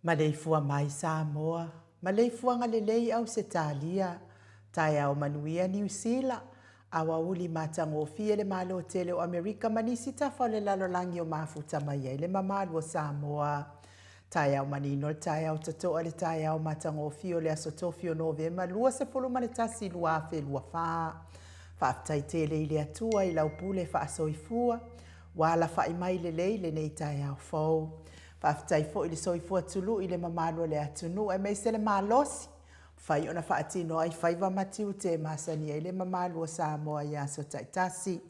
Maleifua mai Samoa, maleifuaga lelei Ausetalia, taeao manuia Niu Sila, aoauli matagofie le Malo tele o Amerika ma nisi tafa o le lalolagi o mafuta mai ai le mamalu o Samoa. Taeao manino le taeao totoa le taeao matagofie o le aso tofi o Novema 21, 2024. Faafetai tele i le Atua i lau pule faasoifua ua alafai mai lelei lenei taeao fou. Faafetai foi i le soifua tului i le mamalu o le atunuu aemaise le malosi mafai ona faatino ai faiva ma tiute e masani ai le mamalu o Samoa i aso taitasi.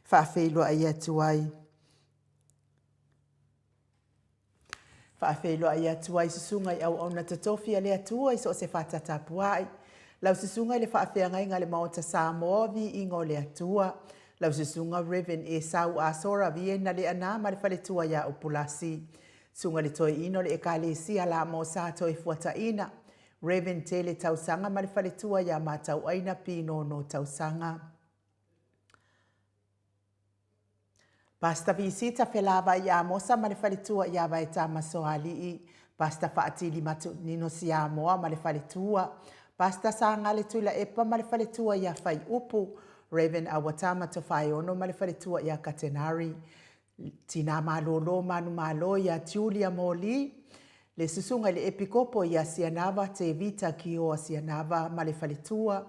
Faafeiloai atu ai Faafeiloai atu ai susuga i auauna totofi a le Atua i so o se fata tapuai. Lau susuga i le faafeagaiga a le Maota Samoa, viiga o le Atua. Lau susuga Rev. Esau Asora Viena Leaana ma le faletua ia Upulasi. Susuga i le Toeaina o le Ekalesia Lamo Sa Toefuataina, Rev. Tele Tausaga ma le faletua ia Matauaina Pinono Tausaga. Pastor Visita Felavai Amosa ma le faletua ia Vaetama Soalii, Pastor Faatili Matunino Siamoa ma le faletua, Pastor Sagale Tuilaepa ma le faletua ia Faiupu, Rev. Awatama Tofaeono ma le faletua ia Katenari, Tina Malolo Manumalo ia Julia Moli, le Susuga i le Epikopo ia Sianava Tevita Kioa Sianava ma le faletua,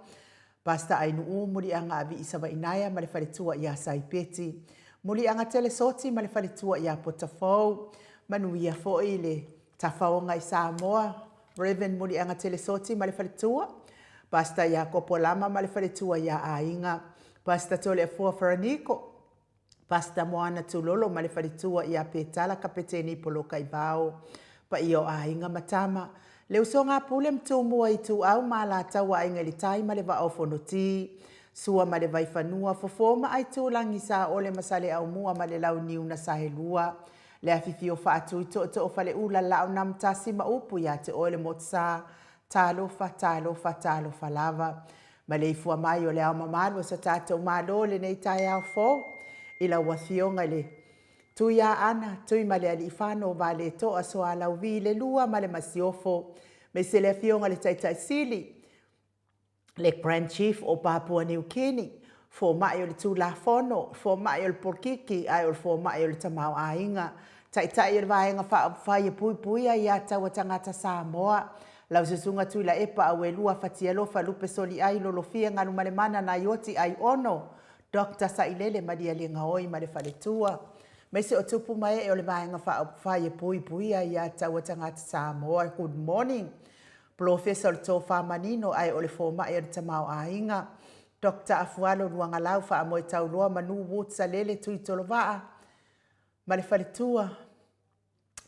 Pastor Ainuu Muliaga Avii Savainaea ma le faletua ia Saipeti, Muliaga Telesoti ma le faletua ia Potafou, Manuia foi le tafaoga i Samoa, Rev. Muliaga Telesoti ma le faletua, Pastor Iakopo Lama ma le faletua ia Aiga, Pastor Toleafoa Feraniko, Pastor Moana Tulolo ma le faletua ia Petala Kapeteni Polokaivao, paia o aiga ma tama, le usoga a Pule ma Tumua Ituau ma Alataua Aiga i le Tai ma le Vaa o Fonoti, Sua ma le Vaifanua, Fofo ma Aitulagi, Saole ma Saleaaumua ma le Launiu na Saelua, le afifio Faatui Tootoo o Faleula Laonamotasi ma upu ia te oe le Motusa, Talofa, talofa, talofa lava. Maleifua mai o le Ao Mamalu o so tatou Malo i lenei taeao fou, i lau Afioga i le Tuiaana, Tuimalealiifano Vaaletoa Sualauvi le Lua ma le Masiofo, aemaise le Afioga i le Taitai Sili, le Grand Chief o Papua Niu Kini, Fomai o le Tulafono, Fomai o le Polokiki ae o le Fomai o le Tamaoaiga, Taitai o le Vaega Faaupufai e Puipuia ia Taua Tagata Samoa, Lau Susuga Tuilaepa Auelua Fatialofa Lupe Soliai Lolofia Galumalemana Naioti Aiono, Doctor Sailele Malielegaoi ma le Faletua, aemaise o tupu ma ee o le Vaega Faaupufai e Puipuia ia Taua Tagata Samoa. Good morning. Polofesa o le Tofa Manino ae o le Fomai o le Tamaoaiga, Doctor Afualo Luagalau Faamoetauloa Manu Woods Salele Tuitolovaa ma le Faletua.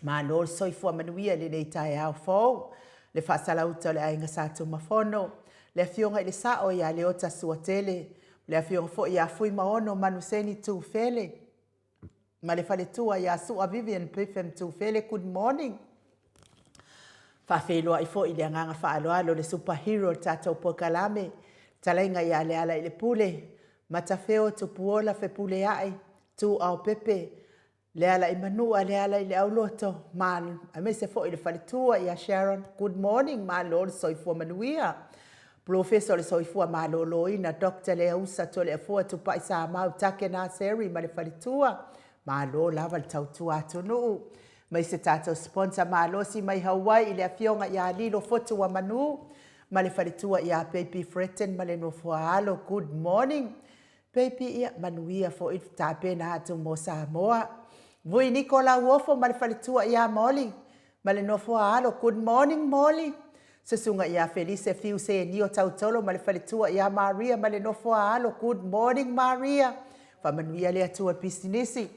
Malo le soifua manuia i lenei taeao fou. Le faasalauta o le Aiga Sa Tumafono, le Afioga i le Sao ia Leota Suatele, le Afioga foi ia Fuimaono Manuseni Tufele ma le faletua ia Sua Vivian Pipham Tufele, good morning. Faafeiloai foi i le agaga faaaloalo le super hero o le tatou polokalame, fetalaiga ia Lealailepule, Matafeo Tupuola Fepuleai, Tuaopepe, Lealaimanua, Lealaileauloto, ma aemaise foi le faletua ia Sharon, good morning, malo le soifua manuia. Polofesa o le Soifua Maloloina Doctor Leausa Toleafoa Tupai Samau Take Naseri ma le faletua, malo lava le tautua atunuu. Aemaise tatou sponsor malosi mai Hawaii i le Afioga ia Lilo Fotuamanu ma le faletua ia Baby Fretton ma le nofoa alo, good morning. Baby ia manuia foi le tapena atu mo Samoa. Vui Niko Lauofo ma le faletua ia Molly ma le nofoa alo, good morning Molly. Susuga ia Felise Fiu Senio Tautolo ma le faletua ia Maria ma le nofoa alo, good morning Maria. Faamanuia le Atua i pisinisi.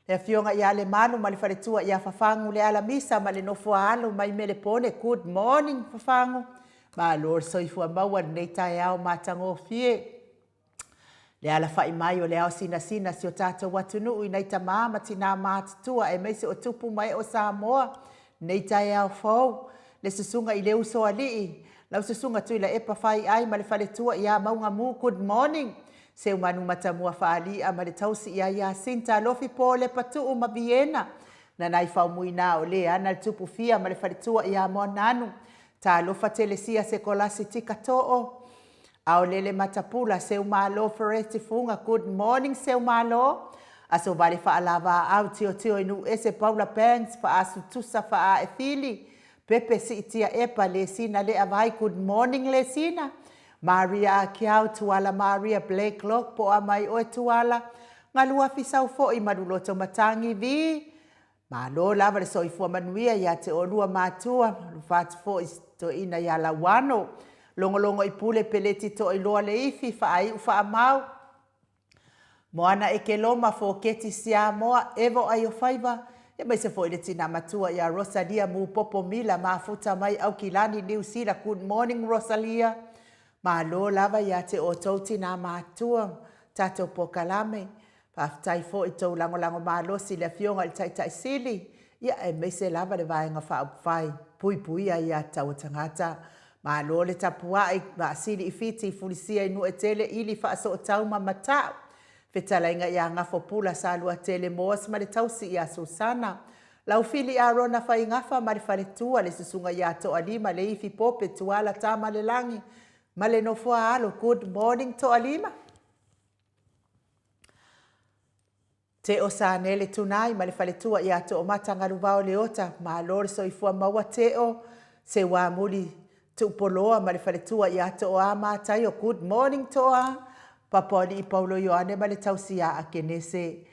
Le Afioga ia Lemalu ma le faletua ia Fafagu Lealamisa ma le nofoa alo mai Melepone, good morning Fafagu. Malo le soifua maua i lenei taeao matagofie. Le alafai mai o le ao sinasina si o tatou atunuu i nai tamā ma tinā matutua aemaise o tupu ma ee o Samoa, nei taeao fou, le susuga i le Usoalii, lau susuga Tuilaepa Faiai ma le faletua ia Maugamu, good morning, Seumanu Matamua Faali'a ma le tausi ia Yasinta Alofi Polepa Tuu ma Viena. Nanai Faumuina o Leana le Tupu Fia ma le Faletua ia Moananu. Talofa Telesia Sekolasi Tika Too. Aolele Matapula Seumalo Fereti Fuga Good morning Seumalo. Aso Vale Faalavaau Tiotio i Nuuese Paula Banks Faasu Tusa Faae Fili Pepe Siitia Epa Lesina Leavai Good morning Lesina. Maria Akiau Tuala Maria Blakelock Po a mai oe Tuala Galuafi sau foi Maluloto Matangi vii Malo lava le soifua manuia ia te oulua matua, alofa atu foi i si toeaina ia Lauano. Logologo i pule peleti toailoa le ifi, faaiu faamau. Moana Ekeloma, Foketi Siamoa, Evo Aiofaiva, aemaise foi le tina matua ia Rosalia Mupopo Mila mafuta mai Aukilani, Niu Sila. Good morning Rosalia. Malo lava ia te outou tina matua, tatou pokalame. Faafetai foi i tou lagolago malosi i le Afioga i le Taitai Sili, ia aemaise lava le Vaega Faaupufai Puipuia Aiatatau a Tagata. Malo le tapuai, Vaasili i Fiti, Fulisia i Nuuetele, Ili Faasootau ma Matau, Fetalaiga ia Gafopula Saluatele Moas ma le tausi ia Susana, Laufili Arona Faigafa ma le faletua, le Susuga ia Toalima Leifi Pope Tuala Tamalelagi ma le nofoa-alo. Good morning Toalima. Teo Sanele Tunai ma le faletua ia Toomata Galuvao Leota, malo le soifua maua Teo, Seuamuli Tuupoloa ma le faletua ia Tooa Mataio, good morning Tooa, Papaolii Paulo Ioane ma le tausi ia Akenese.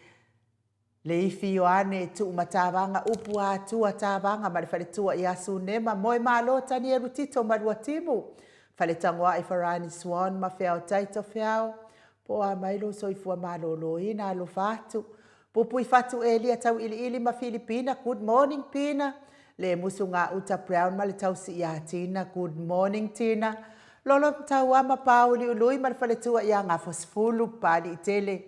Leifi Ioane, Tuumatavaga, Upu a Atua, Tavaga ma le faletua ia Sunema, Moemalo, Tanielu Tito ma Luatimu, Faletagoai Farani Swan ma Feao Taito Feao, Po a mai lou soifua maloloina, alofa atu. Pupui Fatu Elia Tauiliili ma Filipina, good morning Pina. Le Musu Gauta Brown ma le tausi ia Tina, good morning Tina. Lolo Taua ma Pāuliului ma le faletua ia Gafosefulu, Papaliitele.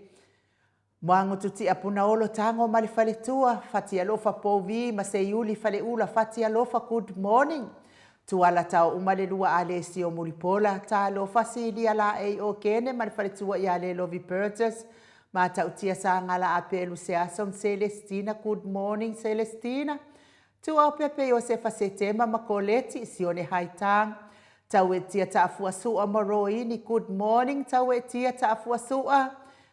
Moagutu Tiapunaolo Tago ma le faletua, Fatialofa Pouvi ma Seiuli Faleula Fatialofa good morning. Tuala tao uma le lua Alesio Mulipola, Talofa Silia Laei Okene ma le faletua ia Lelovi Burgess, Matautia Sagala Apelu Season Celestina good morning Celestina. Tuaopepe Iosefa Setema ma Koleti, Sione Haitang, Tauetia Taafuasua ma Roini, good morning Tauetia Taafuasua,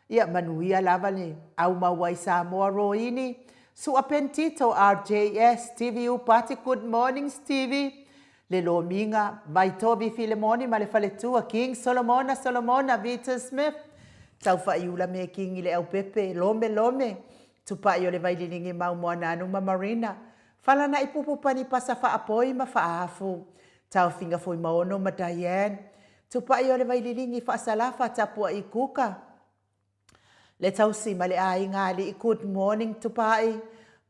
ia manuia lava le au maua i Samoa Roini, Sua Pentito, RJS, Stevie Upati, good morning Stevie, Le Lomiga, Vaitovi Filemoni ma le faletua, King Solomona Solomona, Vita Smith, Taufaiula Mekingi le Aupepe, Lome Lome, Tupai o le Vaililigi Mau Moananu ma Marina, Falanaʻi Pupu Pani Pasa Faapoi ma Faafu, Taofiga Fuimaono ma Diane, Tupai o le Vaililigi Faasalafa Tapuaʻi Kuka, Le Tausi ma le Aiga Alii Good morning Tupai,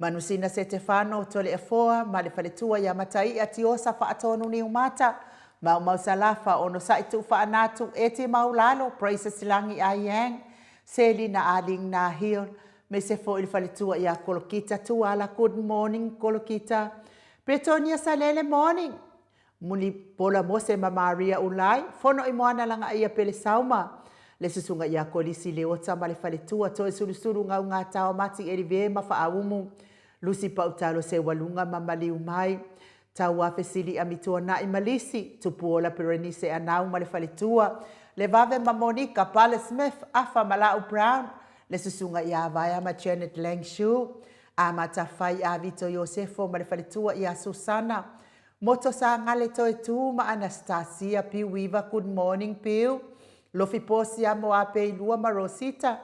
Manusina Setefano Toleafoa ma le Faletua ia Matai'a Tiosa Faatonu Niumata, Maumau Salafa Onosaʻi Tuufaanatu Eti Maulalo Praises Lagi Aiang, Selina Aling Nahil, Mese foi le faletua ia Kolokita Tuala Good morning Kolokita Bretonia Salele morning Muli Pola Mose ma Maria Ulai Fono i Moana Lagaia Pele Sauma Le susuga ia Kolisi Leota ma le faletua Toesulusulu Gaugatao Mati Elive ma Faaumu Lusi Pautalo Seualuga ma Maliu Mai Tauafe Sili Amituana'i ma Lisi, Tupuola Perenise Anau ma le faletua, Levave ma Monica, Pale Smith, Afa ma La'u Brown, le susuga ia Vaea ma Janet Langshu, Amata Fai a Vito Iosefo ma le faletua ia Susana, Moto Sagale Toetū ma Anastasia Piu Weaver Good morning Piu, Lofi Posia Moapeilua ma Rosita,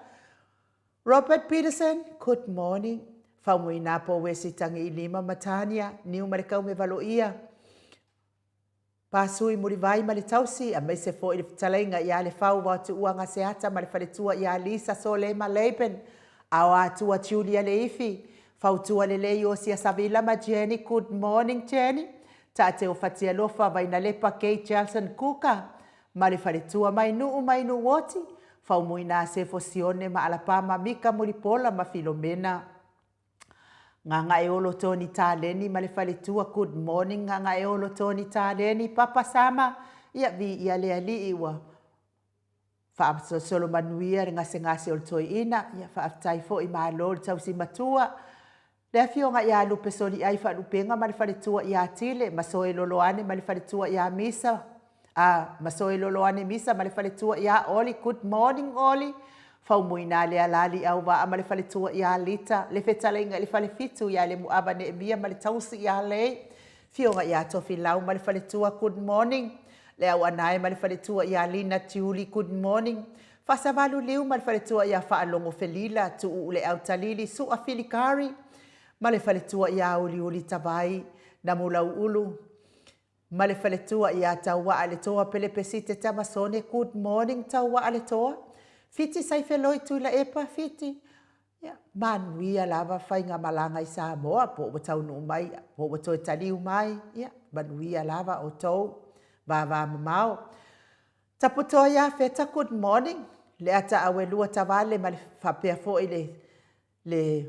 Robert Peterson, Good morning. Faumuina po Wesi Tagiilima ma Tania, Niu ma le Kaumevaloia, Pasui Mulivai ma le Tausi, aemaise foi le fetalaiga ia Lefau Vaotuua Gaseata ma le faletua ia Lisa Solema Laban, Aoatua Julia Leifi, Fautua Lelei Osia Savila ma Jenny, Good morning Jenny, Taateo Fatialofa Vainalepa Kay Jelson Kuka, Ma le faletua mai Nuu mai Nuuoti, Faumuina Sefo Sione ma Alapama Mika Mulipola ma Filomena. Gagaeolo Tony Taleni ma le faletua Good morning Gagaeolo Tony Taleni Papa Sama ia viia le alii ua faasolosolo manuia le gasegase o le toeaina ia faafetai foi malo le tausi matua. Le Afioga ia Lupe Soliai Faalupega ma le faletua ia Tile, Masoe Loloane ma le faletua ia Misa, a, Masoe Loloane Misa ma le faletua ia Oli, good morning Oli, Faumuina Lealali Auvaa ma le faletua ia Lita, le fetalaiga i le Falefitu ia Lemuava Neemia ma le tausi ia Lei, Afioga ia Tofilau ma le faletua, good morning, Le Auanae ma le faletua ia Lina Tiuli, good morning, Faasavalu Liu ma le faletua ia Faalogo Felila, Tuuu Leautalili, Sua Filikari ma le faletua ia Uliuli Tavai, Namulauulu ma le faletua ia Tauaa Le Toa Pelepesite Tamasone, good morning Tauaa Le Toa, Fiti Saifeloi Tuilaepa, Fiti, Ia, manuia lava faigamalaga i Samoa po ua taunuu mai po ua toe taliu mai, ia, manuia lava outou vavamamao. Taputoa ia Feta, good morning. Le ata auelua Tavale ma le faapea foi le le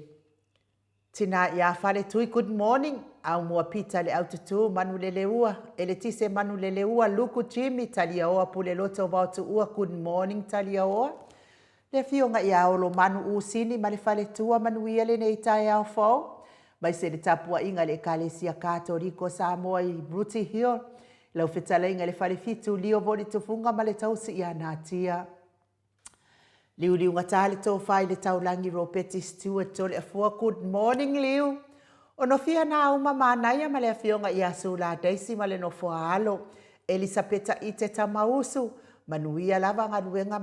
tina ia Faletui, good morning. Aumua Pita le aututu, Manuleleua, Eletise Manuleleua, Luku Jimmy, Taliaoa Puleloto Vaotuua, good morning Taliaoa. Le Afioga ia Olomanu Usini ma le faletua, manuia lenei taeao fou. Maise le tapuaiga a le Ekalesia Katoliko o Samoa i Rooty Hill, lau fetalaiga i le Falefitu, Lio Volitufunga ma le tausi ia Natia. Liuliugata le tofa i le taulagi Ropeti Stewart Toleafua, good morning Liu. O nofia na uma manaia ma le afioga ia Sula Daisy ma le nofoa alo, Elisapeta Ite Tamausu, manuia lava galuega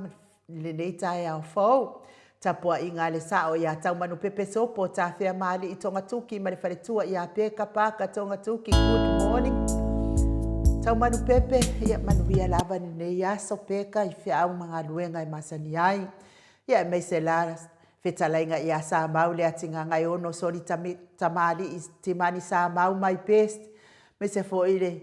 I lenei taeao fou, tapuaiga a le sao ia Taumanupepe Sopo, Tafeamaalii Togatuki ma le faletua ia Peka Parker Togatuki, good morning. Taumanupepe, ia manuia lava lenei aso Peka i feau ma galuega e masani ai. Ia aemaise la fetalaiga ia Samau Leatigagaeono Soli Tamalii Timani Samau my best, aemaise foi le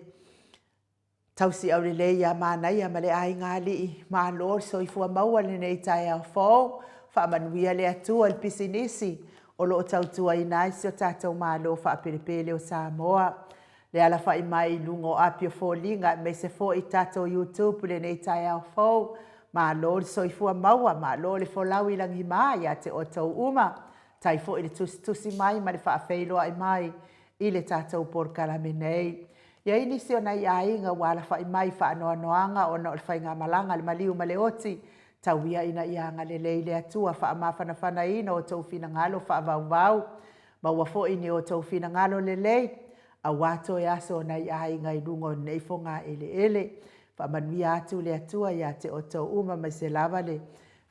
Tausi aulelei ia Manaia ma le aiga alii, malo le soifua maua i lenei taeao fou, faamanuia le Atua i le pisinisi o lo o tautuaina ai si o tatou Malo faapelepele o Samoa. Le alafai mai i luga o api o foliga aemaise foi tatou YouTube i lenei taeao fou, malo le soifua maua, malo le folau i lagima ia te outou uma. Tai foi le tusitusi mai ma le faafeiloai mai i le tatou polokalame nei. I ai nisi o nai aiga ua alafai mai i faanoanoaga ona o le faigamalaga a le maliu ma le oti, tau ia ina ia agalelei le Atua faamafanafanaina outou finagalo faavauvau, maua foi ni outou finagalo lelei, aua toe aso o nai aiga i luga o lenei fogaeleele. Faamanuia atu le Atua ia te outou uma maise lava le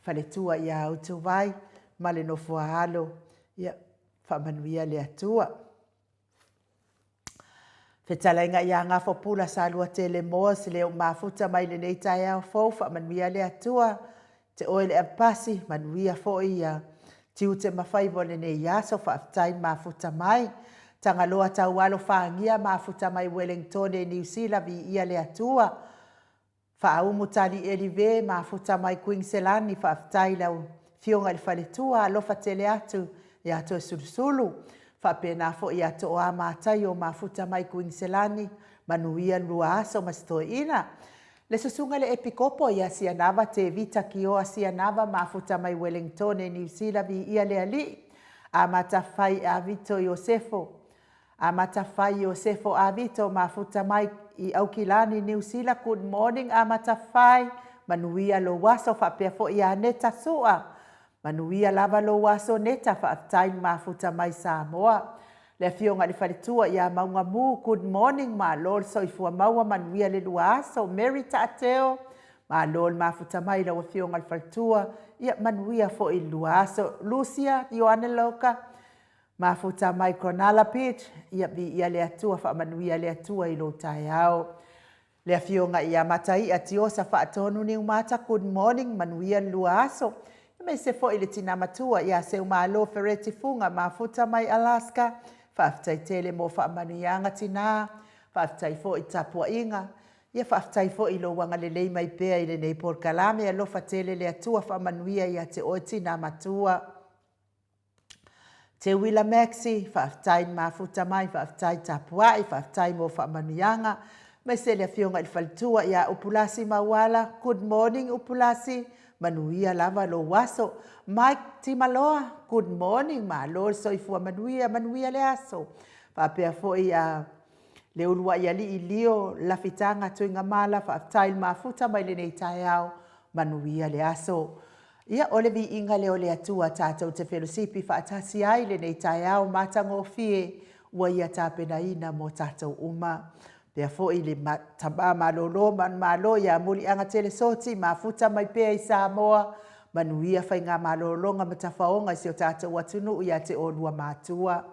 faletua ia Utuvai ma le nofoaalo. Ia faamanuia le Atua. Fetalaiga ia Gafopula Saluatele Moss le ou mafuta mai lenei taeao fou, faamanuia le Atua te oe le avepasi, manuia foi ia tiute ma faiva o lenei aso, faafetai le mafuta mai. Tagaloa Taualo Fagia mafuta mai Welengtone Niu Sila, viia le Atua. Faaumu Tali Elive, mafuta mai Kuiniselani, faafetai i lau Afioga i le Faletua, alofa tele atu ia Toesulusulu. Faapena foi ia Tooa Mataio, mafuta mai Kuiniselani, manuia le lua aso ma si toeaina. Le Susuga i le Epikopo ia Sianava Tevita Kioa Sianava, mafuta mai Welengtone, Niu Sila, viia le Alii. Amata Fai Avito Iosefo, Amata Fai Iosefo Avito mafuta mai i Aukilani Niu Sila good morning Amata Fai manuia lou aso faapea foi ia Neta Sua manuia lava lou aso Neta faafetai le mafuta mai Samoa le afioga i le faletua ia Maugamu good morning malo le soifua maua manuia le lua aso Mary Taateo malo le mafuta mai lau afioga i le faletua ia manuia foi le lua aso Lucia Ioane Loka Mafuta mai Cronulla Beach, ia viia le Atua, faamanuia le Atua i lou taeao. Le Afioga ia Mataia Tiosa Faatonu Niumata, good morning, manuia le lua aso. Aemaise foi le tina matua ia Seumalo Fereti Fuga, mafuta mai Alaska, faafetai tele mo faamanuiaga tina, faafetai foi i tapuaiga, ia faafetai foi i lou agalelei mai pea i lenei polokalame, alofa tele le Atua, faamanuia ia te oe tina matua. Teuila Maxi, faafetai le mafuta mai, faafetai tapuai, faafetai mo faamanuiaga. Aemaise le afioga i le faletua ia Upulasi Mauala, good morning Upulasi, manuia lava lou aso. Mike Timaloa, Good morning, malo le soifua manuia, manuia le aso. Faapea foi ia le uluai alii Lio Lafitaga Tuigamala, faafetai le mafuta mai lenei taeao, manuia le aso. Ia, o le viiga lea o le Atua tatou te felosipi faatasi ai lenei taeao matagofie ua Ia tapenaina mo tatou uma. Faapea foi le tama malolo manumalo ia Muliagatele Soti, mafuta mai pea i Samoa, manuia faigamalologa ma tafaoga i si o tatou atunuu ia te oulua matua.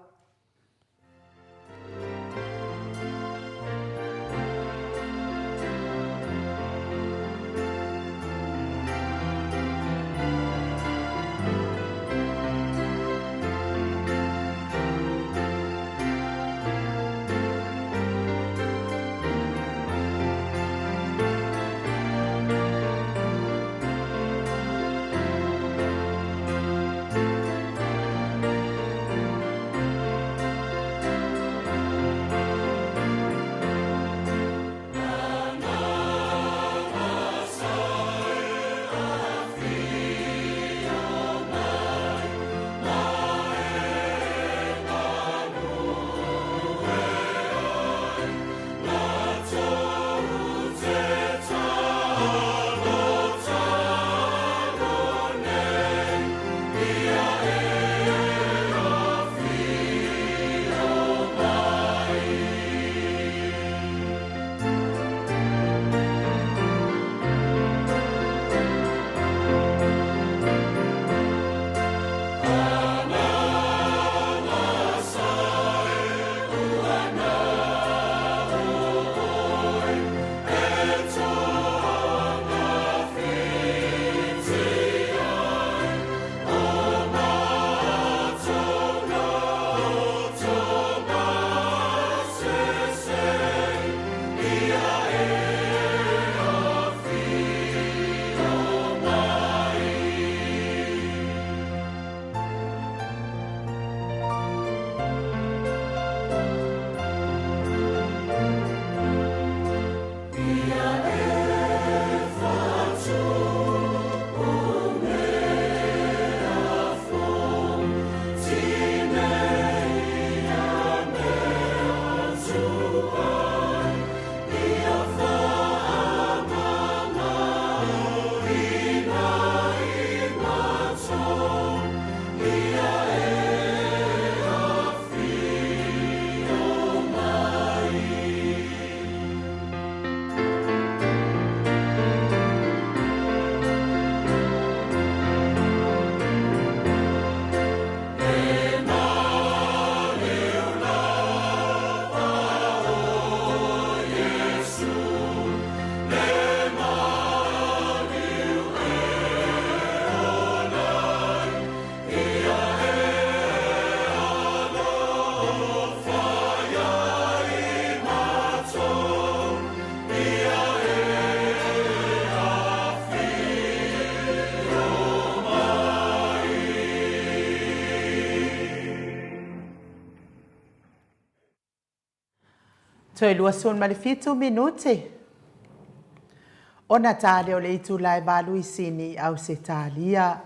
Toe 27 minute ona ta lea o le itula e 8 i Sini, Ausetalia.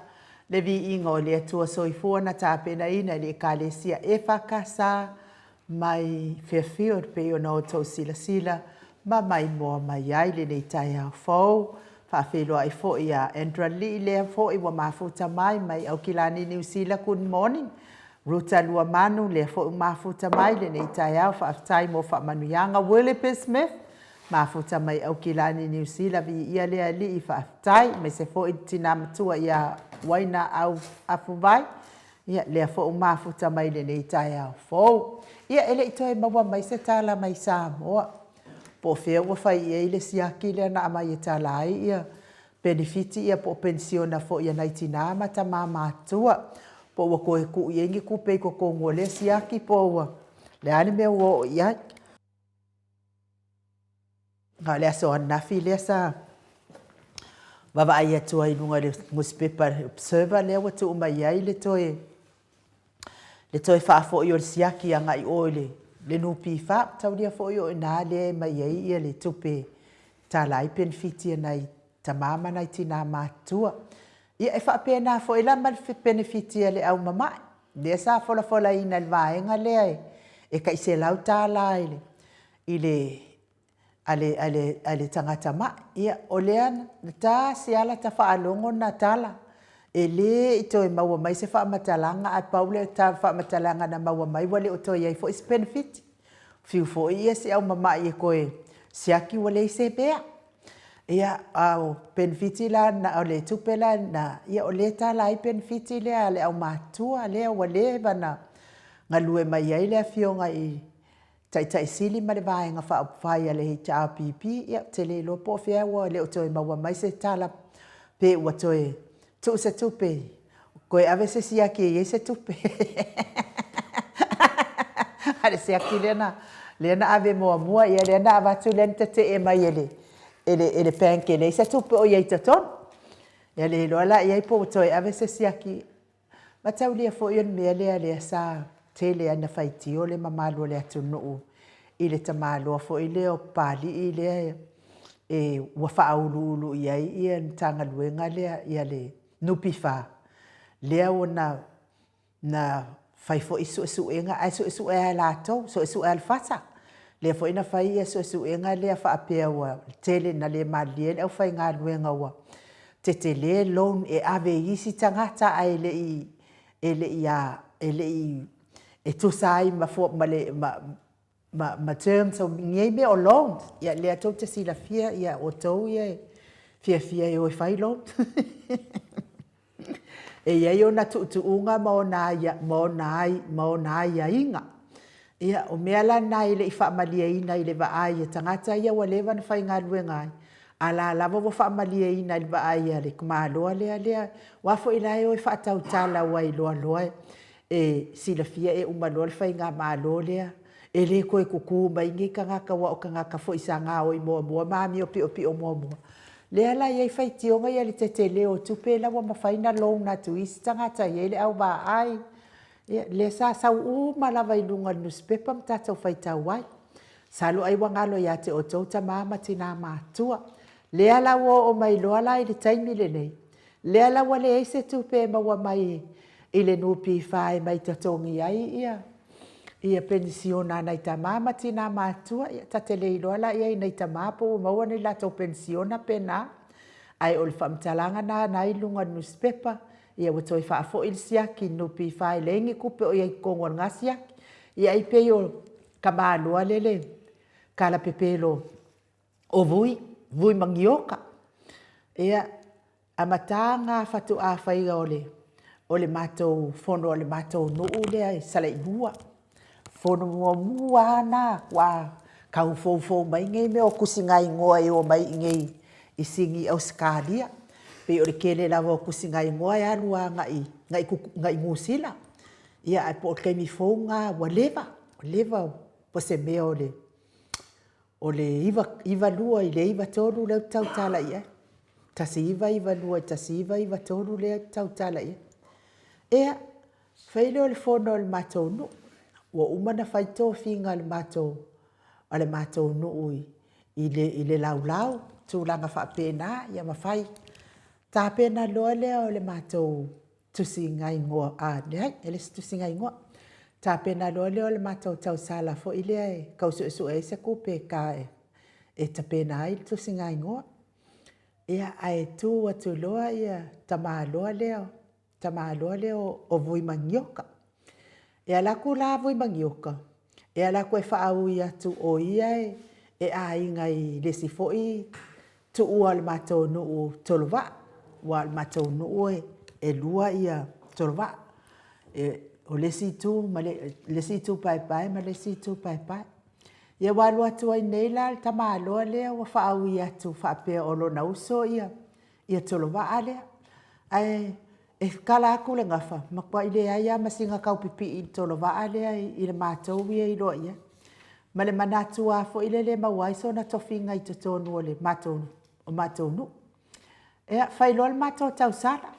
Le viiga o le Atua Soifua na tapenaina e le Ekalesia EFKS mai Fairfield pei ona outou silasila ma maimoa mai ai lenei taeao fou. Faafeiloai foi ia Andra Lee lea foi ua mafuta mai mai Aukilani, Niu Sila. Good morning. Ruta Luamanu lea foi ua mafuta mai lenei taeao. Faafetai mo faamanuiaga. Willie P. Smith mafuta mai Aukilani, Niu Sila. Viia le Alii, faafetai. Aemaise foi le tina matua ia Waina Afuvai. Ia, lea foi ua mafuta mai lenei taeao fou. Ia, e le i toe maua mai se tala mai Samoa. Po o fea ua fai i ai le siaki lea na aumai e tala ai ia penefiti ia po o penisiona foi a nai tinā ma tamā matutua. Po ua toe tuu i ai ni tupe i totonu o lea siaki po ua le a le mea ua oo i ai. A o le aso ananafi lea sa vaavaai atu ai i luga o le nusipepa Observer lea ua tuu mai ai le toe le toe faafoi o le siaki agai i o i le le NPF. Taulia foi o i ina lea e mai ai ia le tupe tala ai penefiti a nai tama ma nai tina matutua. Ia, e faapena foi la ma le penefiti a le au mama'i, lea sa folafolaina e le vaega lea e tai $100 i le i le a le a le a le tagata ma'i. Ia, o lea na tasi lava lata faalogo na tala, e le i toe maua mai se faamatalaga ae pau le faamatalaga na maua mai ua le o toe i ai foi se penefiti. Fiu foi si au mamai e toe siaki ua leai se mea. Ia, a o penefiti la o le tupe la lena, ia o lea e tala ai penefiti lea a le aumatutua lea ua leva ona galue mai ai le Afioga i le Taitai Sili ma le Vaega Faaupufai a le HRPP. Ia, ou te le iloa po o fea ua le o toe maua mai se tala pe ua toe tuu se tupe, toe ave se siaki e i ai se tupe. A o le siaki lea na ave muamua, ia lea na avatu lea na tetee mai e le bank e leai se tupe o i ai i totonu. Ia le iloa la i ai po ua toe ave se siaki. Mataulia foi o le mea lea lea sa tele lava ina faitio le mamalu o le atunuu i le tamaloa foi lea o Papalii lea e ua faauluulu i ai le Matagaluega lea le NPF, lea ua na fai foi suesuega, ae suesue lava e latou, suesue a le FASA. Lea foi na fai suesuega lea faapea ua tele ina le malilie ai le aufaigaluega ua tetele loan e ave i isi tagata ae le i e le i a e le i e tusa ai ma terms o nei mea o loans. Ia lea tou te silafia o outou ia e fiafia e o e fai loans. E i ai ona tuutuuga ma ona aiaiga. Ia, o mea la na e le i faamalieina i le vaai a tagata ia ua leva ona faigaluega ai, a o la e lava ua faamalieina i le vaai a le tamaloa lea. Aua foi o la e o e faatautala aua e iloa loa e silafia e uma loa le faigamalo lea, e le toe tutu mai nei tagata aua o tagata foi sa gaoi muamua ma amio piopio muamua. Lea la e i ai faitioga ia i le tetele o tupe la ua mafai ona loan atu i isi tagata e i ai le auvaai, ia lea sa sau uma lava i luga o le nusipepa ma tatou faitau ai. Masalo ai ua galo ia te outou tama ma tina matutua. Lea la ua oo mai loa la i le taimi lenei, lea la ua leai se tupe e maua mai i le NPF e mai totogi ai penisione a nai tama ma tina matutua. Ia ta te le iloa la i ai i nai tama po ua maua ni latou penisione pe a, ae o le faamatalaga lena na i luga o le nusipepa, ia ua toe faafoi le siaki i le NPF e leai ni tupe o i ai i totonu o lena siaki. Ia ai pei o tamaloa lea le kalapepelo o Vui, Vui Manioka. Ia, amata na faatoa faia o le matou fono a le matou nuu lea i Salailua. Fono muamua lava lena faatoa tau foufou mai nei mea o tusigaigoa e omai i inei i Sini Ausetalia. Pei o le tele lava o tusigaigoa e alu agai i Niu Sila. Ia ae po o le taimi fou lena ua leva, ua leva po o se mea o le 92 i le 93 lea ou te tautala i ai. 1992 i le 1993 lea ou te tautala i ai. Ia, fai lea o le fono a le matou nuu, ua uma ona fai tofiga a le matou nuu i le laulau, tulaga faapena, ia ma fai. Tapena loa lea o le matou tusigaigoa, a leai, e le o se tusigaigoa. Tapena loa lea o le matou tausala foi lea e tau suesue ai se tupe e tapena ai le tusigaigoa. Ia, ae tu atu loa le tamaloa lea, le tamaloa lea o Vui Manioka. E alu atu la Vui Manioka, e alu atu e faaui atu o ia e aiga i le isi foi tuua o le matou nuu o Tolovaa, aua o le matou nuu e lua Tolovaa. O le isi itu ma le isi itu paepae ma le isi itu paepae. Ia ua alu atu ai nei la le tamaloa lea ua faaui atu faapea o lona uso ia Tolovaa lea. Ae e tala atu le gafa, matuai leai lava ma sina taupipii i le Tolovaa lea i le matou ia e iloa i ai. Ma le manatu lava foi lele e maua ai sona tofiga i totonu o le matou nuu. Ia, fai loa le matou tausala.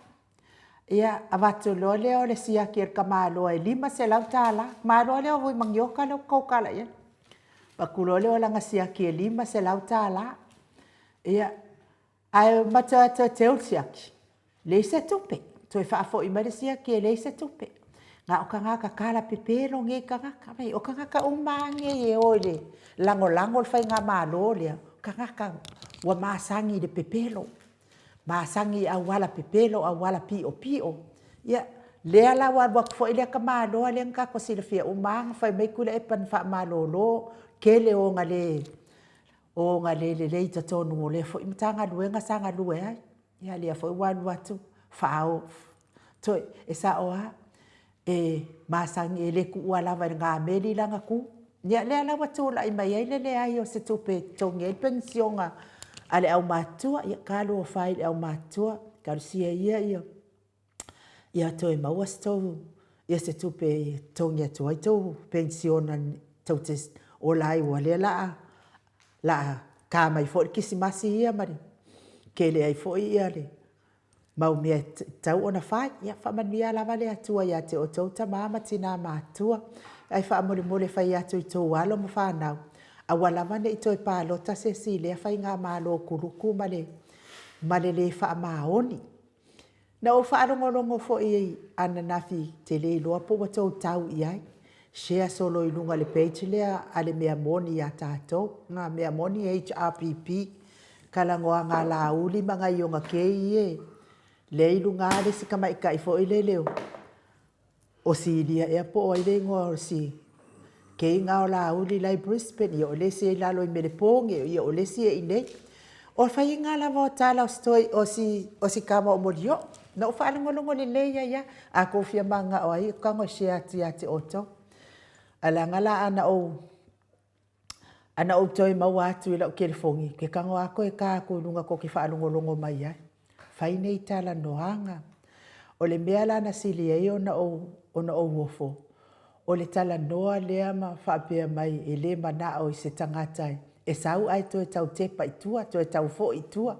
Ia, avatu loa lea o le siaki a le tamaloa e $500. Tamaloa lea o Vui Manioka lea ou te tautala i ai. Avatu loa lea o lana siaki e $500. Ia, ae matou o atu e teu le siaki. Leai se tupe. Toe faafoi mai le siaki e leai se tupe. Na o tagata tala pepelo nei tagata. Mai o tagata uma lava nei e o i le lagolago le faigamalo lea, o tagata ua masani i le pepelo, masani i auala pepelo, auala piopio. Ia, lea la ua alu atu foi lea tamaloa lea na tatou silafia uma lava na fai mai Tuilaepa na faamalolo, tele o ona le lelei i totonu o lea foi Matagaluega sa galue ai. Ia lea foi ua alu atu fao, toe, e sao lava, e masani e le tuua lava e le gameli lana tu. Ia lea la ua tulai mai ai le leai o se tupe e totogi ai le penisione a le aumatutua. Ia talofa e i le aumatutua, talosia ia ia toe maua se tupe e totogi atu ai tou penisione tou te ola ai aua o lea o le a ta mai foi le kerisimasi ia ma le tele ai foi le mau mea e tatau ona fai. Ia faamanuia lava le Atua ia te outou tama ma tina matutua. Ae faamolemole e fai atu i outou alo ma fanau, aua lava ne i toe palota se isi i lea faigamalo kuluku ma le le faamaoni. Na ou faalogologo foi ananafi, ou te le iloa po ua outou tau i ai, share solo i luga o le page lea a le Mea Moni a tatou, le mea moni HRPP, talanoaga a Laauli ma nai ona kei ia lea e i luga le isi tamaitai foi lele o Silia ea po o ai le igoa o si kei lena o Laauli la e i Brisbane, ia o le isi e i lalo i Melepone, ia o le isi e i inei. O le faiga lava o tala o si tama o Molioo. Na ou faalogologo lelei ai lava. A outou fia mananao ai ou te tago e share atu ia te outou. Ae leaga la ana ou toe maua atu i lau telefoni, ou te tago lava toe ta atu i luga tou te faalogologo mai ai. Fai nei talanoaga. O le mea la na sili ai ona ou ofo, o le talanoa lea ma faapea mai e le manao i se tagata e sau ae toe tau tepa i tua, toe tau foi i tua.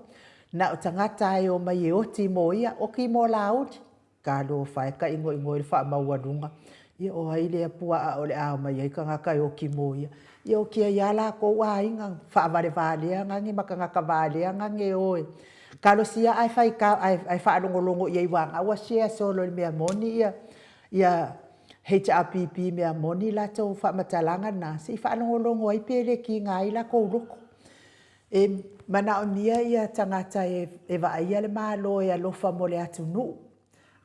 Na o tagata lava e omai e oti mo ia, oti mo Laauli. Talofa e, tainoino e le faamaualuga. Ia o ai lea puaa o le a omai ai tagata e oti mo ia? Ia oti ai lava latou aiga faavalevalea nage ma tagata valea nage e o e… Talosia ae faalogologo i ai aua o lena ua share solo i le mea moni HRPP i mea moni latou faamatalaga na, se i faalogologo ai pe le tiga ai o latou loto. E manaomia tagata e vaaia le Malo e alofa mo le atunuu,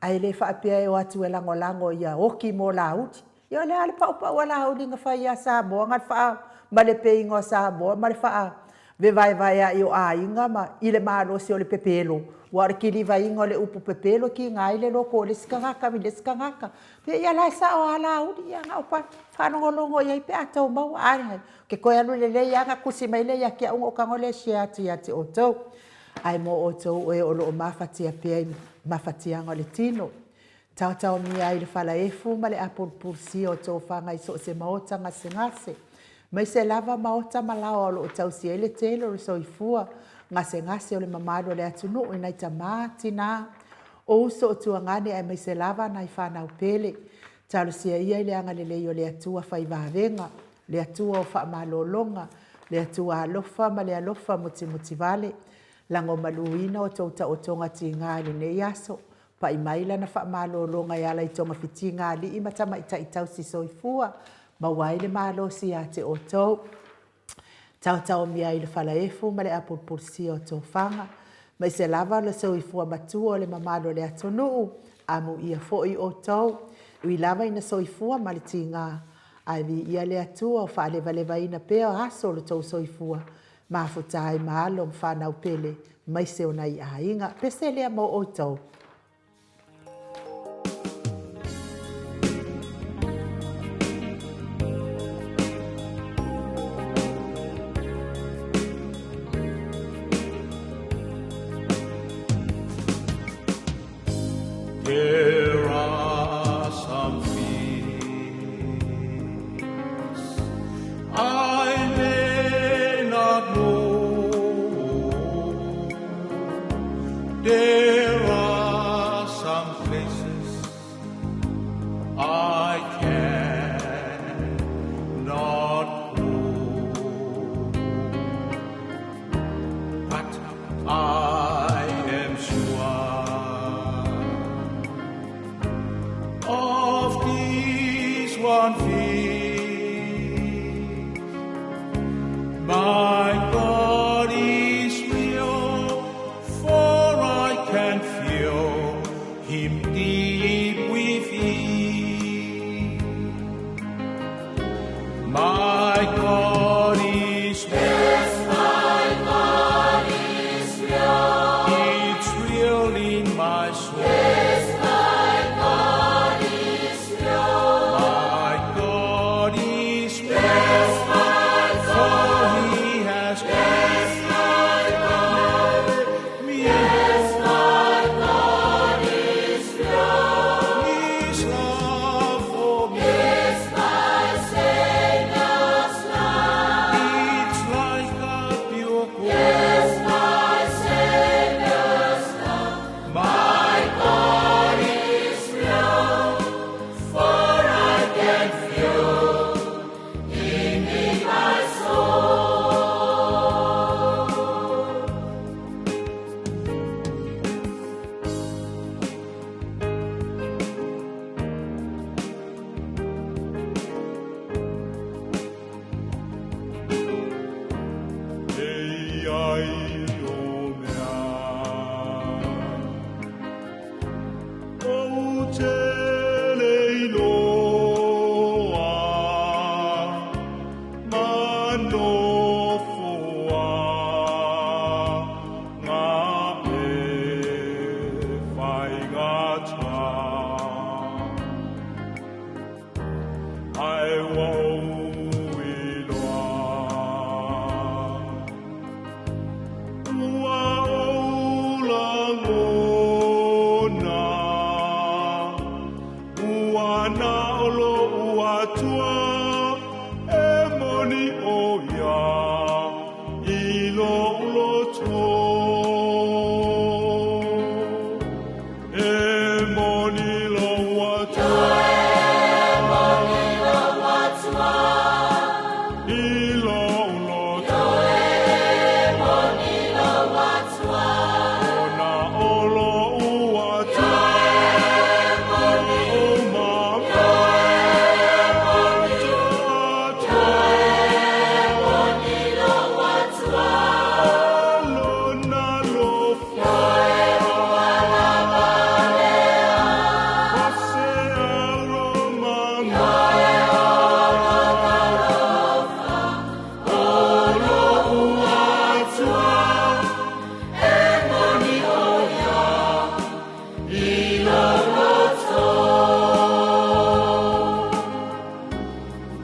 ae le faapea e o atu e lagolago ia oti mo Laauli. Ia o le a le paupau a Laauli na fai ia Samoa na o le faamalepeina o Samoa ma le faavaevaeai o aiga i le malosi o le pepelo? Aua o le kilivaina o le upu pepelo e kiga ai le loto o le isi tagata i le isi tagata. Ia o la e sao lava Laauli, ia na ona faalogologo i ai pe a outou maua. Ae ou te toe alu lelei lava ona tusi mai lea ia te au ona ou tago lea e share atu ia te outou. Ae mo outou e o lo o mafatia pea i mafatiaga o le tino, taotaomia ai i le falaefu ma le apulupulusia o tofaga i so o se maota gasegase, aemaise lava maota ma laoa o lo o tausi ai le tele o le soifua gasegase o le mamalu o le atunuu i nai tama, tina, o uso o tuagane aemaise lava nai fanau pele. Talosia ia i le agalelei o le Atua fai vavega, le Atua o faamalologa, le Atua alofa ma le alofa mutimutivale, lagomaluina outou taotoga tiga i lenei aso, pai mai Lana faamalologa e ala i togafitiga a alii ma tamaitai tausisoifua, maua ai le malosi ia te outou. Taotaomia ai i le falaefu ma le apulupulusia o tofaga, aemaise lava le soifua matua o le mamalu o le atunuu, amuia foi outou, e ui lava ina soifua ma le tiga, ae viia le Atua ua faalevalevaina pea aso o lo outou soifua, mafuta ai ma alo ma fanau pele, aemaise o nai aiga. O le pese lea mo outou. There are some things I may not know. There are My God is real. Yes, my God is real. It's real in my soul. Yes, my God is real. My God is real. Yes, my God. For he has yes, my God. Me. Yes, my God is real. His love for me. It's my Savior's love. It's like a pure gold. Yes, my Savior's love. My God is real, for I can feel Him in my soul. E ai o mea ou te le iloa ma nofoa ngā e whaigata. Ai ua ou iloa ua ou lagona ua na o lo'u Atua e moni ʻo ia i lo'u loto. E moni lou Atua. I lo'u loto. Ona o lo'u Atua. O ma Atua. Lona alofa. O se aroma O lo'u Atua e moni ʻo ia i lo'u loto.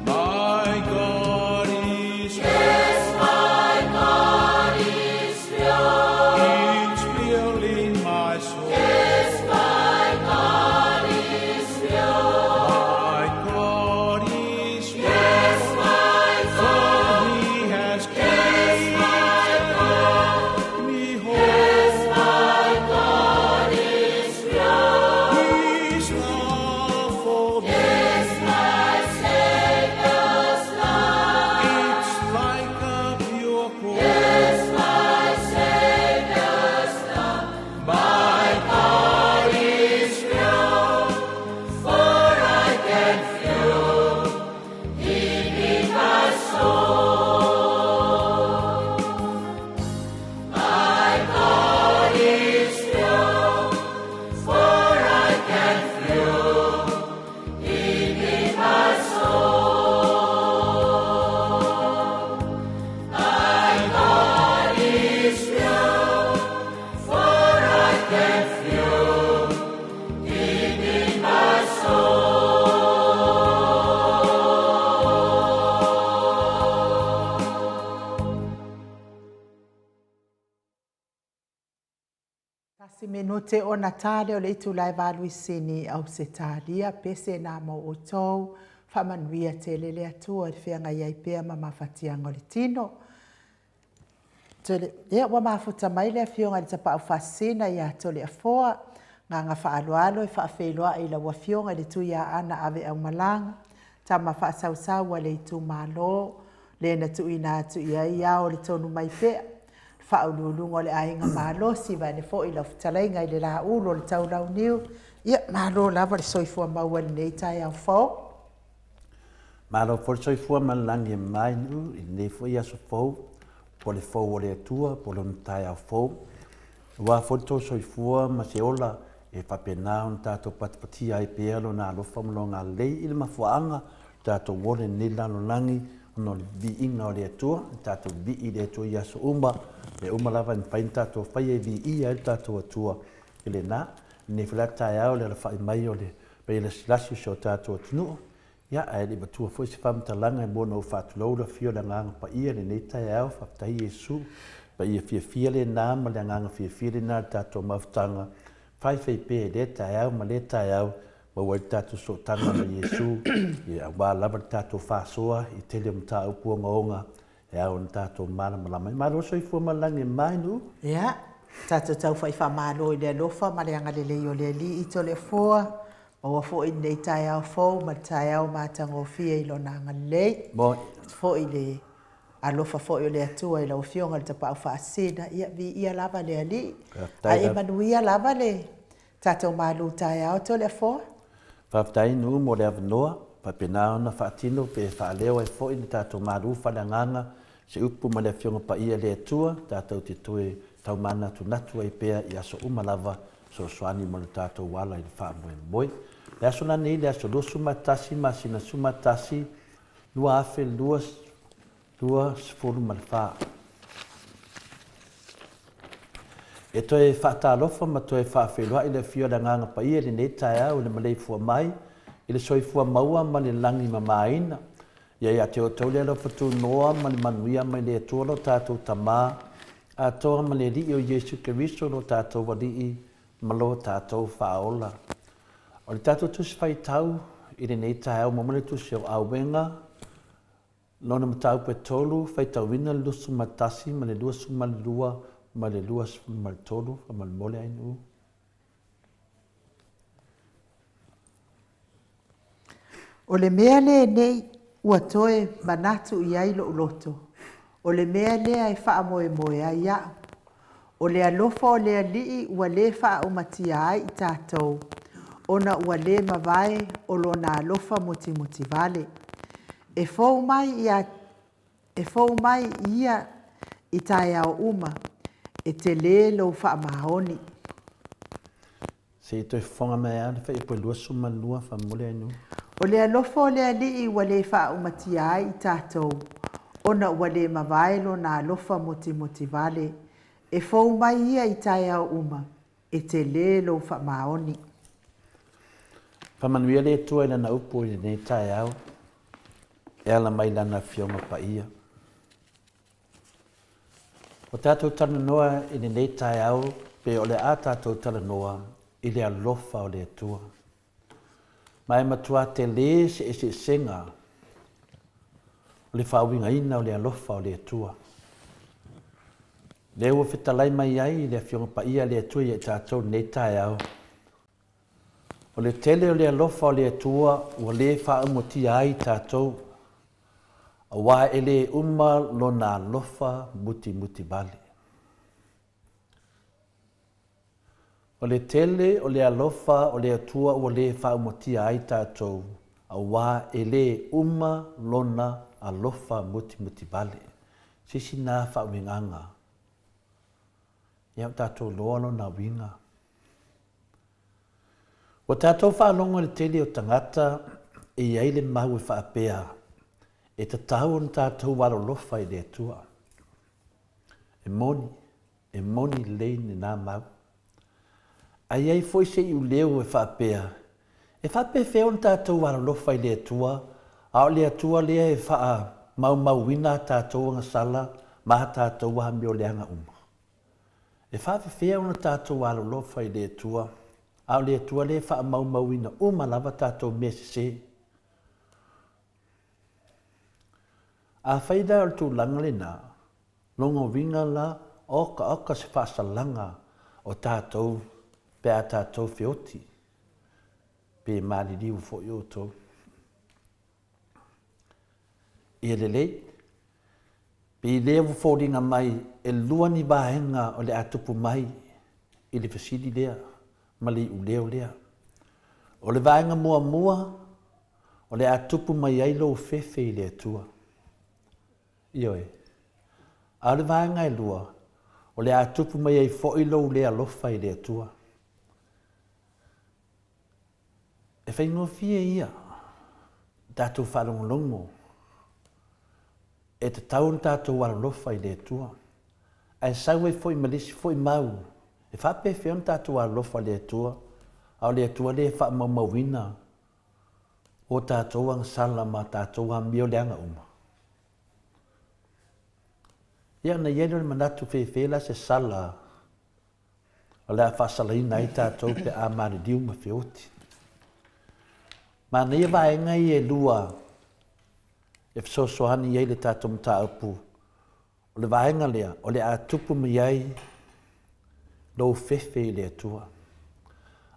My God is real. Yes, my God is real. It's real in my soul. Yes, my God is real. My God is real. Yes, my God. For he has yes, my God. Me whole. Yes, my God is real. His love for me. Yes, my Savior's love. It's like a pure gold. Yes, my Savior's love. My God is real, for I can feel Him in my soul. My God is real, for I can feel Him in my soul. My God is real, for I can feel Him in my soul. Tasi minute ona tale o le itula e valu i Sini, Ausetalia, pese na mo outou, faamanuia tele le Atua i le feagai ai pea ma mafatiaga o le tino. Tole, ia, ua mafuta mai le Afioga i le Tapaau Faasisina ia Toleafoa, Gagga faaaloalo e faafeiloai i lau Afioga i le Tuiaana Ave Aumalaga, tama faasausau a le itumalo, le na tuuina atu i ai ao o le tonu mai pea, le faauluuluga o le aiga malosi, vaeane foi lau fetalaiga i le laulu o le taulauniu. Ia, malo lava le soifua maua i lenei taeao fou. Malo foi le soifua ma le lagi e mamae nuu i lenei foi aso fou, po o le fou o le Atua, po o lona taeao fou. Aua foi le tou soifua ma se ola e faapena ona tatou patipatia ai pea Lona alofa ma Lona agalelei i le mafuaaga Tatou ola i lenei lalolagi ona o le viiga o le Atua, e tatou vii i le Atua i aso uma, mea uma lava e mafai ona tatou faia e viia ai lo tatou Atua i lena. Lenei foi la taeao i le alafai mai o le paia lasilasi o si o tatou atunuu, ia ae le i matua foi se faamatalaga e mua ona ou faatulou le afio o le Agaga Paia i lenei taeao, faafetai Iesu, paia fiafia lena ma le agaga fiafia lena i le tatou mafutaga, faifai pea i lea taeao ma lea taeao, maua ai le tatou sootaga ma Iesu, ia aua lava le tatou faasoa i tele o mataupu ogaoga e ao ona tatou malamalama ai. Malo le soifua ma le lagi e mama i nuu. Ia, tatou tau fai faamalo i le alofa ma le agalelei o le Alii Toleafoa, maua foi lenei taeao fou ma le taeao matagofie i Lona agalelei. Moni. Foi le alofa foi o le Atua i lau Afioga i le Tapaau Faasisina, ia viia lava le Alii. Faafetai A e manuia lava le Tatou malu taeao Toleafoa. Faafetai Nuu mo le avanoa, faapena ona faatino pe faaleo ai foi le tatou malu faaleagaga se upu ma le Afioga Paia le Atua tatou te toe taumanatunatu ai pea i aso uma lava fesoasoani mo le tatou ala i le faamoemoe. Le aso lanei le aso 21 masina 11 2020 24. E toe faatalofa ma toe faafeiloai le afio o le Agaga Paia i lenei taeao i le maleifua mai i le soifua maua ma le lagi mamaina. Ia ia te outou le alofa tunoa ma le manuia mai le Atua lo tatou Tama atoa ma le Alii o Iesu Keriso lo tatou Alii ma lo tatou Faaola. O le tatou Tusi Faitau i lenei taeao mo le Tusi o Auega Lona mataupu e tolu, faitauina le 21 ma le 22 ma le 23, faamolemole Ainuu. O le mea lenei ua toe manatu i ai lou loto, o le mea lea e faamoemoe ai au. O le alofa o le Alii ua le faaumatia ai i tatou, ona ua le mavae o lona alofa mutimutivale. E fou mai ia e fou mai ia i taeao uma, e telē lou faamaoni. Se i toe fofoga mai lava le faiapu e 22 faamolemole Ainuu. O le alofa o le Alii ua le faaumatia ai i tatou, ona ua le mavae lona alofa mutimutivale. E fou mai ia i taeao uma, e telē lou faamaoni. Faamanuia le Atua i Lana upu i lenei taeao e ala mai i Lana Afioga Paia. Ua tatou talanoa i lenei taeao pe o le a tatou talanoa i le alofa o le Atua. Ma e matua tele se eseesega o le faauigaina o le alofa o le Atua. Lea ua fetalai mai ai le Afioga Paia a le Atua ia i tatou i lenei taeao, o le tele o le alofa o le Atua ua le faaumatia ai tatou, aua e le uma Lona alofa mutimutivale. O le tele o le alofa o le Atua ua le faaumatia ai tatou, aua e le uma Lona alofa mutimutivale. Se isi na faauigaga, ia ua tatou iloa lona uiga. Ua tatou faalogo i le tele o tagata e i ai le mau e faapea, e tatau ona tatou alolofa i le Atua. E moni, e moni lelei lena mau. A i ai foi se iuleo e faapea, e faapefea ona tatou alolofa i le Atua, a o le Atua lea e faamaumauina a tatou agasala ma a tatou amioleaga uma? E faafefea ona tatou alolofa i le Atua, a o le Atua lea e faamaumauina uma lava tatou mea sese? Afai la o le tulaga lena, lona uiga la, okaoka se faasalaga o tatou pe a tatou feoti, pe maliliu foi outou. Ia lelei, pei lea ua foliga mai e lua ni vaega o le a tupu mai i le fesili lea ma le iuleo lea. O le vaega muamua, o le a tupu mai ai lou fefe i le Atua. Ioe. A o le vaega e lua, o le a tupu mai ai foi lou le alofa i le Atua. E faigofie ia. tatou faalogologo, e tatau ona tatou alolofa i le Atua. Ae sau ai foi ma le isi foi mau, e faapefea ona tatou alolofa i le Atua, a o le Atua lea e faamaumauina o tatou agasala ma tatou amio leaga uma. Ia ona i ai lea o le manatu fefe la se sala o le a faasalaina ai tatou pe a maliliu ma feoti. Manaia vaega ia e lua e fesoasoani ai le tatou mataupu. O le vaega lea, o le a tupu mai ai lou fefe i le Atua.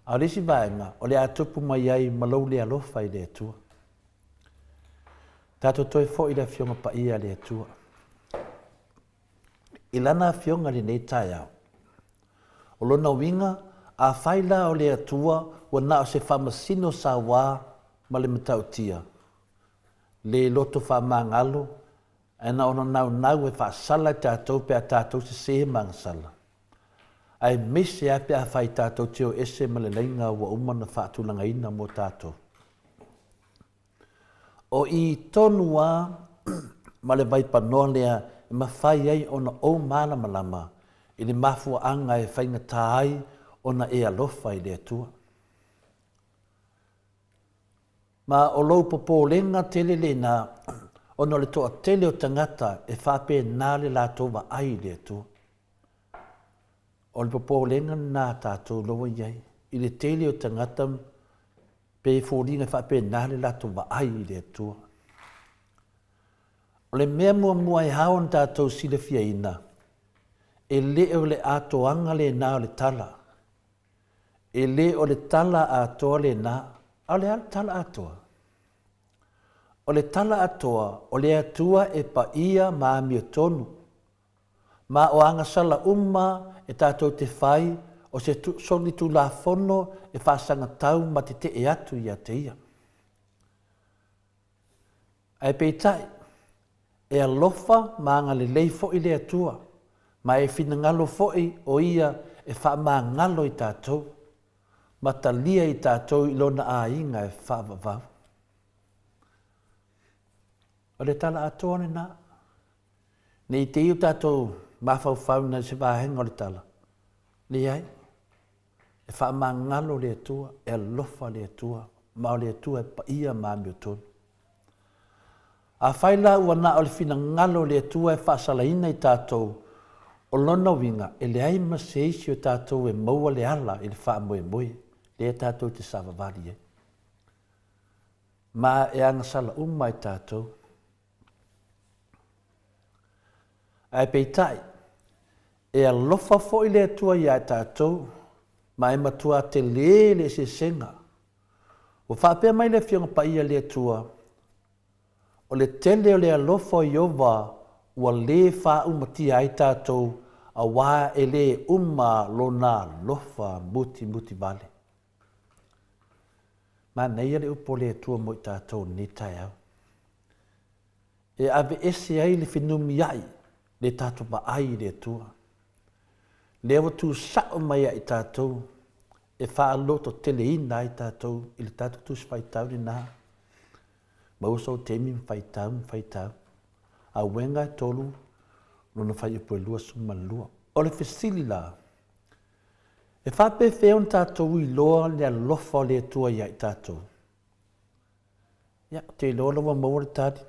A o le isi vaega, o le a tupu mai ai ma lou le alofa i le Atua. Tatou toe foi i le Afioga Paia a le Atua. I Lana Afioga i lenei taeao. O lona uiga, afai la o le Atua ua na o se faamasino sauā ma le matautia, le loto faamagalo, ae na ona naunau e faasala i tatou pe a tatou sesē ma agasala, aemaise lava pe afai tatou te o ese ma le laina ua uma ona faatulagaina mo tatou. O i tonu lava ma le vaipanoa lea e mafai ai ona ou malamalama i le mafuaaga e faigata ai ona e alofa i le Atua. Ma o lou popolega tele lena ona o le toatele o tagata e faapena le latou vaai i le Atua. O le popolega lena a tatou la ua i ai, i le tele o tagata Pe foliga e faapena le latou vaai i le Atua. O le mea muamua e ao ona tatou silafiaina, e le o le atoaga lena o le tala. E le o le tala atoa lena. A o le a le tala atoa? O le tala atoa, o le Atua e paia ma amiotonu. Ma o agasala uma e tatou te fai, o se solitulafono e faasagatau ma tetee atu ia te Ia. Ae peitai, e alofa ma agalelei foi le Atua, ma e finagalo foi o Ia e faamagalo i tatou, ma talia i tatou i Lona aiga e faavavau. O le tala atoa lena. Ne i te i o tatou mafaufau i se vaega o le tala. Leai. E faamagalo le Atua, e alofa le Atua, ma o le Atua e paia ma amiotonu. Afai la ua na o le finagalo o le Atua e faasalaina i tatou, o lona uiga e leai ma se isi o tatou e maua le ala i le faamoemoe lea tatou te savavali ai. Ma e agasala uma ai tatou. Ae peitai, e alofa foi le Atua iā tatou, ma e matuā telē le eseesega. Ua faapea mai le Afioga Paia le Atua, O le tele o le alofa o Ieova ua lē fāumatia ai tatou, auā e lē uma Lona alofa mutimutivale. Manaia le upu a le Atua mo i tatou i lenei taeao. E aveese ai le fenumiai le tatou vaai i le Atua. Lea ua tu sao mai ia i tatou e faalototeleina ai tatou i le tatou Tusi Faitau lena. Maua sou taimi ma faitau ma faitau. Auega e tolu lona fuaiupu e 22. O le fesili la, e faapefea ona tatou iloa le alofa o le Atua ia i tatou? Ia, ou te iloa la ua maua le tali.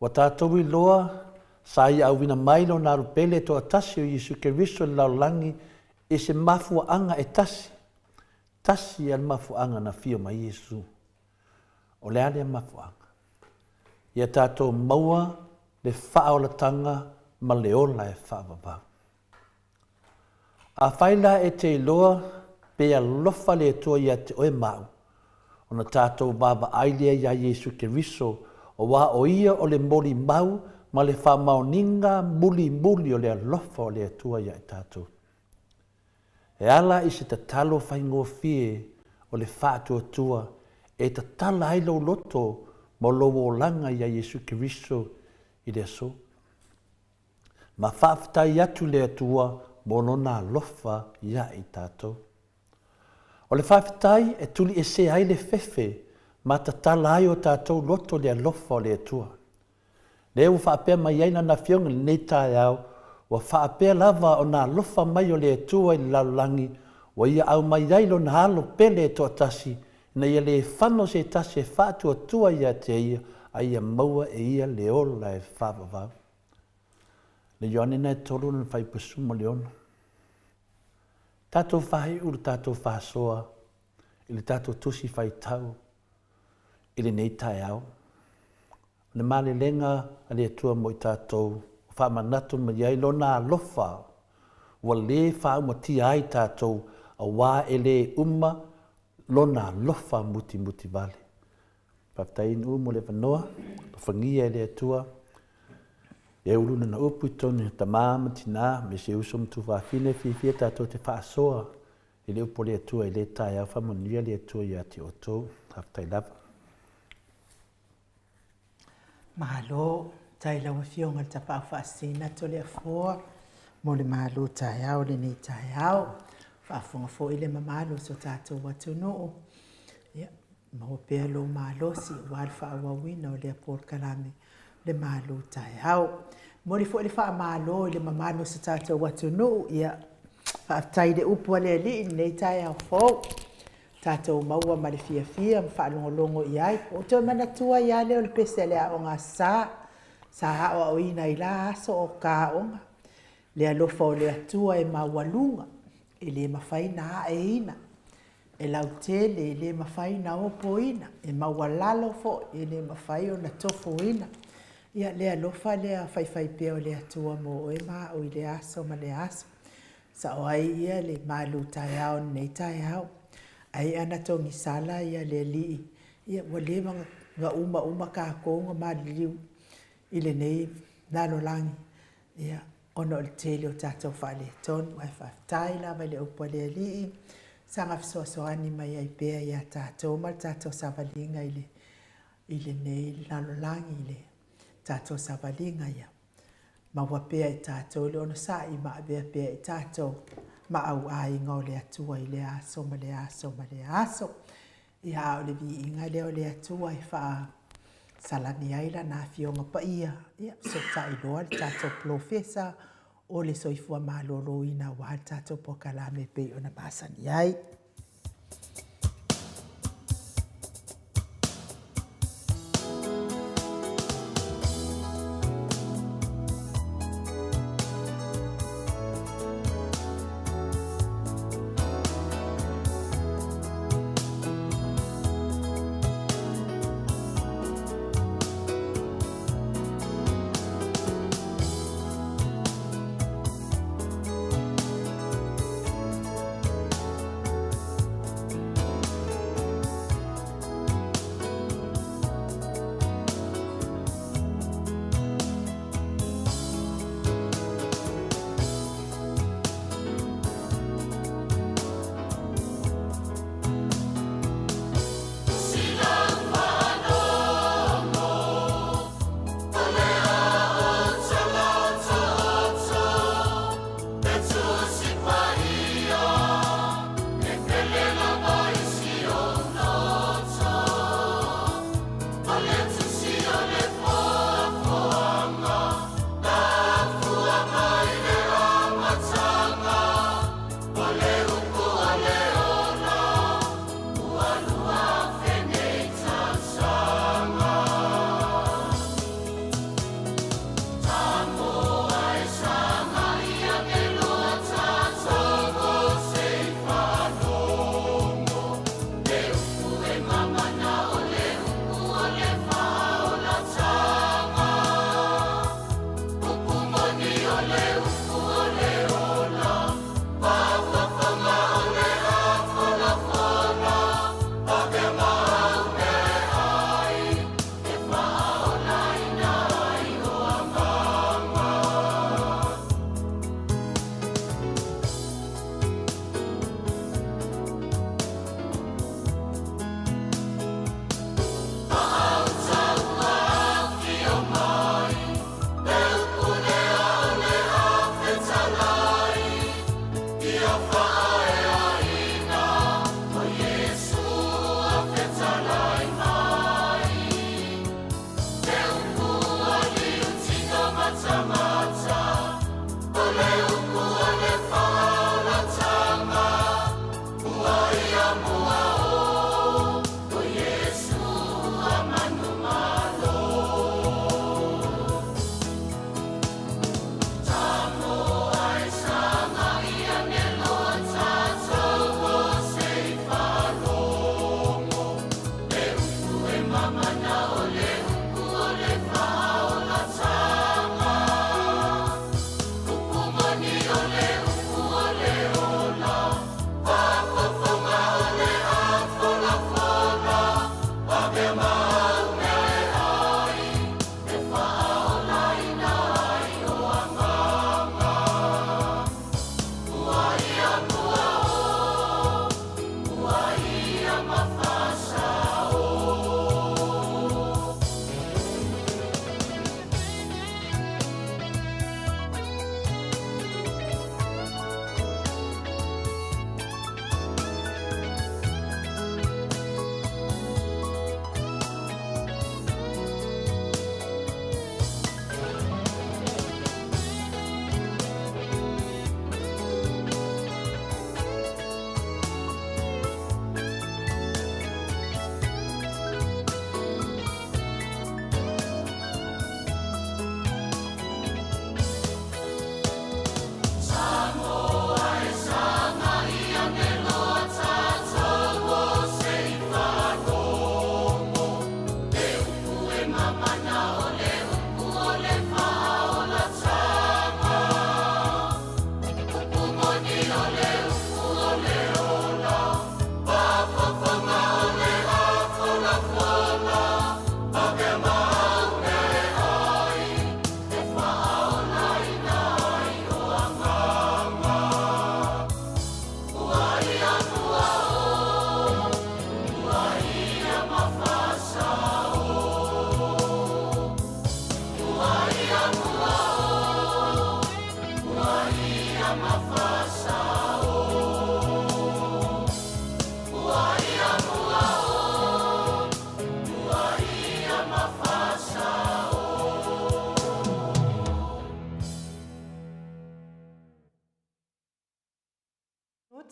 Ua tatou iloa, sa ia auina mai Lona alupele e toatasi o Iesu Keriso i le lalolagi i se mafuaaga e tasi, tasi lava le mafuaaga na afio mai ai Iesu. O le a lea mafuaaga? Ia tatou maua le faaolataga ma le ola e faavavau. Afai la e te iloa pe alofa le Atua ia te oe ma au, ona tatou vaavaai lea iā Iesu Keriso, auā o Ia o le molimau ma le faamaoniga mulimuli o le alofa o le Atua ia i tatou. E ala i se tatalo faigofie o le faatuatua e tatala ai lou loto ma lou olaga iā Iesu Keriso i le aso. Ma faafetai atu le Atua mo Lona alofa ia i tatou. O le faafetai e tuliesea ai le fefe Ma tatala ai o tatou loto i le alofa o le Atua. Lea ua faapea mai ai Lana Afioga i lenei taeao, ua faapea lava ona alofa mai o le Atua i le lalolagi, ua Ia aumai ai Lona Alo pele e toatasi, ina ia le fano se tasi e faatuatua ia te Ia, a ia maua e ia le ola e faavavau. Le Ioane na e tolu lona 56. Tatou faaiu le tatou faasoa i le tatou tusi faitau i lenei taeao. O le malelega a le Atua mo i tatou, ua faamanatu mai ai Lona alofa ua lē faaumatia ai tatou, auā e lē uma Lona alofa mutimutivale. Faafetai Nu'u mo le avanoa, alofagia e le Atua e ulu lana upu i totonu o tama ma tina, aemaise uso ma tuafafine, fiafia tatou te faasoa i le upu a le Atua i lea taeao, faamanuia le Atua ia te outou. Faafetai lava. Malo, faafetai i lau Afioga i le Tapaau Faasisina Toleafoa mo le malu taeao i lenei taeao. Faafofoga foi le mamalu o si o tatou atunuu. Ia, maua pea lou malosi aua le faaauauina o lea polokalame le malu taeao. E momoli foi le faamalo i le mamalu o si o tatou atunuu. Ia, faafetai i le upu a le Alii i lenei taeao fou. Tatou maua ma le fiafia ma faalogologo i ai. Ua ou toe manatua ai lava lea o le pese a le Aoga Aso Sa, sa aoaoina ai la aso o ta aoga. Le alofa o le Atua e maualuga, e le mafai ona aeina, e lautele, e le mafai ona opoina, e maualalo foi, e le mafai ona tofoina. Ia, le alofa lea faifaipea o le Atua mo oe ma au i lea aso ma lea aso. Sao ai ia le malu taeao i lenei taeao. Ai ana togisala ia le Alii, ia ua leva ona uma uma tatou ona maliliu i lenei lalolagi, ia, ona o le tele o tatou faaletonu. Ae faafetai lava i le upu a le Alii, saga fesoasoani mai ai pea ia tatou ma le tatou savaliga i le i lenei lalolagi, i le tatou savaliga ia maua pea e tatou le onosai ma avea pea i tatou ma auaiga o le Atua i lea aso ma lea aso ma lea aso. Ia, a o le viiga lea o le Atua e faasalani ai Lana Afioga Paia, ia, fesootai loa le tatou polofesa o le soifua maloloina aua le tatou polokalame e pei ona masani ai.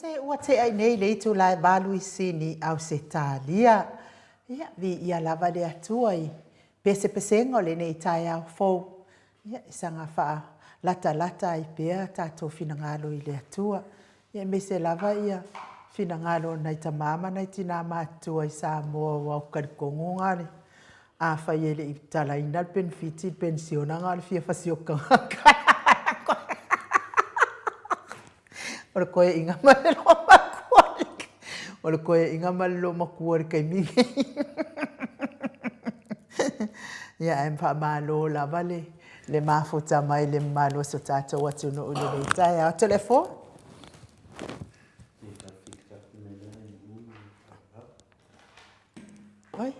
minute ua tea i nei le itula e valu i Sini, Ausetalia. Ia, viia lava le Atua i pesepesega o lenei taeao fou. Ia, e saga faalatalata ai pea tatou finagalo i le Atua. Ia, aemaise lava ia finagalo o nai tama ma nai tina matutua i Samoa aua ou te talitonu na o le afai e le i talaina le penefiti le penisiona na o le fia fasioti tagata. O le toeaina ma le loomatua o le toeaina ma le loomatua i le taimi lenei. Ia, ae faamalo lava le le mafuta mai le mamalu o so tatou atunuu i lenei taeao. Toleafoa? Oi.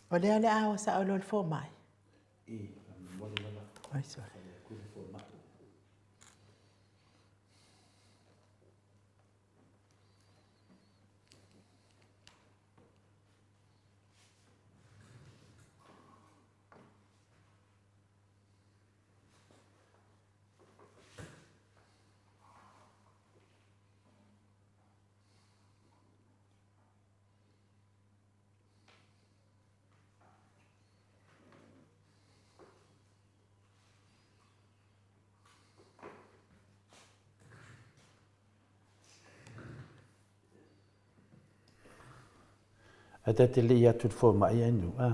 O lea o le a o sao loa le fomai. Oi, sorry. Ae ta te le i atu i le fomai ai nu, a.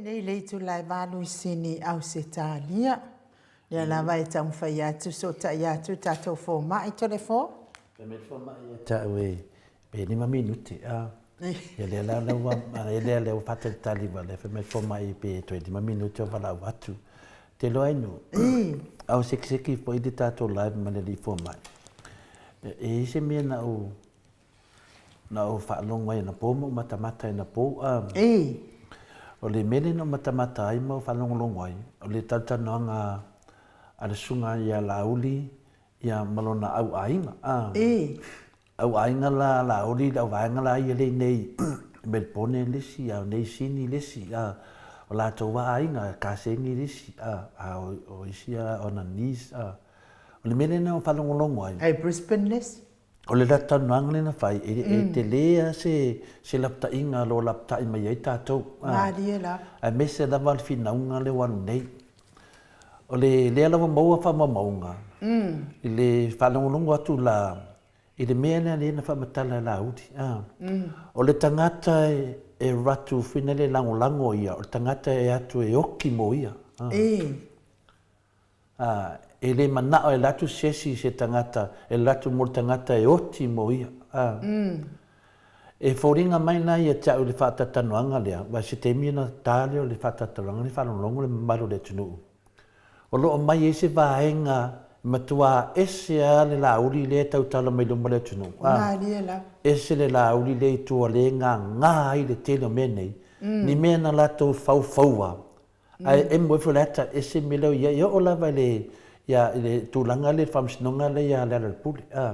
lenei le itula e valu i Sini, Ausetalia. Lea lava e taumafai atu sootai atu tatou fomai Toleafoa. Fai mai le fomai ia te au e pe lima minute a. Ia lea la la ua lea lea ua faatalitali ua lea fai mai le fomai pe toe lima minute o valaau atu. Te iloa ai nuu, a o sekiseki foi le tatou live ma le alii fomai. E i ai se mea na ou Na ou faalogo ai anapo ma ou matamata ai anapo. O le mea lea na ou matamata ai ma ou faalogologo ai, o le talatalanoaga a le susuga ia Laauli ia ma lona au aiga. Au aiga la a Laauli, le auvaega la ia lea i inei i Melbourne le isi, a o nei i Sini le isi, o latou lava aiga, Kasegi le isi, a o isi ona niece. O le mea lea na ou faalogologo ai. Ai Brisbane le isi? O le latou talanoaga lea na fai, e tele lava se lapataiga o lo o lapatai mai ai tatou. Malie lava. Aemaise lava le finauga lea ua alu nei. O le lea lava maua faamaumauga i le faalogologo atu la i le mea lea na faamatala e Laauli. O le tagata e avatu foi lea e lagolago ia, o le tagata e atu e oki mo ia. Ā, e le manao e alu atu se isi i se tagata, e alu atu mo le tagata e oti mo ia. Ā, e foliga mai la ia te au i le faatalatanoaga lea, aua i se taimi ona ta lea o le faatalatanoaga lea faalogologo le mamalu o le atunuu, o lo o mai ai se vaega e matua ese lava le lāuli lea e tautala mai luma o le atunuu. Ā, Malie lava. ese le lāuli lea i tua lea e gagā ai le tele o mea nei, ni mea na latou faufaua Ae emo ifo le ata ese mea lea o i ai, e oo lava i le, ia, i le tulaga lea i le faamasinoga lea ia Lealailepule, a.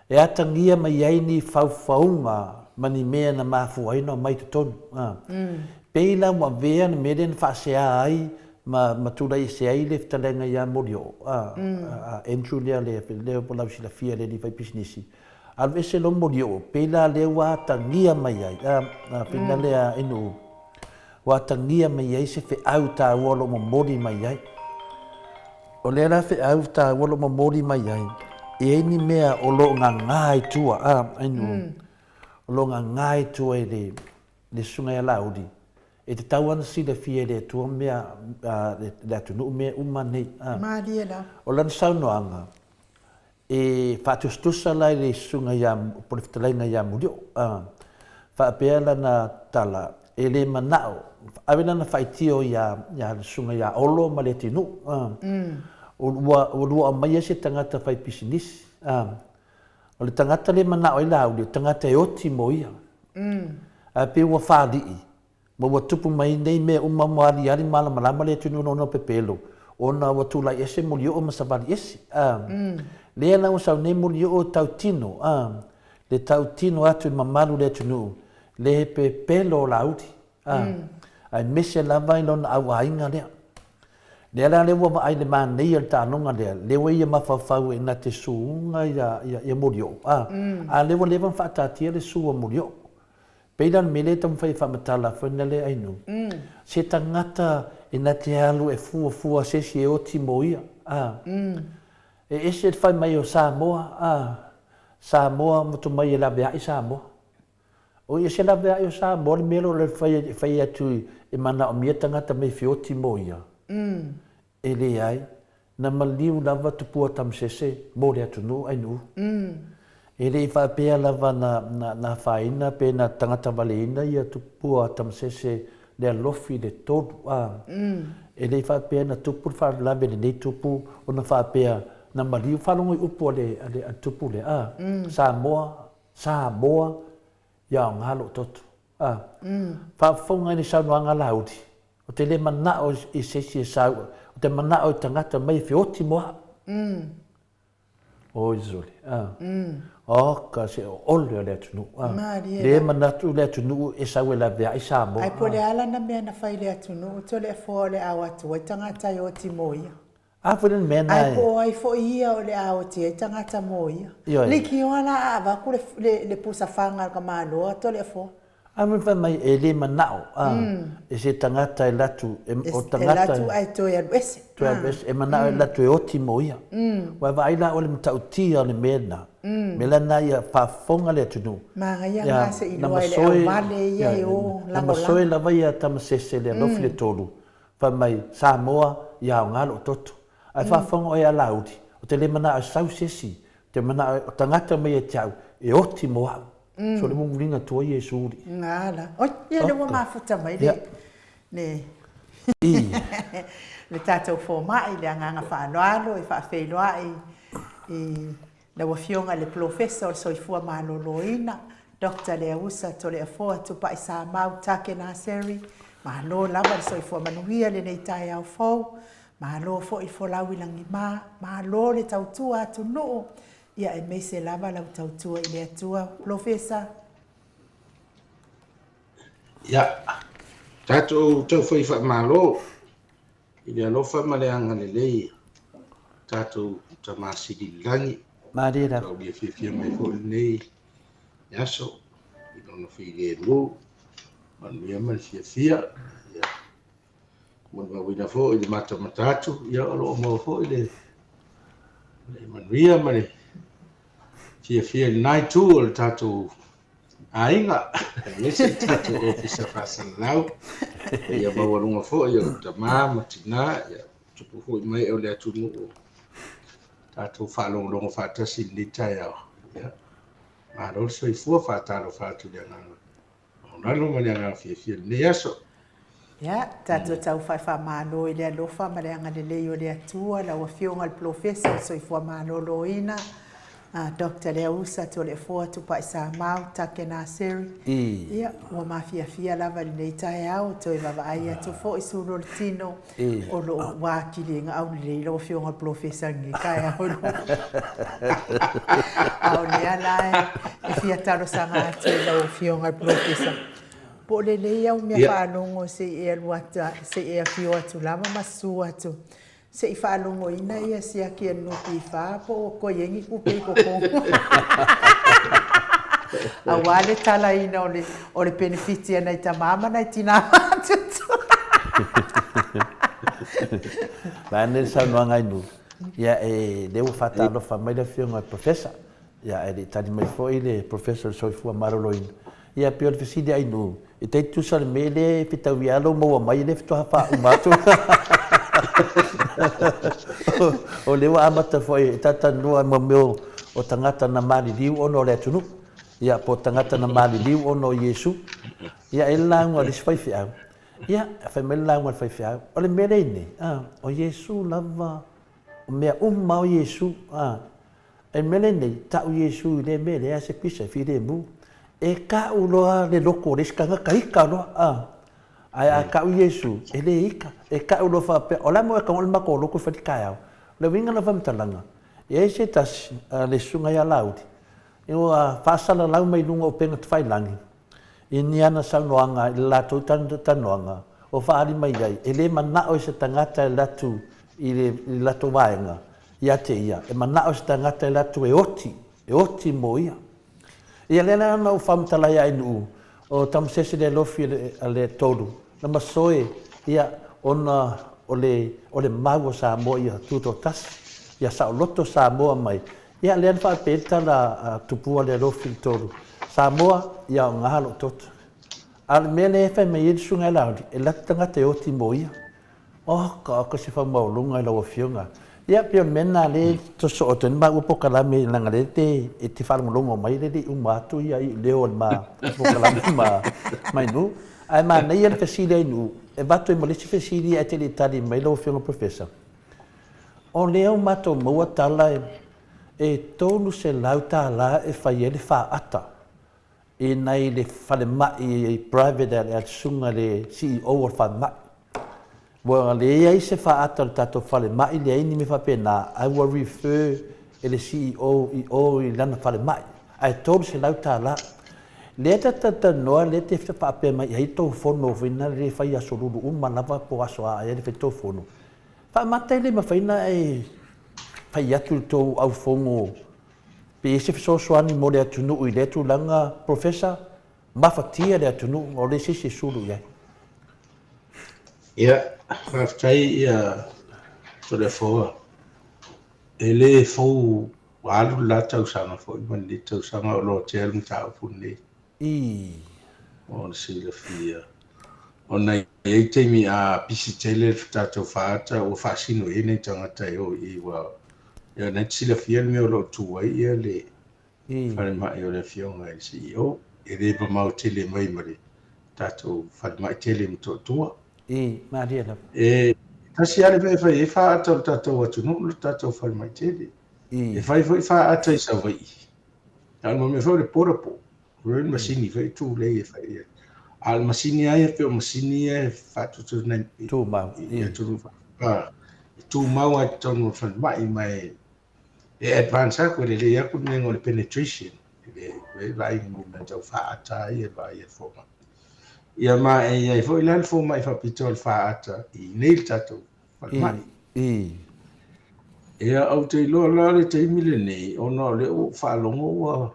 E atagia mai ai ni faufauga ma ni mea na mafua ai ona omai i totonu, a. Pei la ua avea le mea lea na faasea ai ma, ma tulai ese ai le fetalaiga ia Molioo, a, a Andrew lea, le, lea ua lausilafia e le alii faipisinisi, alu ese loa Molioo, pei la lea ua atagia mai ai, a, a, pei la lea e nuu, Ua atagia mai ai se feau taua o lo o momoli mai ai. O lea la feau taua o lo o momoli mai ai, e i ai ni mea o lo o gagā i tua, a, ai nuu, o lo o gagā i tua i le, le Susuga ia Laauli, e tatau lava ona silafia e le Atua mea, a, le atunuu mea uma nei, a. Malie la. O lana saunoaga, E faatusatusa la i le susuga ia, po o le fetalaiga ia Mulioo, a, faapea lana tala, e le manao, ave lana faitio ia, ia le susuga ia Olo ma Leatinuu, a, ua, ua lua aumaia se tagata fai pisinisi, a, o le tagata lea e manao ai Laauli, o le tagata e oti mo ia. Ae pei ua faalii, Ma ua tupu mai nei mea uma ma aliali malamalama le atunuu ona pepelo, ona ua tulai ese Molioo ma savali ese. A, lea la ua sau nei Molioo tautino, a, le tautino atu i le mamalu o le atunuu, le he pepelo o Laauli, a, aemaise lava i lona auaiga lea. Lea la lea ua vaai i le manaia o le taaloga lea, lea ua ia mafaufau e na te suuga ia, ia, ia Molioo, a, a lea ua leva ona faataatia le su a Molioo. Pei la le mea lea e taumafai e faamatala foi na le Ainu, se tagata e na te alu e fuafua se isi e oti mo ia, a. E ese le fai mai o Samoa, a, Samoa motu mai e laveai Samoa. O ia se laveai o Samoa le mea lea e fai atu e manaomia tagata mei feoti mo ia. E leai, na maliu lava Tupua Tamasese mo le atunuu Ainuu. E le i faapea lava na, na, na afaina pe na tagatavaleina ia Tupua Tamasese le alofi le tolu, a. E le i faapea na tupu le faalavelave i lenei tupu ona faapea na maliu, faalogo i upu a le, a le, a le tupu lea, a. Samoa, Samoa, ia aoga lou toto. A. Faafofoga i le saunoaga a Laauli, Ou te le manao i se isi e sau, ou te manao i tagata mai e feoti mo au. Oi sole, a. Oka se ole o le atunuu, a. Malie Le manatu le atunuu e sau e laveai Samoa. Ai po o le a lana mea na fai i le atunuu, Toleafoa o le a o atu ai tagata e oti mo ia. A foi le mea na Ae po o ai foi ia o le a oti ai tagata mo ia. Ioe. Leitioa la a avatu le, le, le pusa faga a le tamaloa Toleafoa. A foi fai mai e le manao a e se tagata e latu e, o tagata e latu ae toe alu ese. Toe alu ese, e manao e latu e oti mo ia. Ua vaai la oe le matautia o le mea lena. Mea la lena ia faafofoga le atunuu. Manaia lena se i iloa e le auvale ia e o lagolago. Na masoe lava ia Tamasese le alofi le tolu, fai mai, Samoa, ia aoga lou toto. Ae faafofoga oe ia Laauli, ou te le manao e sau se isi, ou te manao o tagata mai ia te au, e oti mo au. So le mulimuliga atu ai Iesu alii. Gala. Oi, ia lea ua mafuta mai le, le, le tatou fomai, le agaga faaaloalo e faafeiloai i lau Afioga i le Polofesa o le Soifua Maloloina, Doctor Leausa Toleafoa Tupai Samau Take Naseri. Malo lava le soifua manuia i lenei taeao fou. Malo foi le folau i lagima. Malo le tautua atunuu. Ia aemaise lava lau tautua i le Atua. Polofesa. Ia, tatou taufai faamalo i le alofa ma le agalelei o tatou Tama Sili i le Lagi. Malie lava. Taulia fiafia mai foi lenei aso i lona filemu, manuia ma le fiafia. Ia, molimauina foi i le matamata atu, ia o lo o maua foi le, le manuia ma le fiafia i lena itu o le tatou aiga, aemaise le tatou ofisa faasalalau, ia maualuga foi o tama ma tina, ia tupu foi mai o le atunuu tatou faalogologo faatasi i lenei taeao. Ia, malo le soifua, faatalofa atu i le agaga maualalo ma le agaga fiafia i lenei aso. Ia, tatou tau faifamalo i le alofa ma le agalelei o le Atua, lau Afioga i le Polofesa o le Soifua Maloloina, Doctor Leausa Toleafoa Tupai Samau Take Naseri. Ia, ua mafiafia lava i lenei taeao, toe vaavaai atu foi sulu o le tino o lo o ua atili ai gaau lelei lau Afioga i le Polofesa i lenei taeao. A o lea la e fia talosaga atu i lau Afioga i le Polofesa, Po o lelei au mea faalogo se i e alu atu, se i e afio atu lava ma susu atu, se i faalogoina ia siaki a le NPF po o toe i ai ni tupe i totonu. Aua le talaina o le, o le penefiti a nai tama ma nai tina matutua. Vaeane le saunoaga i nuu, ia e lea ua faatalofa mai le Afioga i le Professor, ia ae le i tali mai foi le Professor o le Soifua Maloloina, Ia pei o le fesili a Inu, e tai tusa le mea lea e fetauia lou maua mai lea faatoa faauma atu. O lea ua amata foi e talatalanoa i mea o tagata na maliliu ona o le atunuu, ia po o tagata na maliliu ona o Iesu. Ia e i ai le lauga a le isi faifeau, ia fai mai le lauga a le faifeau, o le mea lea i nei, o Iesu lava, o mea uma o Iesu, E mele nei, ta'u Iesu i lea mea, leai se pisa e filemu. E ka'u loa le loto o le isi tagata, ika loa, a. Ae a ka'u Iesu, e le ika. E ka'u loa faapea, o le a mo e tago le matou loto e fai le taeao. O le uiga la o le faamatalaga, e i ai se tasi, le susuga ia Laauli, ua faasalalau mai luga o upega tafailagi, I ni ana saunoaga i le latou talanoaga, ua faaali mai ai, e le manao i se tagata e alu atu i le latou vaega ia te ia, e manao i se tagata e alu atu e oti, e oti mo ia. Ia lea la na ou faamatala ai ia Nuu, o Tamasese le alofi a le Tolu, na masoe ia ona o le o le mau a Samoa ia tutoatasi, ia saoloto Samoa mai Ia, lea na faapea ai le tala a Tupua le alofi i le Tolu, Samoa, ia aoga lou toto. A o le mea lea e fai mai ai le Susuga ia Laauli, e lata tagata e oti mo ia. Oka, oka se faamaualuga i lau Afioga. Ia, pei o le mea lena lea e sosoo atu ai le maua polokalame leaga lea te, e te faalogologo mai le le i uma atu ia leo o le ma polokalame ma, ma Inu. Ae manaia le fesili a Inu, e avatu ai ma le isi fesili ae te le i tali mai lau Afioga Professor. O lea ua matou maua tala e $300 e fai ai le faata i nai le falemai private a le susuga i le CEO o le falemai. Ua leai se faata o le tatou falemai, leai ni mea faapena, ae ua refer e le CEO i o i lana falemai, ae $300. Lea ta te talanoa, lea te faapea mai ai tou fono foi na le fai aso lulu uma lava po o aso a ea le fai tou fono. Faamata e le mafai ona e fai atu i le tou aufono pe i ai se fesoasoani mo le atunuu i lea tulaga, Professor, mafatia le atunuu, o le se isi e sulu i ai. Ia, faafetai ia Toleafoa. E le fou Ua alu le la tausaga foi ma lenei tausaga o lotea le mataupu lenei. Ii. Mo le silafia. Ona e i ai taimi a pisi tele le tatou faata ua faasino i ai nai tagata e o i i ua ia na te silafia le mea o lo o tu ai ia le falemai o le afioga i le CEO. E le mamao tele mai ma le tatou falemai tele i Motootua. Ii, malie lava. E tasi lava le mea e fai ai faata o le tatou atunuu le tatou falemai tele. E fai foi faata i Savaii. A o le mea foi o le portable. O le masini foi tulei e fai ai. A o le masini lava ia pei o masini ia e faatutuina i Tumau. I atunuu e tumau lava i totonu o le falemai ma e advance atu, e lelei atu le mea o le penetration i le vaaiga mo mea tau faata ia e vaai e le fomai. Ia ma e i ai foi la le fomai faapitoa o le faata i inei i le tatou falemai. Ia, ou te iloa la le taimi lenei, ona o lea ua ou faalogo ua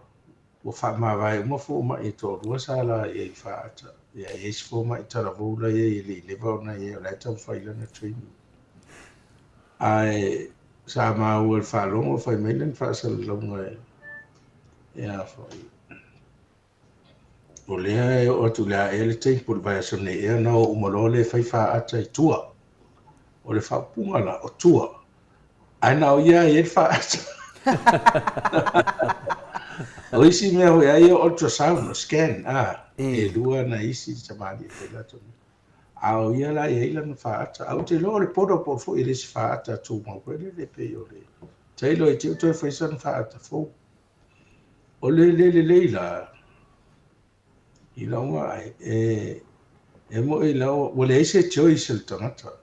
ua faamavae uma fomai e toalua sa la i ai i faata. Ia, e i ai si fomai talavou la i ai e le i leva ona i ai, o la e taumafai lana training. Ae sa maua i le faalogo fai mai lana faasalalauga e a foi. O lea e oo atu i le a ea le taimi po o le vaiaso nei ea ona oo uma loa lea e fai faata i tua. O le faaupuga la, o tua, ae na o ia e i ai le faata. O isi mea foi ai o ultrasound, o scan, a, e lua na isi tamalii e fai latou mea. A o ia la e i ai lana faata. Ae ou te iloa o le portable foi e le o se faata tumau foi lele pei o le tailo e te i ua toe fai sana faata fou. O le le lelei la, i lau vaai, e, e moi la, ua leai se choice a le tagata.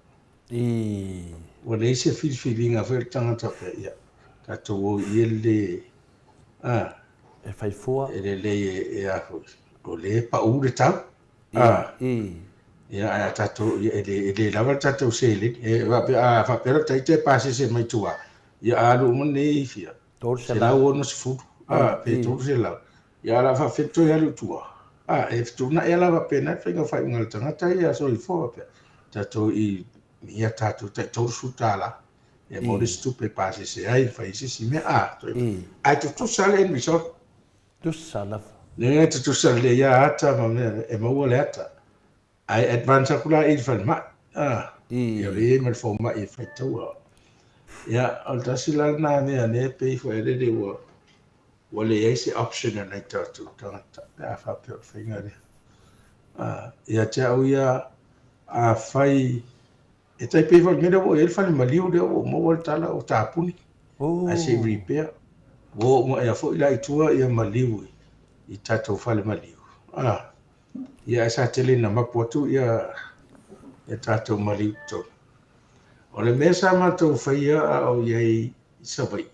Ua leai se filifiliga foi a le tagata pea, ia, tatou o i e le, a, E fai fua. E lelei e, e a foi, o lea e pau le tau. A, ia, ae a tatou, ia, e le, e le lava le tatou seleni. E faapea, a faapea la ita e pasese mai tua, ia a alu uma nei fia, 160, a, pe 300. Ia, a o le a faapefea ona toe alu i tua? A, e fetuunai lava la faapena le faiga o faaiuga a le tagata ia soifua faapea, tatou i ia tatou tai $30 e maua le isi tupe e pasese ai e fai ai se isi mea, a, toe, ae tutusa le end result. Tutusa lava. E tutusa lelei lava ata ma mea e maua le ata. Ae advance atu la i le falemai. Ah, ia o lea e i ai ma le fomai e faitaua. Ia, o le tasi la lena mea lea e pei foi lele ua ua leai se option a nai tatou tagata pe a faapea o le faiga lea. Ah, ia te au ia, afai E tai pei foi le mea lea ua oo i ai le fale maliu lea ua ou maua le tala ua tapuni ae se i repair. Ua oo mai foi la i tua ia maliu i tatou fale maliu. Ah, ia ae sa tele ina mapu atu ia ia tatou maliu i totonu. O le mea sa matou faia a o i ai i Savaii,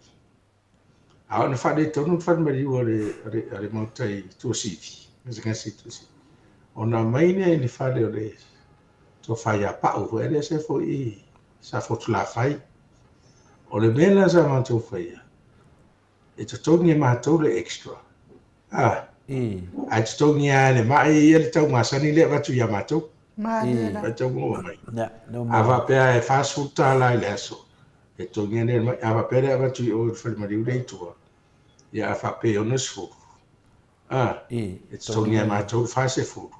A ona faaletonu le fale maliu a le, a le, a le maota i Tuasivi, gasegase i Tuasivi, ona aumai lea i le fale o le tofa ia Pau foi lea se foi i Safotulafai. O le mea lena sa matou faia, e totogi e matou le extra. Ah, ae totogi lava e le mai ia le tau masani lea e avatu ia matou. Malie la. Mai tau maua mai. A faapea e $40 i le aso, e totogi ane e le mai. A faapea le avatu i o i le falemaliu lea i tua, ia a faapea e 60, a, e totogi e matou le 40,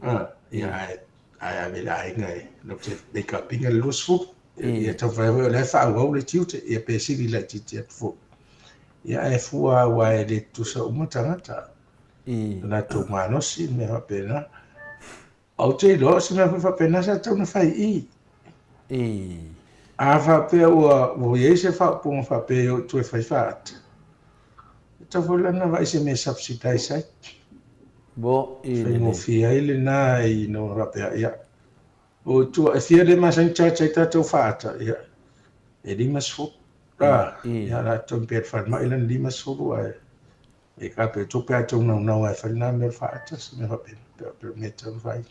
a, ia ae, ae ave i le aiga e latou te make up ina le 20. Ia taumafai foi o la e faaauau le tiute, ia pe sili laitiiti atu foi. Ia ae fua aua e le tutusa uma tagata. O latou malosi ma mea faapena. Ou te iloa o se mea foi faapena sa tatau ona fai i i. A faapea ua, ua i ai se faaupuga faapea e o i tua e fai faata, e tatau foi la ona vaai se mea e subsidize ai. Mo i Faigofie ai lena ina ua faapea, ia, o i tua, e fia le masani charge ai tatou faata, ia, e 50. A, ia, o le a totogi pea e le falemai lana 50 ae E ka pe tupe a tou naunau ai fai lena mea o le faaata, se mea faapena, pe o le mea e tatau ona fai.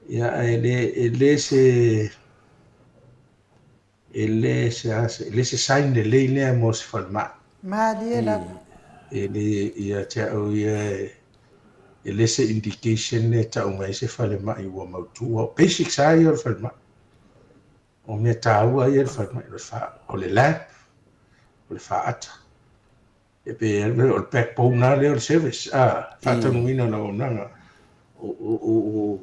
Ia, ae le, e le se, e le se a se, e le se sign lelei lea mo se falemai. Malie lava. E le, ia te au ia, e le se indication lea e tau mai ai se falemai ua mautu. O basics lava ia o le falemai. O mea taua ia i le falemai, o le lab, o le faata. E pei o le backbone lava lea o le service, a, faataunuuina o le auaunaga. O, o, o, o,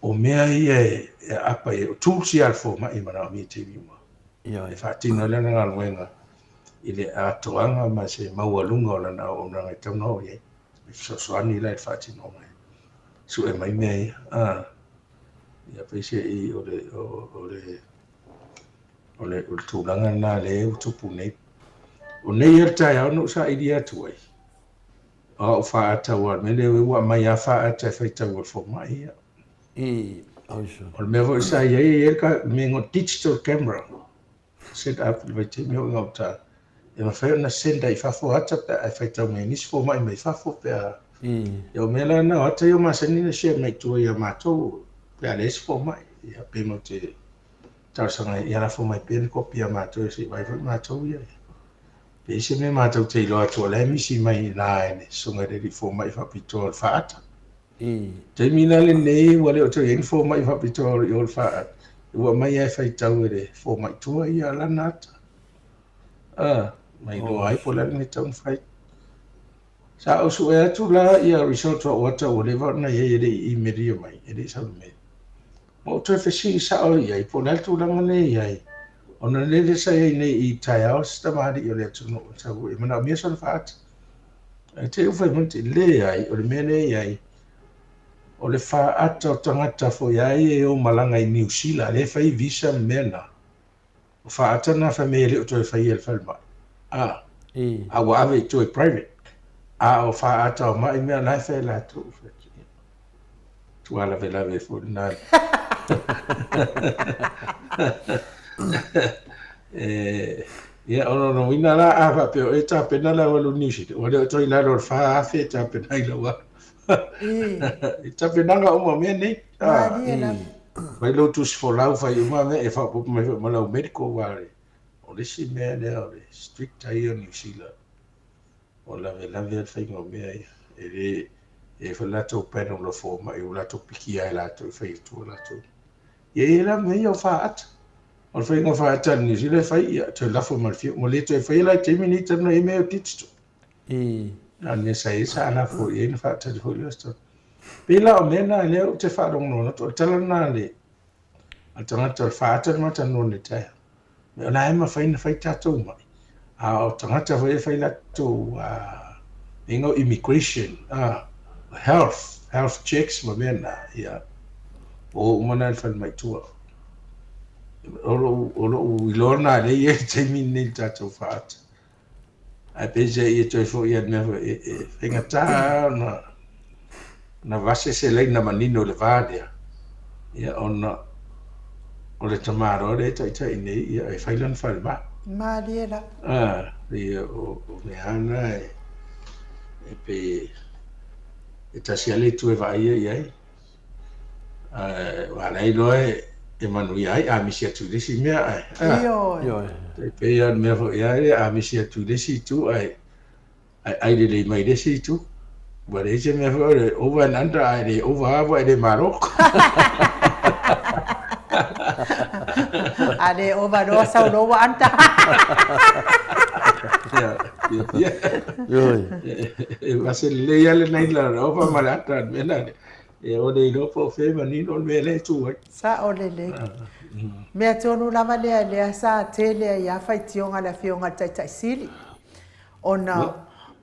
o mea ia e aapa i ai, o tools ia a le fomai e manaomia i taimi uma. E faatino ai lana galuega i le atoaga ma se maualuga o lana auaunaga e tatau ona oo i ai. E fesoasoani la i le faatinoga e sue mai mea ia. A, ia peiseai o le, o, o le, o le, o le tulaga lena lea ua tupu nei. O nei lava le taeao na ou sailia atu ai, o au faata aua o le mea lea ua aumai lava faata e faitau e le fomai ia. O le mea foi sa i ai, e i ai le mea e igoa digital camera set up i le vaitaimi o i gauta, e mafai ona send ai i fafo ata pe a e faitau mai e nisi fomai mai fafo pe a... Ia o mea la na, o ata ia ua masani ona share mai i tua ia matou pe a leai se fomai. Ia pe matou te talosaga ai, ia lafo mai pea ni kopi ia matou se i vaai foi matou ia. Pe i ai se mea matou te iloa atu o la e misi mai i ina i le susuga i le alii fomai faapitoa o le faata. Taimi la lenei ua le o toe i ai ni fomai faapitoa i o le faata, ua aumai lava e faitau e le fomai tua ia lana ata. A, ma iloa ai po o le a le mea e tatau ona fai. Sa ou sue atu la ia result o au ata ua leva ona i ai e le i email-ia mai, e le i sau i le mail. Ma ou toe fesili sao i ai po o le a le tulaga lea e i ai, ona lele sa i ai nei i taeao se tamalii o le atunuu e sau e manaomia sona faata. Ae te i ua fai mai, leai, o le mea lea e i ai, o le faata o tagata foi a ia e o malaga i Niu Sila, lea e fai visa ma mea na, o faata na fai mai e le o toe faia e le falemai, a, a ua ave i tua i private, a o faata o mai mea la e fai e latou. Matua lavelave foi lena. Ia, o lona uiga la, a faapea o e tapena lau alu i Niu Sila, ua le o toe i lalo o le 4,000 e tapena ai lau alu. I tapenaga uma o mea nei. Malie lava. Fai lou tusi folau, fai uma mea, e faaopoopo mai foi ma lau medical, aua o le isi mea lea o le strict ai o Niu Sila. O lavelave le faiga o mea ia. E le, e i ai foi le latou panel o fomai ua latou pikia e latou e fai atu a latou. Ia e i ai la mea ia o faata. O le faiga o faata a le Niu Sila e fai, ia toe lafo ma le fia. Ua le toe faia la i taimi nei talu ona i ai mea o digital. A o le mea sa i ai sa lafo i ai ona faatali foi lea o se tau. Pei la o mea na lea ou te faalogologo atu, o le tala lena a le tagata o le faata le matalanoa nei taeao. O la e mafai ona fai tatou mai, a o tagata foi e fai latou mea o immigration, health, health checks ma mea na, ia, o uma na i le falemai tua. O lou iloa lena lea e i ai i le taimi lenei i le tatou faata. Ae peiseai e toe foi lava i le mea foi, e faigata lava ona ona vase se laina manino i le va lea, ia ona o le tamaloa lea e taitai nei, ia e fai lana falemai. Malie la. A, ia o, o mea lava na e, e pei e tasi lava le itu e vaaia i ai. Aua la e iloa e manuia ai a misi atu i le isi mea ae. Ioe. Ioe. E pei lava o le mea foi lava lea, a misi atu i le isi itu ae ai lelei mai i le isi itu. Ua leai se mea foi o le over and under ae le over lava ua e le malo. A le over loa sau loa ua under. Ia, Ioe. E vase lelei lava le naina o le over ma le under, le mea lena. Ia ua le iloa po o fea e manino le mea lea e tu ai. Sao lelei. Mea tonu lava lea lea sa tele ai lava faitioga a le Afioga i le Taitai Sili, ona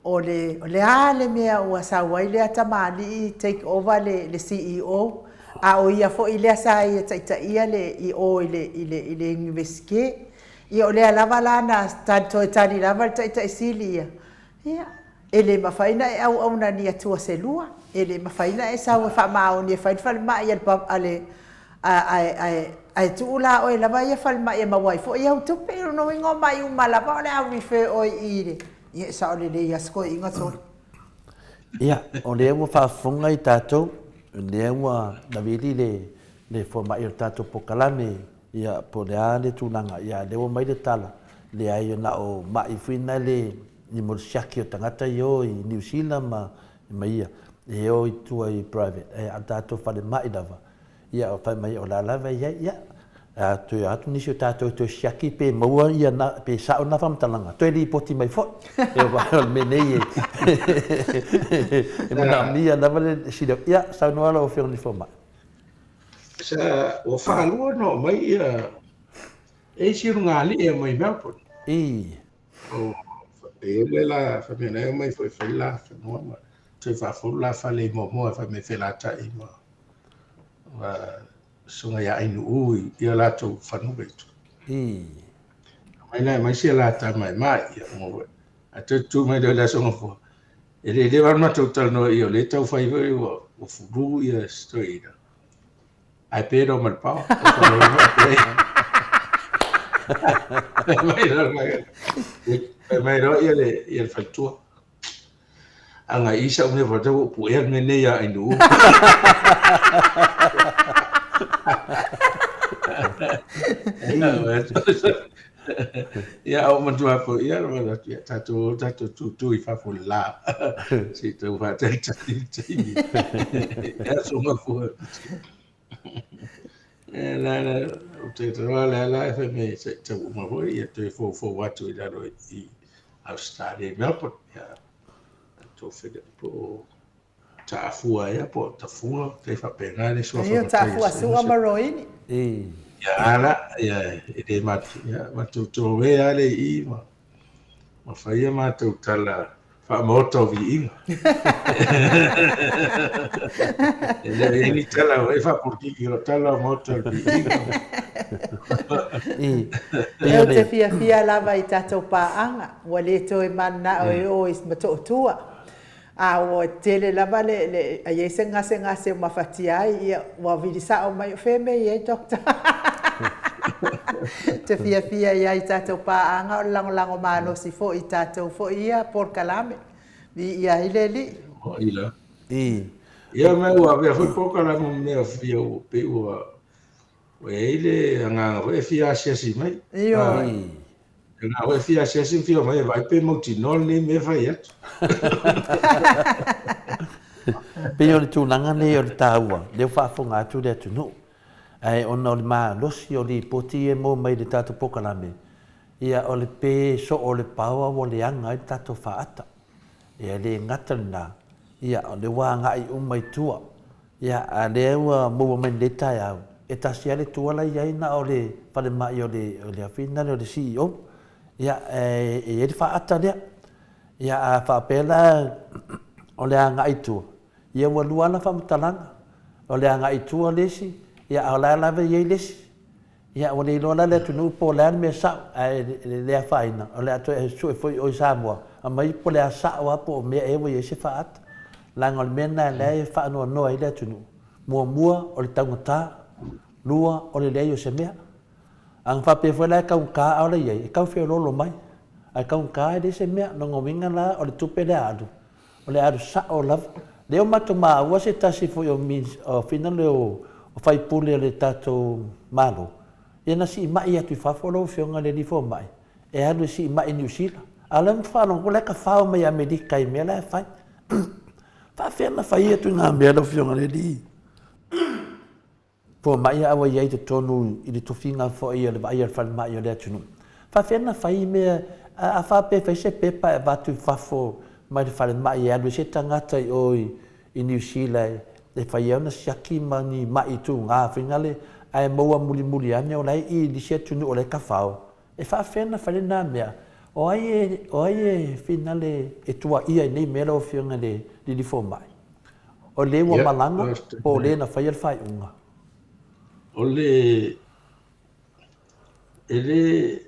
o le, o le a le mea ua sau ai lea tamalii take over le, le CEO, a o ia foi lea sa ia taitaia le, i o i le, i le, i le Iunivesite. Ia o lea lava la na toe tali lava le Taitai Sili ia, ia, E le mafai ona e auauna ni atua se lua. E le mafai ona e sau e faamaoni e fai le falemai a le a le ae ae tuu la oe lava ia falemai e maua ai foi au tupe. O lona uiga o mai uma lava o le a refer oe i le ia e sao lelei lava si toeaina sole. Ia, o lea ua faafofoga i tatou, o lea ua navili le le fomai o le tatou polokalame ia po o le a le tulaga, ia lea ua mai le tala, leai na o mai foi na le i mo le siaki o tagata i o i Niu Sila ma ma ia, e o i tua i private, ae a o le tatou falemai lava, ia fai mai o la lava e i ai, ia, A toe atu nisi o tatou e toe siaki pe maua ia na, pe sa'o na faamatalaga, toe lipoti mai foi. E o le mea nei e manaomia lava le sili. Ia, saunoa lau Afioga i le Fomai. Sa ua faalua ona oo mai ia e isi ulugalii e mai Melbourne. I. O e le la fai mai na mai foi fai la fanua ma toe faafou la fale i Moamoa fai mai felatai ma ma susuga ia Ainuu i o latou fanua i tua. I. Mai la mai se la tama e mai ia mo a toe tu mai le aso ngafua. E le le wana matou talanoa i o le tau fai foi ua ua fulu ia stoina. Ai pe ro mal pao. Mai ro mai. Mai ro ia le ia le faletua. Aga i sa mea whata ua puea me nei a Ainuu. Ia, o matua po, ia, ia, tātou, tātou tūtū i fafo le la. Si tau whātalitali i taimi. Ia, so mafua. E la la, o te roa la la, e whai me, se tau uma foi, ia toe fou atu i lalo i Australia, i Melbourne. Ia, tō whina po taafua ia po tafua, te whapena le suafa. Ia, taafua sua ma roini. Ia, ala, ia, e le matu, ia, matu tō we ale i, ma, ma whaia mātou tala whaamaota o viiga. E le e ni tala e whapurkiki o tala o maota o viiga. E o te fiafia lava i tātou pāanga, ua le toe manao e o i Motootua. A ua tele lava le, le, a i ai se gasegase o mafatia ai, ia, ua vili sa'o mai, o fea mea i ai, Doctor? Te fiafia i ai i tātou pāanga o le lagolago malosi foi i tātou foi ia polokalame. Viia ai le Alii. Ho'i la. I. Ia mea ua avea foi polokalame ma mea fia ua pei ua ua i ai le agaga foi e fia asiasi mai. Ioe. E ngā hoe fia asiasi ma fia mai e vaai pe mautinoa lenei mea e fai atu. Pei o le tulaga lenei o le taua, lea ua faafofoga atu le atunuu, ae ona o le malosi o lipoti ia e maua mai i le tatou polokalame, ia o le pe soo o le paoa ua leaga ai le tatou faata. Ia e le gata lena, ia o lea ua agai uma i tua. Ia, a lea ua maua mai lenei taeao, e tasi lava le tua la e i ai na o le falemai o le, o le afina lea o le CEO. Ia, e i ai le faata lea. Ia, a faapea la o le agai i tua, ia ua lua lava faamatalaga. O le agai i tua le isi, ia a o la e lava e i ai le isi. Ia, ua le iloa la le atunuu po o le a le mea sao, ae le afaina, o le a toe sue foi i o i Samoa, aumai po o le a sao lava po o mea ea ua i ai se faata. Leaga o le mea lena lea e faanoanoa ai le atunuu. Muamua, o le taugata, lua, o le leai o se mea. A na faapea foi la e taugata a o la e i ai, e tau feoloolo mai. Ae taugata e leai se mea, lona uiga la o le tupe lea alu, O le alu sa'o lava. Lea ua matou maua se tasi foi o o finale o faipule o le tatou Malo, ia na siimai atu i fafo lau Afioga i le Alii Fomai, e alu e siimai i Niu Sila. A o lea ua faalogo atu la e tafao mai Amerika i mea la e fai. Faafefea ona fai atu i ngā mea lau Afioga i le Alii? Fomai a ua i ai i totonu i le tofiga foi o le vaaia o le falemai o le atunuu. Faafefea ona fai mea, a faapea e fai se pepa e avatu i fafo mai le falemai e alu ai se tagata i o i Niu Sila e fai ai ona siaki ma ni ma'i tugā foi nale ae maua mulimuli ane o la e i i le isi atunuu o la e tafao. E faafefea ona fai lena mea? O ai e, o ai e finale e tuaia i nei mea lau Afioga i le Alii Fomai? O le ua malaga po o le na faia le faaiuga? O le, e le,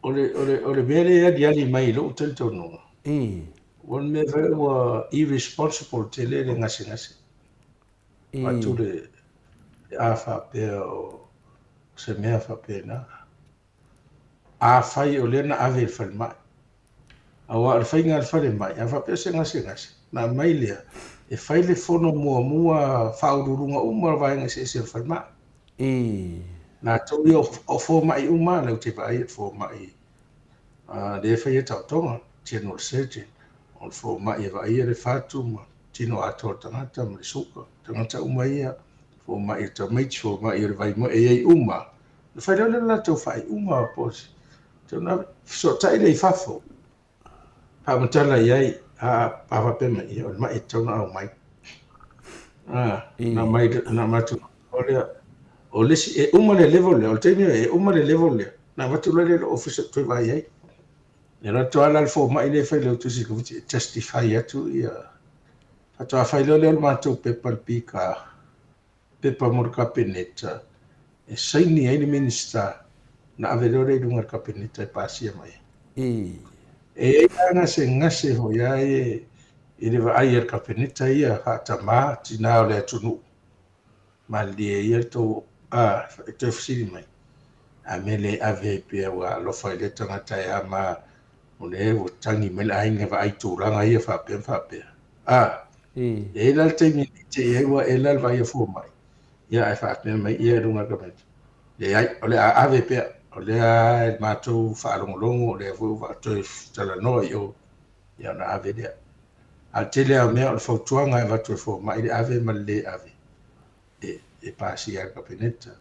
o le, o le, o le mea lea e aliali mai i lou talitonuga, I. ua le mea foi ua irresponsible tele le gasegase. I. Atu le, le a faapea o se mea faapena. Afai o lea na ave i le falemai, aua o le faiga a le falemai, a faapea se gasegase, ona aumai lea e fai le fono muamua a faauluuluga uma o vaega eseese o le falemai. Latou ia o fomai uma lea ou te vaai i le fomai lea e faia taotoga, general surgeon, o le fomai e vaaia le fatu ma tino atoa o le tagata ma le suka, tagata uma ia, fomai o tamaiti, fomai o le vaimoe, e i ai uma. Ona fai loa lea o le latou faaiuga po o se ona fesootai lea i fafo, faamatala i ai, a a faapea mai, ia o le mai e tatau ona aumai. A, na aumai, na avatu loa lea, o le isi, e uma le level lea, o le taimi lea, e uma le level lea, ona avatu loa lea i le ofisa e toe vaai ai. E alu atu lava la le fomai lea e fai lau tusi i le Komiti e justify atu ia, faatoa fai loa lea o le matou pepa i le PK, pepa mo le Kapeneta e saini ai le Minisita ona ave loa lea i luga o le Kapeneta e pasia mai ai. E i ai la gasegase foi lava ia i le vaai a le Kapeneta ia faatamā tinā o le atunuu, malilie ia le tou a e toe fesili mai, a mea le ave ai pea ua alofa i lea tagata e ama o lea ua tagi mai le aiga vaai tulaga ia faapea ma faapea. A, E i ai la le taimi e te i ai ua ela le vai a fomai, ia ae faapea mai ia i luga o le Kapeneta, leai, o le a ave pea, o lea i le matou faalogologo, o lea foi ua toe talanoa i o, ia ona ave lea. A o le tele lava o mea o le fautuaga e avatu e fomai le ave ma le le ave, e, e pasia e le Kapeneta.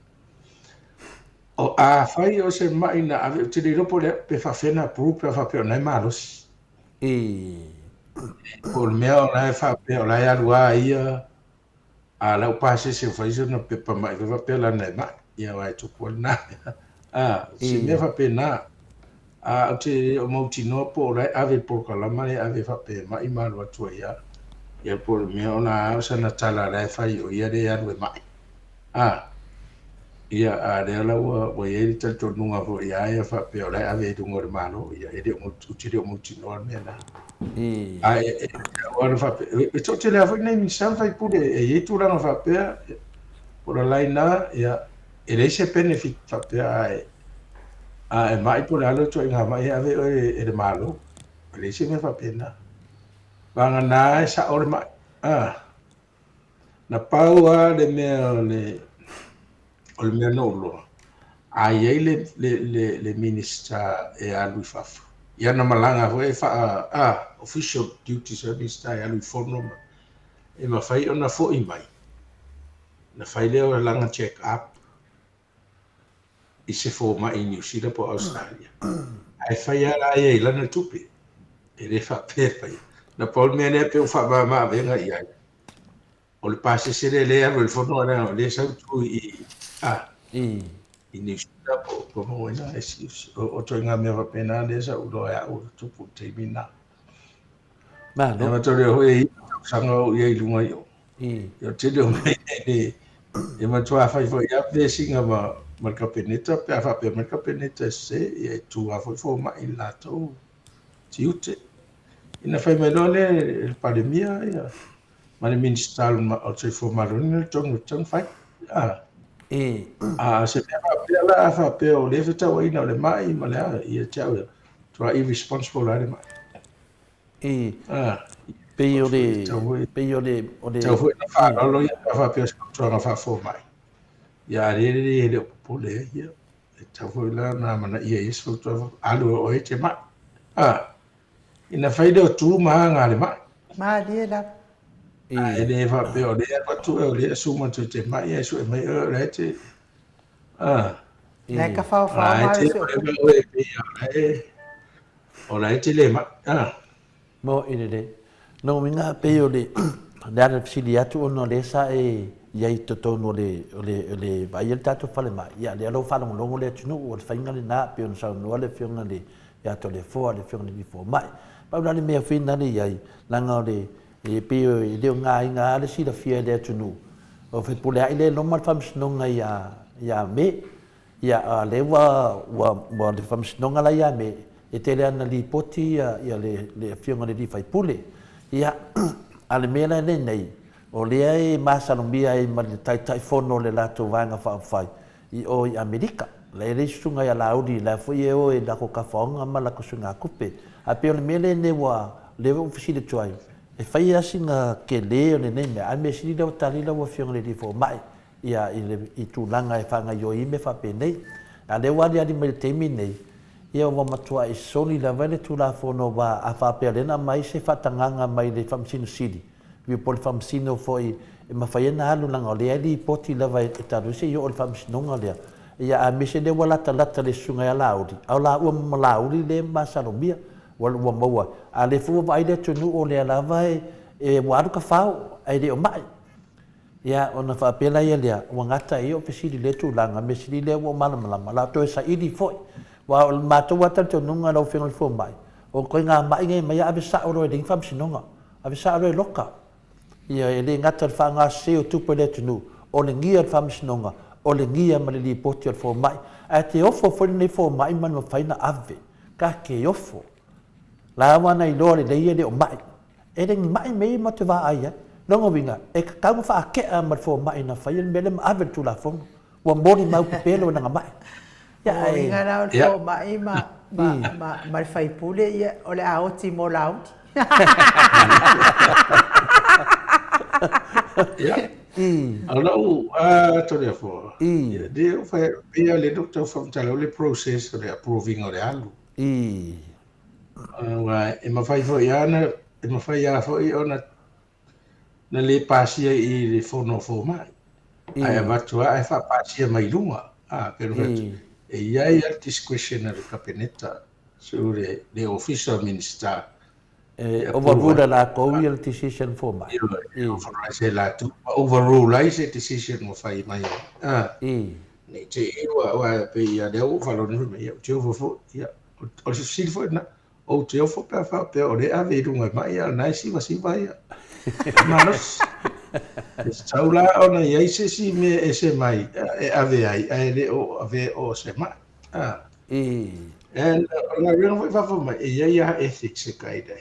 O, afai o se mai na ave, ou te le iloa po o le, pe faapefea ona approve pe a faapea o lena e malosi. Po o le mea o la e faapea o la e alu lava ia, a la ua pasese ua fai sona pepa mai foi faapea lana e mai, ia aua e tupu lava lena mea. A, se mea faapena. A ou te le o mautinoa po o la e ave i le polokalama lea e ave faapea e mai ma alu atu ai lava. Ia po o le mea o la o sana tala la e fai o ia lea e alu e mai. A, ia, a lea la ua, ua i ai le talitonuga foi ia ia faapea o la e ave i luga o le Malo, ia e le o, ou te le o mautinoa le mea lena. A e, e, e, faapea, e toatele lava foi nai Minisita ma faipule e i ai tulaga faapea, po o le laina, ia, e leai se benefit faapea a e, a e mai po o le a le ituaiga mai e ave oe e le Malo. E leai se mea faapena. Vagana e sao le mai. A, Na pau lava le mea o le, o le mea na ou iloa, a i ai le, le, le, le Minisita e alu i fafo, i ana malaga foi e faa, a, official duties a le Minisita e alu i fono ma, e mafai ona foi mai, ona fai lea o lana check up, i se fomai i Niu Sila po o Ausetalia. Ae fai lava la ia i lana tupe. E le faapea e fai. Na pau le mea lea pei ua faamama avega i ai. O le pasese lea lea e alu i le fono a leaga o lea e sau tu i a i Niu Sila po po mo ina e si o ituaiga mea faapena lea sa ou iloa e au o tupu i le taimi lena. Malo. E manatua foi e 9 tausaga o ou i ai i luga i o. Ia o le tele o mea e le e matua fai foi lava vesiga ma ma le Kapeneta pe a faapea mai le Kapeneta e sese, ia e tu lava foi fomai i le latou tiute. Ina fai mai loa lea e le Palemia ia ma le Minisita o le Soifua Maloloina le tonu e tatau ona fai. A, a se mea faapea la a faapea o lea e fetauaiina o le mai ma le a, ia te au ia, matua irresponsible lava le mai. Pei o le, pei o le, o le. Tau foi na faaaloalo ia pe a faapea o se fautuaga faafomai. Ia a lea e le o popole ai ia. E tatau foi la ona amanaia i ai se fautuaga alu e oe e te mai. A, ina fai lea o tu ma aga a le mai. Malie lava. A e le faapea o lea e alu atu oe o lea e assume atu e te mai ae sue mai oe o la e te a. La e tafaofao ma le sue o e pei o la e O la e te le mai. Ah. Mo i lelei. Lona uiga pei o le le ala fesili atu ona o lea sa e i ai i totonu o le o le o le vaai a le tatou falemai, ia lea la ua faalogologo le atunuu o le faiga lena pei ona saunoa le afioga i le ia Toleafoa le afioga i le alii fomai. Pau la le mea foi lena le i ai, leaga o le e pei e le o gaina lava le silafia e le atunuu, o Fepuleai lea e loma le faamasinoga ia ia Me. Ia, a lea ua, ua, ua le Faamasinoga la ia me, e tele ana lipoti ia, ia le, le Afioga i le Alii Faipule. Ia, a le mea la lenei, o lea e masalomia ai ma le Taitaifono o le latou Vaega Faaupufai i o i Amerika. La e leai susuga ia Laauli, la foi e o i lako tafaoga ma lako suigakupe. Ae pei o le mea lenei ua, lea ua ou fesili atu ai, e fai lava sina tele o lenei mea, ae mea sili lea ua tali lau Afioga i le Alii Fomai, ia, i le, i tulaga e faagaoioi ai mea faapenei. A o lea ua aliali mai i le taimi lenei, ia ua matuai soli lava le Tulafono aua a faapea o lea na aumai se faatagaga mai le Faamasino Sili, ia po o le Faamasino foi e mafai ai ona alu leaga o lea e lipoti lava e talu ai seia oo i le Faamasinoga lea. Ia aemaise lea ua latalata le susuga ia Laauli, a o laua ma Laauli lea e masalomia, ua ua maua, a o lea foi ua vaai le atunuu o lea lava e e ua alu tafao ae le o mai. Ia ona faapea laia lea, ua gata ai ou fesili i lea tulaga, mea sili lea ua ou malamalama, o le a toe saili foi. Aua o le matou lava talitonuga lau Afioga i le Fomai, o ituaiga mai nei e aumai ave sao loa e leai ni faamasinoga, ave sao loa e loka. Ia, e le gata i le faagasese o tupe a le atunuu, olegia le faamasinoga, olegia ma le lipoti a le fomai. Ae te ofo foi lenei fomai ma le mafai ona ave. Ta te ofo. La ua na iloa lelei e le o mai. E le ni mai mea ia matou te vaai ai. Lona uiga, e tatau ona faatea ma le fomai na faia le mea lea ma ave i le Tulafono. Ua molimau pepelo i lana mai. Ia, ae... Uiga la o le fomai ma, ma, ma, ma le faipule, ia, o le a oti mo Laauli. Ia, o lau Toleafoa, ia, lea ua fai, pei lava o lea na ou tau faamatala, o le process o le approving o le alu. Aua e mafai foi lava ona, e mafai lava foi ona na le pasia i le fono a fomai, ae avatu lava ae faapasia mai luga. A, pei ona fai atu, e i ai lava le discretion a le Kapeneta, so le, le ofisa o Minisita E overrule e latou ia le decision fomai. E authorize e latou, ma overrule ai se decision ua fai mai ai. A, ne i te i ua, ua pei ia lea ua ou faalogo mai, ia, ou te ofo foi, ia, o le fesili foi lena, Ou te ofo pe a faapea o lea e ave i luga e maʻi, a o lena e sivasiva ia. E malosi. E tatau la ona i ai se isi mea e ese mai e ave ai, ae le o avea o se maʻi. And o le galuega foi i fafo mai, e i ai lava ethics e guide ai.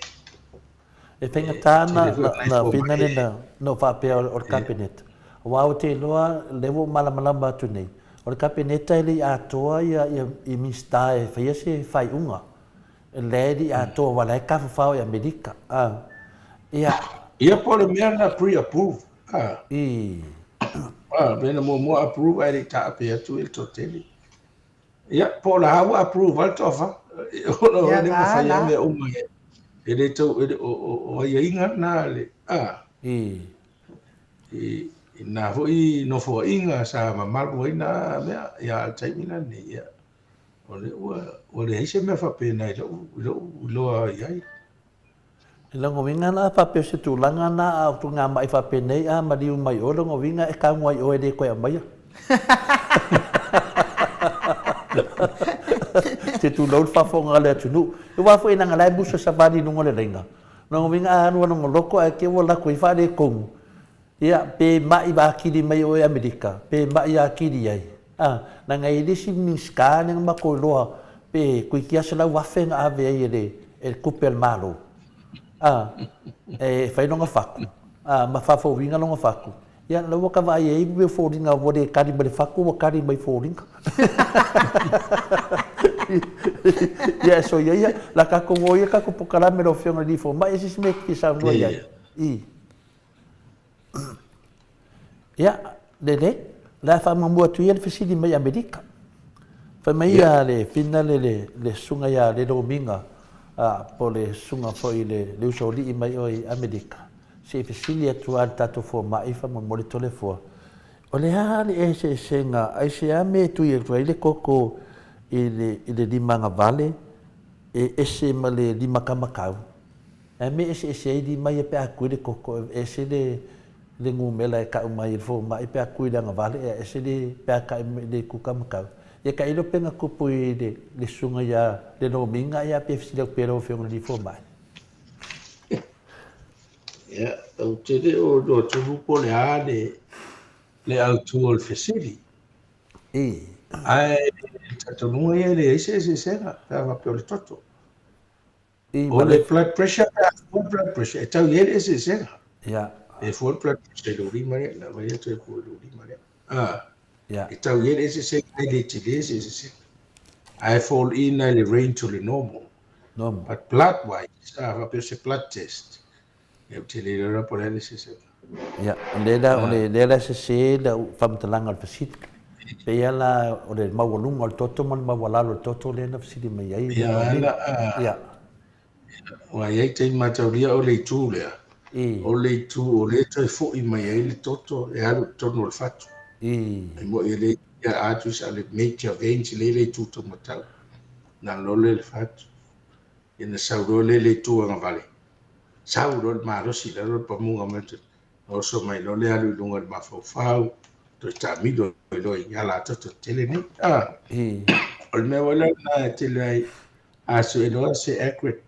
E faigata na na whina le na na faapea o le Kapeneta. Aua ou te iloa lea ua ou malamalama atu nei, o le Kapeneta e le i atoa ia i Minisita e faia se faaiuga. Lea e le i atoa aua la e tafafao i Amerika. A, ia. Ia po o le mea na pre-approve. A. I. A, mea na muamua approve ae le i taape atu i le toatele. Ia, po o le a ua approve ai le toafa. Ona o le mafai lava mea uma e, e le tau, e le, o, o, o aiaiga na le, a. I. I, i nā foi nofoaiga sa mamalu ai nā mea, ia, a le taimi lenei, ia. O lea ua, ua leai se mea faapena i lou, i lou iloa i ai. I lona uiga la, faapea o se tulaga na a o ituaiga maʻi faapenei a maliu mai oe, lona uiga e tago ai oe e le toe aumaia. Se tulou le faafofoga a le atunuu. Aua foi leaga la e musa savali i luga o le laina. Lona uiga a alu lona loto ae te i ua alu atu ai faaletonu. Ia, pe ma'i atili mai oe Amerika, pe ma'i atili ai, a, leaga e i ai le isi Minisita lea na matou iloa pe toeitiiti lava $100,000 na ave ai e le, e le tupe a le Malo, a, e fai lona fatu, a, ma faafouina lona fatu. Ia, la ua ta vaai ai mea o foliga ua le kali mai le fatu ua kali mai foliga. Ia, e soia ia, la tatou o ia tatou polokalame lau Afioga i le Alii Fomai, e se isi mea e te fia saunoa i ai? I. Ia, lelei, o le a faamuamua atu ia le fesili mai Amerika. Fai mai ia le Fina le, le, le susuga ia le Lomiga, po o le susuga foi le, le usoalii mai oe i Amerika, se i fesili atu lava i le tatou fomai faamolemole Toleafoa, o le a le eseesega, aisea mea e tui atu ai le toto i le, i le limagavale e ese ma le limakamakau? Ae mea eseese ai lima ia pe a tui le toto, e ese le le numera e tau mai e le fomai pe a tui i le agavale, ea ese le pe a taʻi mai i le kuka matau. Ia tailo pe na tupu i le le susuga ia le Lomiga ia pe fesili atu pea lau Afioga i le alii fomai. Ia, ou te le o iloa tonu po o le a le le autu o le fesili. I. Ae talitonuga ia e leai se eseesega pe a faapea o le toto. O le blood pressure pe a fua le blood pressure, e tau i ai le eseesega. Ia. E fua le blood pressure i lou lima lea, na aumai atu e fua i lou lima lea. Ah. Ia. E tau i ai le eseesega, e le tele se eseesega. Ae fall in ai le range o le normal. Normal. But blood wise, a faapea o se blood test, Ia, ou te le iloa po o le a le eseesega. Ia, o lea la, o le, lea la e sese lau faamatalaga o le fesili. Pei lava la o le maualuga o le toto ma le maualalo o le toto lea na fesili mai ai. Ia, la, ia. Aua e i ai taimi mataulia o le itu lea, I. o le itu o lea e toe foi mai ai le toto e alu i totonu o le fatu. I. E moni e le. Ia arteries a o le major veins lea i le itu taumatau. Na alu loa lea i le fatu. Ia na sau loa lea i le itu agavale, sau loa le malosi i lalo le pamuga mai le na oso mai loa lea alu i luga i le mafaufau, toe taamilo ai loa i alatoto tetele nei. Ah, o le mea foi la lena e tele ai a sue loa se accurate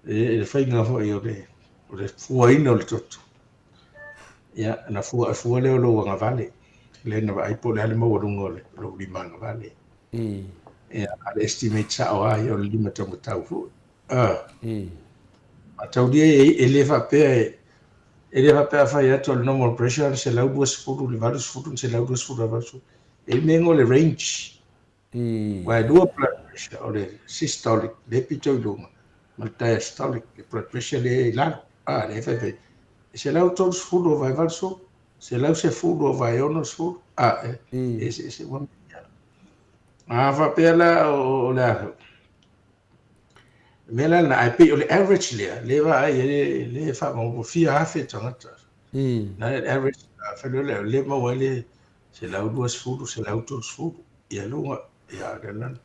i le faiga foi o le fuaina o le toto. Ia, na fua, fua lea o lou agavale, lea na vaai po o le a le maualuga o lou lima agavale. Ia, a le estimate sao lava ia o le lima taumatau foi. Ah. Mataulia e le faapea e le faapea a fai atu o le normal pressure le 120 i le 80 le 120 i le 80. E mea o le range. Aua e lua blood pressure, o le systolic lea e pito i luga ma le diastolic, le blood pressure lea e i lalo. Ah, lea e fai fai. E 130 ova e 80, 110 ova e 60. Ah, e eseese uma mea. A faapea la o le a mea la lena, ae pei o le average lea, lea vaai ai lea e faamaopoopo fia afe tagata. Na le average, a fai loa lea, lea maua ai le 120, 130 ia luga, ia le lalo.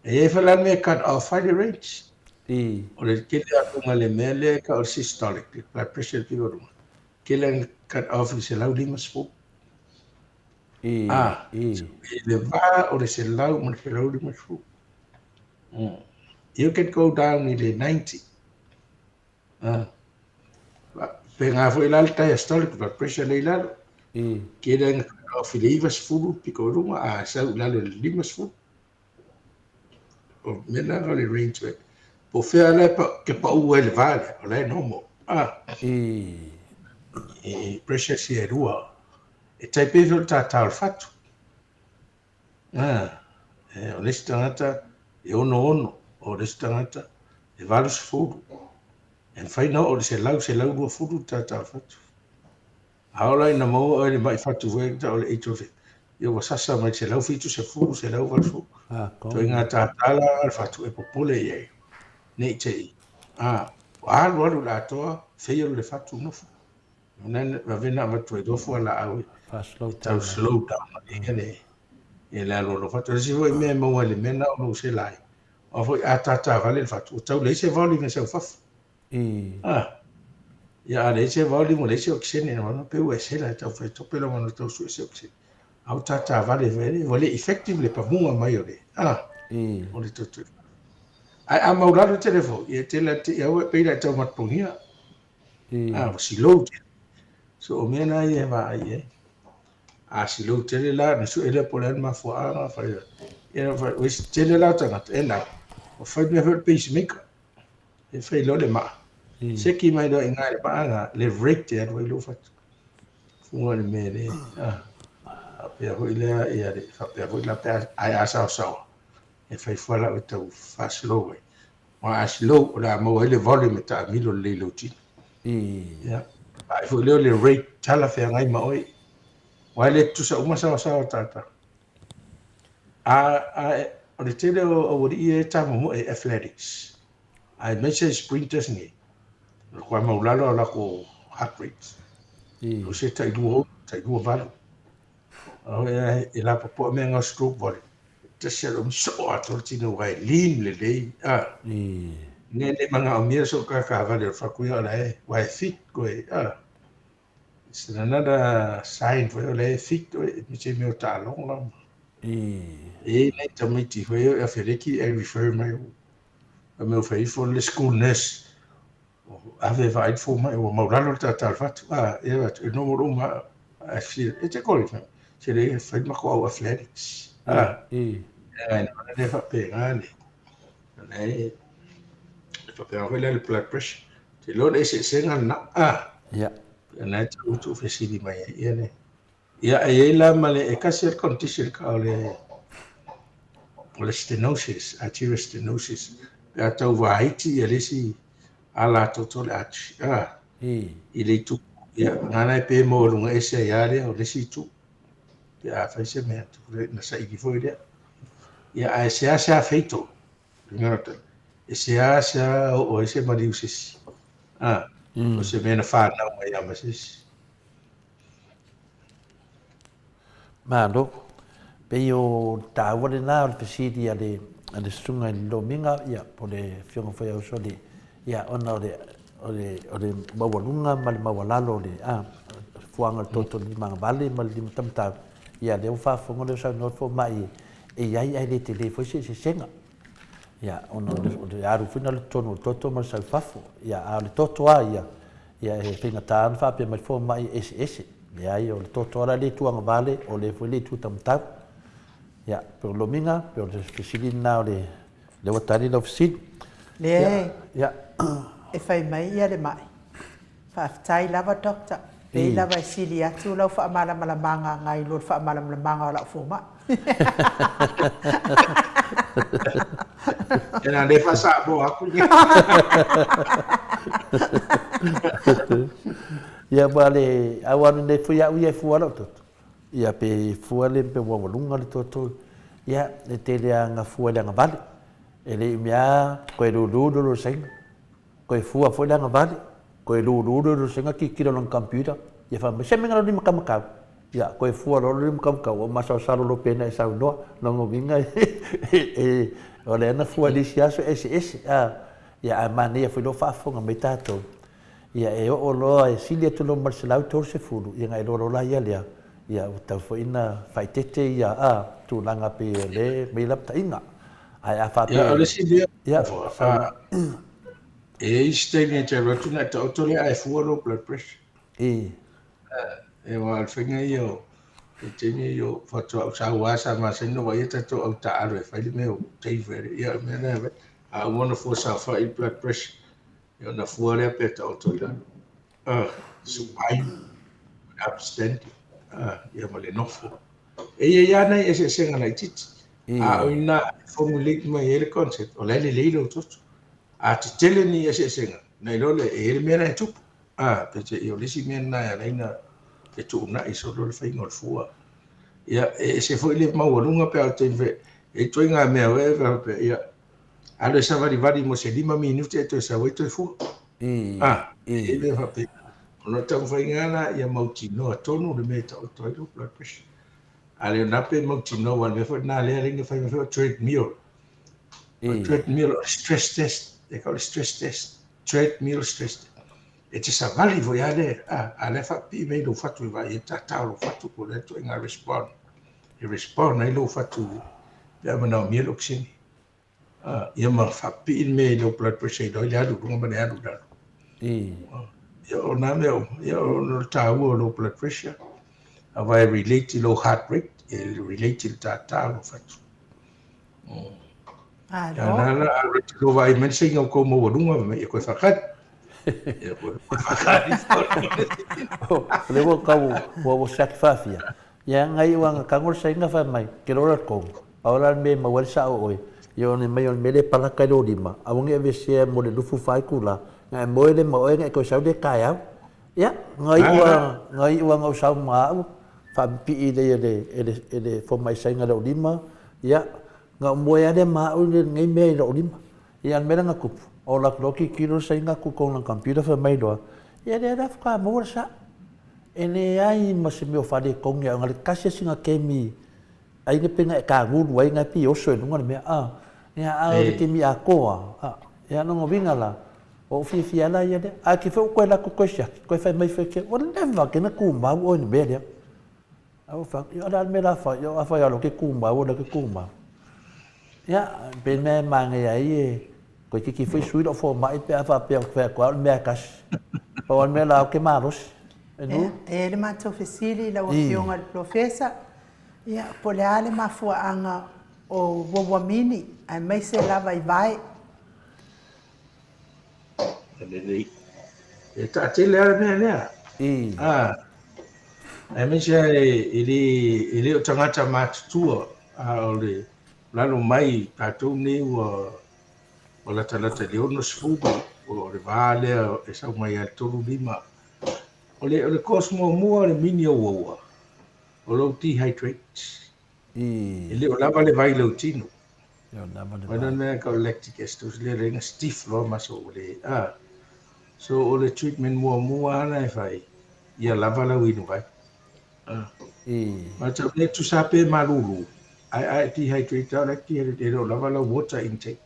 E i ai foi la le mea e cut off ai le range. O le tele a luga le mea lea e tau o le systolic, le blood pressure le pito i luga. Tele ina cut off i le 150. Ah, i le va o le 100 ma le 150. You can go down i le 90. Ah. Pēnā foi la le diastolic blood pressure lea i lalo. Tele ina cut off i le 90 pito i luga, a sau i lalo i le 50. O mea la o le range we. Po fea la e ke pau ai le va lea, o la e normal. Ah. E pressure sia e lua. E tai pei foi o le tātā o le fatu. Ah, e, o le isi tagata e 66, o le isi tagata e 80. E mafai ona oo i le 100, 120 le tātā o le fatu. A oo la ina maua oe i le mai fatu foi lea o le atrial fib, ia ua sasa mai le 170, 180. Ituaiga tātā la le fatu e popole i ai, ne i te i. A, ua alu alu i le atoa, fail le fatu nofo. Vave ona avatu ai loa fualaau e tau slow down ai ia le ia le alualu o fatu. O le isi foi mea e maua ai le mea lena o lou sela ai, aua foi a tātā vale le fatu, ua tau leai se volume e sau fafo. Ah, ia a leai se volume ua leai se okesene, na pei ua e sela e tau fai tope lau manu tau sue se okesene. A ua tātā vale foi, ua le effective le pamuga mai o le, ah, o le toto. Ae a maulalo tele foi, ia tele te ia ua pei la e tau matapogia. A ua silou tele. So o mea na ia e vaai i ai. A silou tele la, na sue lea po o le a le mafuaaga, fai, ia fai, ua tele la o tagata, e lau, ua fai mea foi le pacemaker. E fai loa le maa. Seki mai loa i ina i le maa lena, le rate e alu ai lou fatu. Fuga le mea le, ah, faapea foi lea, ia le, faapea foi la pe a, ae a saosaoa, e fai fualaau e tau faa-slow ai. Aua a slow, o le a maua ai le volume e taamilo lelei i lou tino. Ia, vaai foi lea o le rate talafeagai ma oe. Aua e le tutusa uma saoasaoa o tagata. A, a, o le tele o aualii ia e tamomoe i athletics, aemaise sprinters nei, o le matua maulalo o latou heart rate. O se tai 26, tai 28. E lapopoa mea nga stroke volume. Tasi a lomi soo atoa le tino aua e lean lelei. A. Ne le manaomia so kakavale o le fatu ia o la e ua e fit koe. A. It's another sign foi o la e fit oe me se mea o taaloga. E i ai nai tamaiti foi ia o Afeleki e refer mai o mea o fai ifo le school nurse. Ave e vaai le fomai ua maulalo le tātā o le fatu. A, e atu, e normal uma a feel, e te kore fai, se le fai le matou au athletics. A, e ngai na le faapena le, le, e faapena foi la le blood pressure. Te iloa le eseesega lena, a, na e tau tuufesili mai ai ia le, Ia, e i ai la ma le, e tasi le condition ka o le, o le stenosis, arterial stenosis, pe a tau vaiti ia le isi ala toto o le artery, a, i le itu, ia, ngana e pe maualuga ese ai lava lea o le isi itu, pe a fai se mea, na saili foi lea. Ia, ae seasea fatal, e seasea oo ai se maliu i se isi, a, o se mea na fanau mai lava ma se isi. Malo. Pei o le taua lena o le fesili a le a le susuga i le Lomiga, ia, po o le Afioga foi ia Usoalii, ia, ona o le, o le, o le maualuga ma le maualalo o le, a, fuaga o le toto i le limagavale ma le limatamatau, ia, lea ua faafofoga lea ua saunoa le fomai e i ai ae le tele foi se eseesega. Ia, ona o le alu foi lena i totonu o le toto ma le sau i fafo. Ia, a o le toto lava ia, ia e faigata ona faapea mai le fomai e eseese. Leai, o le toto lava la e le itu agavale, o le foi le itu taumatau. Ia, pe o Lomiga, pe o le fesili lena o le, lea ua tali lau fesili. Leai, e fai mai ia le mai. Faafetai lava Doctor, pei lava e sili atu lau faamalamalamaga nai lo le faamalamalamaga o lau fomai. Ena le faa-Samoa atu. Ia ma le auala nei foi au ia e fua lau toto. Ia pe fua le pe maualuga le toto. Ia e tele lava ina fua i le agavale. E le i mea koe lulu lulu saina. Koe fua foi le agavale, koe lulu lulu saina tilotilo i lona computer. Ia fai mai, se mea na limakamakau. Ia koe fua loa le limakamakau ua masalosalo loa pei ona e saunoa. Lona uiga e o lea na fua i le isi aso e eseese. Ia ae manaia foi lou faafofoga mai tatou. Ia e oo loa e sili atu loa ma le 130, ia ona e iloa loa laia lea, ia ua tatau foi ona faaeteete ia a tulaga pei o le mea i lapataiga. Ae a faapea Ia, o le isi mea, ia, e i ai se taimi e te alu atu ona e taoto lea ae fua lou blood pressure. I. E aua o le faiga ia o le taimi ia o faatoa ou sau lava sa masani ona vaaia tatou au taaalo e fai le mea o Dave ia o le mea lena e a uma ona fua saofai le blood pressure, Ia ona fua lea pe taoto i lalo. Supine, upstanding, ia ma le nofo. E i ai lava nai eseesega laitiiti. A o i ina e formulate mai ai le concept, o la e lelei lou toto. A tetele ni eseesega, ona iloa lea e i ai le mea la e tupu. Peitai o le isi mea lena e ala ai ona fetuunai solo le faiga o le fua. Ia, e ese foi le maualuga pe a o le taimi foi, e i ai ituaiga mea foi lea faapea, ia, Alu e savalivali mo se 5 minute e toe sau ai toe fua. Ah, e mea faapena. Ona o le taumafaiga lava la ia mautinoa tonu le mea e taoto ai lou blood pressure. A le o lena pe mautinoa, aua o le mea foi lena lea e fai mai foi o treadmill. O le treadmill o le stress test, e kau le stress test, treadmill stress test. E te savali foi lava lea, a lea faapipii mai lou fatu e vaai ai le tatao o lou fatu po o le a le ituaiga respond. E respond ai lou fatu pe a manaomia le okesene. Ia ma faapipii le mea i lou blood pressure i le alu i luga ma le alu i lalo. Ia o nā mea uma, ia o le taua o lou blood pressure, aua e relate i lou heart rate, e relate i le tātā o lou fatu. Ia nā la, a rate lou vaai mai le saiga o kou maualuga, fai mai, ia koe whakari. Ia koe whakari. O le ua kau, ua ua siaki whawhia. Ia ngai ua nga kango le sainga fai mai, ke rora kou, pau la le mea e maua ai le sao oe, ia one mai o le mea le palaka i lou lima, aua ne i aveesea mo le lufu faikula, nga e moe le ma oe nga e toe sau le taeao. Ia, ngai ua, ngai ua nga ou sau ma au, faapipii lea e le, e le, e le fomai sainga i lou lima, ia, nga ou moe lava lea ma au i lenei mea i lou lima. Ia, o le mea lea na tupu, ola atu loa tilotilo le sainga atu i totonu o lana computer fai mai loa, ia lea la faatoa maua le sao. E leai ma se mea o faaletonu ia na o le tasi lava sina kemi ai na pei na e kalulu ai na pei e oso i luga le mea a ia a o le kemi atoa a ia lona uiga la ua ou fiafia la ia lea ae te foi ua toe alu atu toe siaki toe fai mai foi ua leva ke na tumau oe i le mea lea. Ae ua fai atu, ia o le a le mea o le a fai? Ia a fai lava loa ke tumau, o lea ke tumau. Ia, pei le mea e manaia ai e toeitiiti foi sui lou fomai pe a faapea ou te fai atu lava o le mea e tasi. Pau lava le mea la ou te malosi. E Ia, e i ai le matou fesili i lau Afioga i le Polofesa, ia, po o le a le mafuaaga o uauamini aemaise lava i vae? Lelei. E taatele lava le mea lea. Ah, aemaise e le, e le o tagata matutua, a o le lalo mai tatou nei ua ua latalata i le 60, o le va lea e sau mai lava i le 35. O le, o le cause muamua o le mini o uaua, o lou dehydrate. E le o lava le vai i lou tino. Wai nā mea ka lactic acidosis lea lenga stiff loa muscle ua le a. So o le treatment muamua lava na e fai, ia lava lau inu vai. Ma le tau e tusa pe malulu, ae a e dehydrate o le dehydrate e le o lava lau water intake.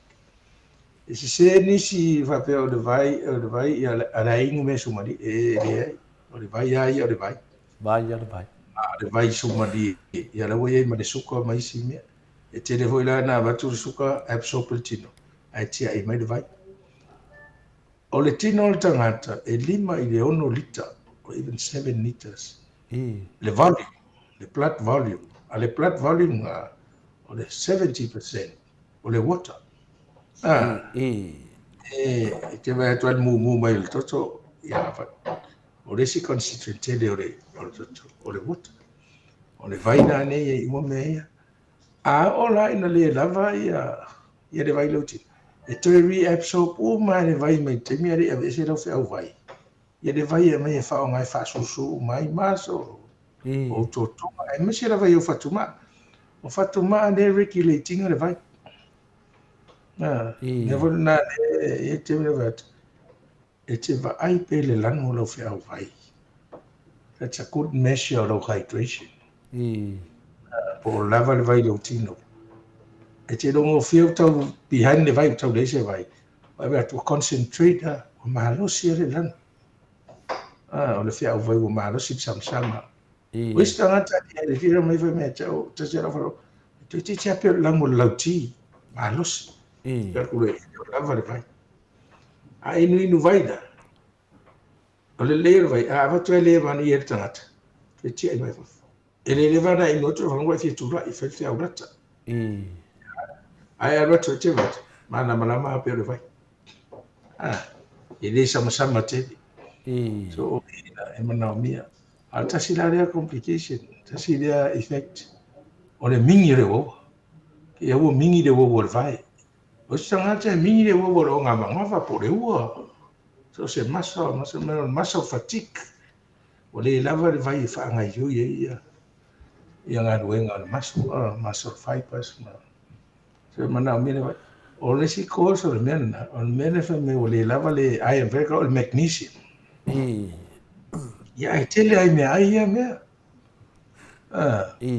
E sese nisi faapea o le vai, o le vai ia a le inu mea sumalie, e leai, o le vai lava ia o le vai. Vai ia le vai. A o le vai sumalie, ia la ua i ai ma le suka ma isi mea. E tele foi la na avatu le suka absorb e le tino, ae tiai mai le vai. O le tino o le tagata e 5 i le 6 lita, or even 7 litres. Le volume, le blood volume. A le blood volume nga, o le 70% o le water. Ah. E, e te vai atu ai le mumu mai o le toto, ia, o le isi constituent tele o le, o le toto, o le water. O le vai la nei e uma mea ia. A oo la ina le lava ia, ia le vai lautino, e toe reabsorb uma lava le vai mai le taimi a le i aveese lau feau vai. Ia le vai e aumai e faaaoga e faasusu uma ai maso o ou totoga, aemaise lava i ou fatumaa. O fatumaa lea e regulate ina le vai. Mea foi lena lea e i ai taimi e fai atu, E te vaai pea i le lanu o lau feau vai. That's a good measure o lau hydration. Po o lava le vai i lou tino. E te iloa gofie ua tau behind le vai, ua tau leai se vai. Vaai atu ua concentrate lava, ua malosi lava le lanu. O le feau vai ua malosi le samasama. O isi tagata e le fia mai fai mai ia te au, tasi lava lau faalogologo, toeitiiti lava pei o le lanu o le lauti, malosi. Fai atu e le o lava le vai. A inuinu vai la, o le lelei o le vai, a avatu ai le manaia e le tagata, toe tiai mai fafo. E le leva ona inu atu le fanua e fia tulai, fai le feaulata. Ae alu atu e te vata, malamalama lava pei o le vai. Ah, e le samasama tele. So, e manaomia. A o le tasi la lea complication, tasi lea effect, o le mingi o le uaua. Ia ua mingi le uaua o le vai. O se tagata e mingi le uaua o le ogavagava po o le ua, so o se muscle, muscle, muscle fatigue. Ua le lava le vai e faagaoioi ai ia ia galuega o le muscle, muscle fibers ma so e manaomia le vai. O le isi cause o le mea lena, o le mea lea fai mai ua le lava le iron, fai o le magnesium. Ia ae tele ai meaai ia mea.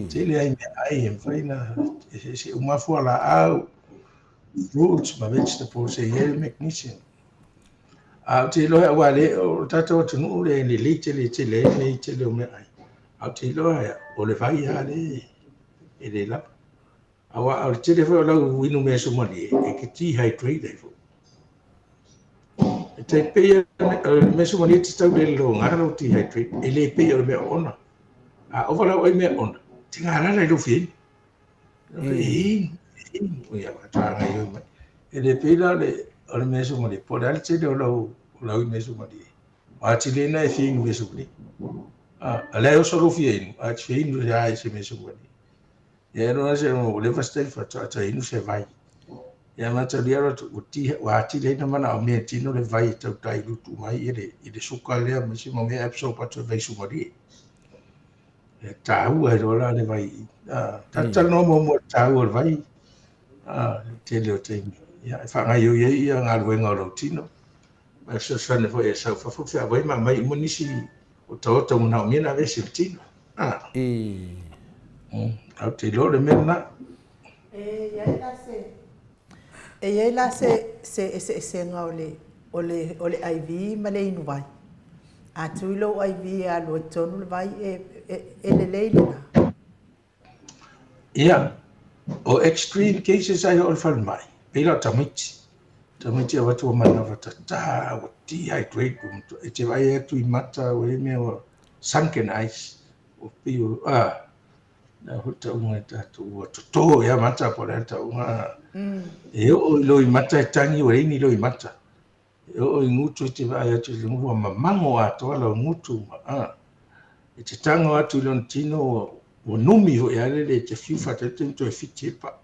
Tele ai meaai e mafai ona eseese uma lava fualaau, fruits ma vegetables e i ai le magnesium. A ou te iloa aua le, o le tatou atunuu le lelei tele tele ai le tele o meaai. A ou te iloa o le vai lava le e le lava. Aua o le tele foi o lau inu measumalie e te dehydrate ai foi. E tai pei o le measumalie e tatau le lologa lou dehydrate, e le pei o le mea oona. A ova lau ai mea oona, te galala i lou fia inu. E inu, e inu, ia faatoa mai. E le pei la o le measumalie, po o le a le tele o lau, o lau measumalie. O atili ai na e fia inu measumalie. A lea e oso lou fia inu, a e te fia inu lava i se measumalie. Ia e lona se ua leva se taimi faatoa toe inu se vai. Ia mataulia alo atu ua ti ua atili ai ona manaomia e tino le vai e tau tailutu mai i le i le suka lea ma isi mau mea e absorb atu e vai sumalie. E taua ai loa la le vai. Ah, talatalanoa muamua i le taua o le vai. Ah, le tele o taimi. Ia e faagaoioi ai ia galuega o lou tino. Ma e fesoasoani foi e sau fafo feaveai ma aumai uma nisi o taoto ua manaomia ona aveese i le tino. Ah. Ou te iloa o le mea lena. E i ai la se E i ai la se se eseesega o le o le o le IV ma le inu vai. A tui lou IV e alu ai totonu le vai e e e lelei lena. Ia, o extreme cases ai o le falemai, pei la o tamaiti. Tamaiti e avatu ua manava tatā, ua dehydrate, ua matua, e te vaai atu i mata, ua i ai mea ua sunken eyes, ua pei o, ah, le a foi le tauga e tatou, ua toto ea mata po o le a le tauga. E oo i loimata e tagi ua leai ni loimata. E oo i gutu e te vaai atu i le ua mamago atoa lau gutu ma a. E te tago atu i lona tino ua, ua numi foi a lele e te fiu faatalitali toe fiti e pa.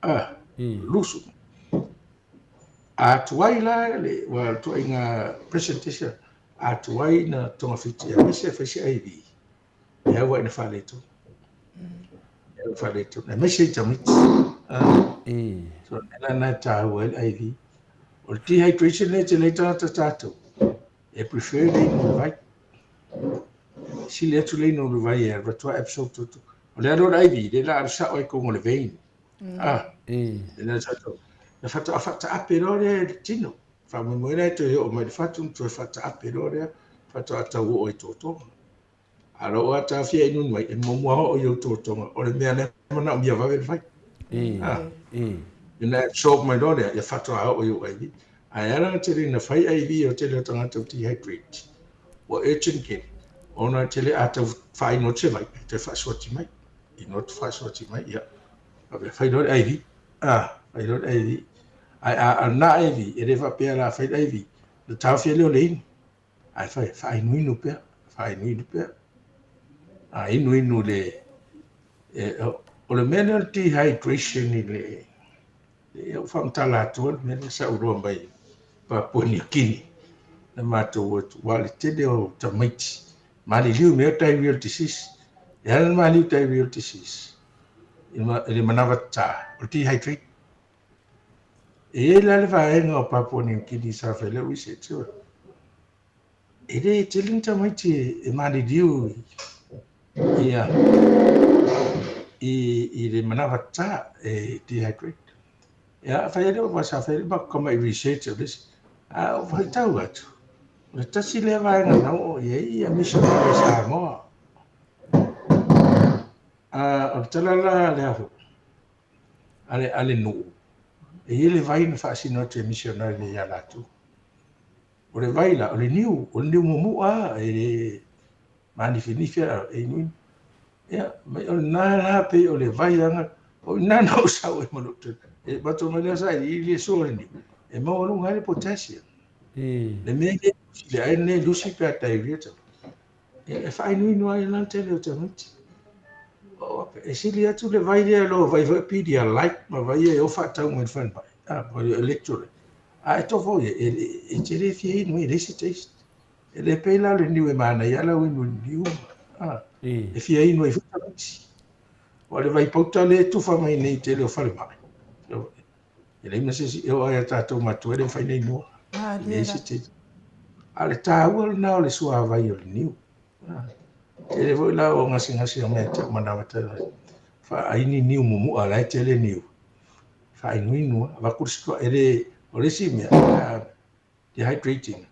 A, lusu. A tuai la le, ua tuaiga presentation, a tuai na togafiti aemaise e fai se IV. E aua ina faaletonu. E aua faaletonu. Aemaise i tamaiti. So, o le mea lena e tāua ai le IV. O le dehydration lea e tele ai tagata tatou, e prefer le inu o le vai. sili atu le inu o le vai e alu atu a absorb toto. O le alu o le IV, lea la alu sao ai i o le vein. Ah, le la sao. Na faatoa faataape loa lea i le tino. Faamoemoe la e toe oo mai i le fatu ma toe faataape loa lea, faatoa tau oo i totoga. A o lou a taofia inu mai, e muamua oo i ou totoga, o le mea lea e manaomia vave le fai. Ina absorb mai loa lea, ia faatoa oo i ou IV. Ae ala ona tele ina fai IV o tele o tagata ua dehydrate, ua urgent tele, ona e tele a tau faainu atu se vai, e toe faasuati mai. Inu atu faasuati mai, ia, faapea fai loa le IV. Ah, fai loa le IV. Ae a na IV, e le faapea la fai le IV, na taofia lea o le inu. Ae fai, faainuinu pea, faainuinu pea. A inuinu le, e, o le mea lea o le dehydration i le, e ou faamatala atua le mea lea sa ou iloa mai Papua Niu Kini na matou atu, aua o le tele o tamaiti maliliu i mea o diarrheal disease. E ala ona maliu diarrheal disease i le manava tatā, o le dehydrate. E i ai la le vaega o Papua Niu Kini sa fai lau research, e le tele ni tamaiti e maliliu ia i le manava tatā e dehydrate. Ia, fai ai lea, sa fai le matou tamai research o le isi, a ou faitau atu, o le tasi lea vaega na oo i ai ia missionary i Samoa. A, o le tala la lea foi, a le nuu, e i ai le vai na faasino atu e missionary nei ia latou. O le vai la, o le niu, o le niu muamua e le manifinifi a e inuinu. Ia, mai o lena la pei o le vai aga, o ina na ou sau ai ma lou tali. E matou mai lea sa i le sua o le niu, e maualuga ai le potassium. Le mea lea le ai nei lusi pe a diarrhea tau. E faainuinu ai la le tele o tamaiti. E sili atu le vai lea lo vai foi Pedialyte ma vai e o faatau mai le falemai. Ah, o le electrolyte. A e tofu ia, e te le fia inu e leai se taste. E le pei la o le niu e manaia lau inu i le niu. Ah, e fia inu ai foi tamaiti. O le vai pauta lea e tufa mai nei i tele o falemai. E leai ma se isi, e oo lava ia tatou matua e le mafai ona inua. E leai se taste. A o le taua lena o le suavai o le niu. Tele foi la o gasegase o mea tau manawa tala. Faai ni niu mumu'a la e tele niu. Faainuinu lava. Avatu le straw, e le, o le isi mea, dehydrating.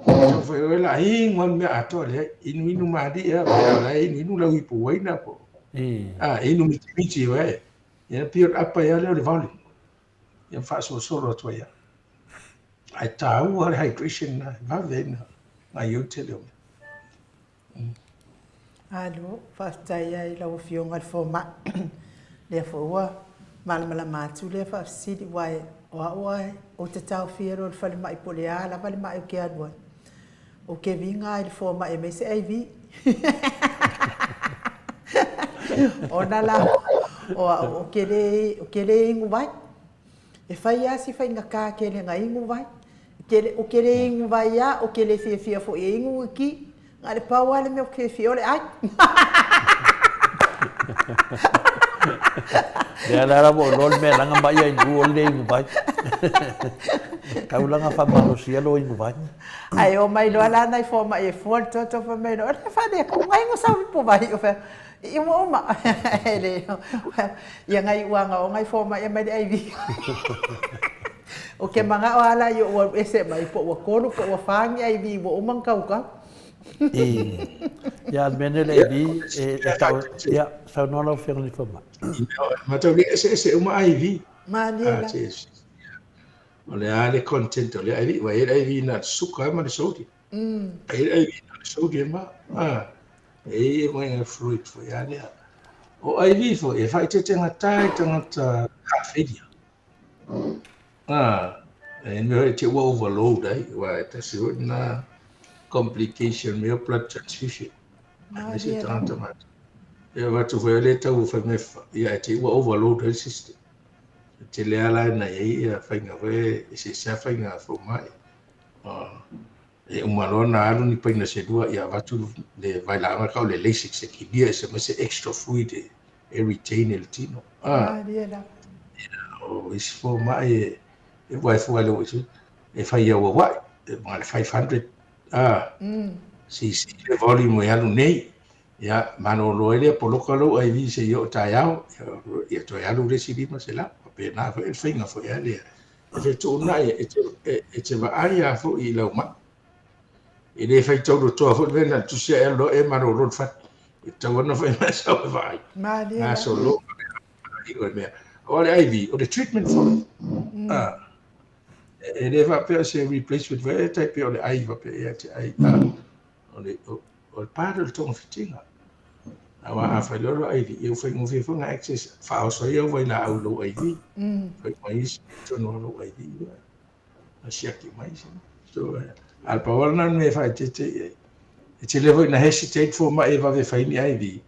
Tau fai oe la, inu lava le mea atoa leai. Inuinu malie lava, pe a la e inuinu lau ipu uaina po. Ah, inu mitimiti oe. Ia pei o le apa ai lava lea o le volume. Ia faasolosolo atu ai lava. Ae taua le hydration na, e vave ai ona gaoioi le tele o mea. Alo, faafetai ai lau Afioga i le Fomai. Lea foi ua malamalama atu lea faafesili, aua o au lava ou te taofia loa i le falemai po o le a lava le mai ou te alu ai. Ou te viga lava i le fomai e aumai se IV. Ona la, o au ou te le, ou te le inu vai. E fai lava si faigata tele ona inu vai. Ou te le inu vai lava, ou te le fiafia foi e inu ti. Na o le pau lava le mea ou te fiafia o le ai. Lea la la ua ou iloa le mea e laga mai ai i o le le inu vai. Tau laga faamalosia lou inu vai. Ae omai loa la nai fomai e fua le toto fai mai loa, o le faaletonu ai no sau ipu vai. Ou fai atu, i ua uma. E le, ia nai uaga o nai fomai e aumai le IV. Ou te manao lava la i ou alu ese mai po ua tolu po ua fa ni IV ua uma ona tautau. Ia, a le mea nei le IV e tau, ia, saunoa lau Afioga i le Fomai. Matou le eseese uma IV. Malie la. O le a le content o le IV, ua i ai le IV na o le suka ma le sodium. E i ai le IV na o le sodium lava. E i ai mai fluid foi a lea. O IV foi, e faaeteete gata i tagata heart failure. E mea foi te ua overload ai, aua e tasi foi lena complication mea o blood transfusion. Aemaise tagata matutua. E avatu foi le tau fai mai ia e te ua overload ai le system. E tele lava la ina i ai ia faiga foi e eseese lava faiga fomai. E uma loa ona alu ni paina se lua ia avatu le vailaau e tau o le Lasix e kilia ese mai se extra fluid e retain e le tino. Malie lava. O isi fomai e fua e fua le e fai auauai, e ma le 500. Siisii le volume e alu nei, ia malolo ai lea poloka lou IV seia oo taeao, ia toe alu le isi 500. Faapena foi le faiga foi a lea. E fetuunai, e te vaai lava foi i lau mai. E le faitau lotoa foi le mea na o le tusi ae alu loa e malolo le fale. E tatau lava ona fai mai sau e vaai. Malie lava. Gasolo o le mea. O le IV, o le treatment foi. Ah, e le faapea o se replacement foi, e tai pei o le ai faapea ia te ai. Ah, o le, o, o le part o le togafitiga. Aua a fai loa lou IV, ia ua faigofie foi ona access, faaoso ai au vailaau i lou IV. Fai mai isi i totonu o lou IV. Ia. Na siaki mai isi. So, a o le pau lava lena o le mea e faaeteete i ai. E tele foi ina hesitate fomai e vave fai ni IV,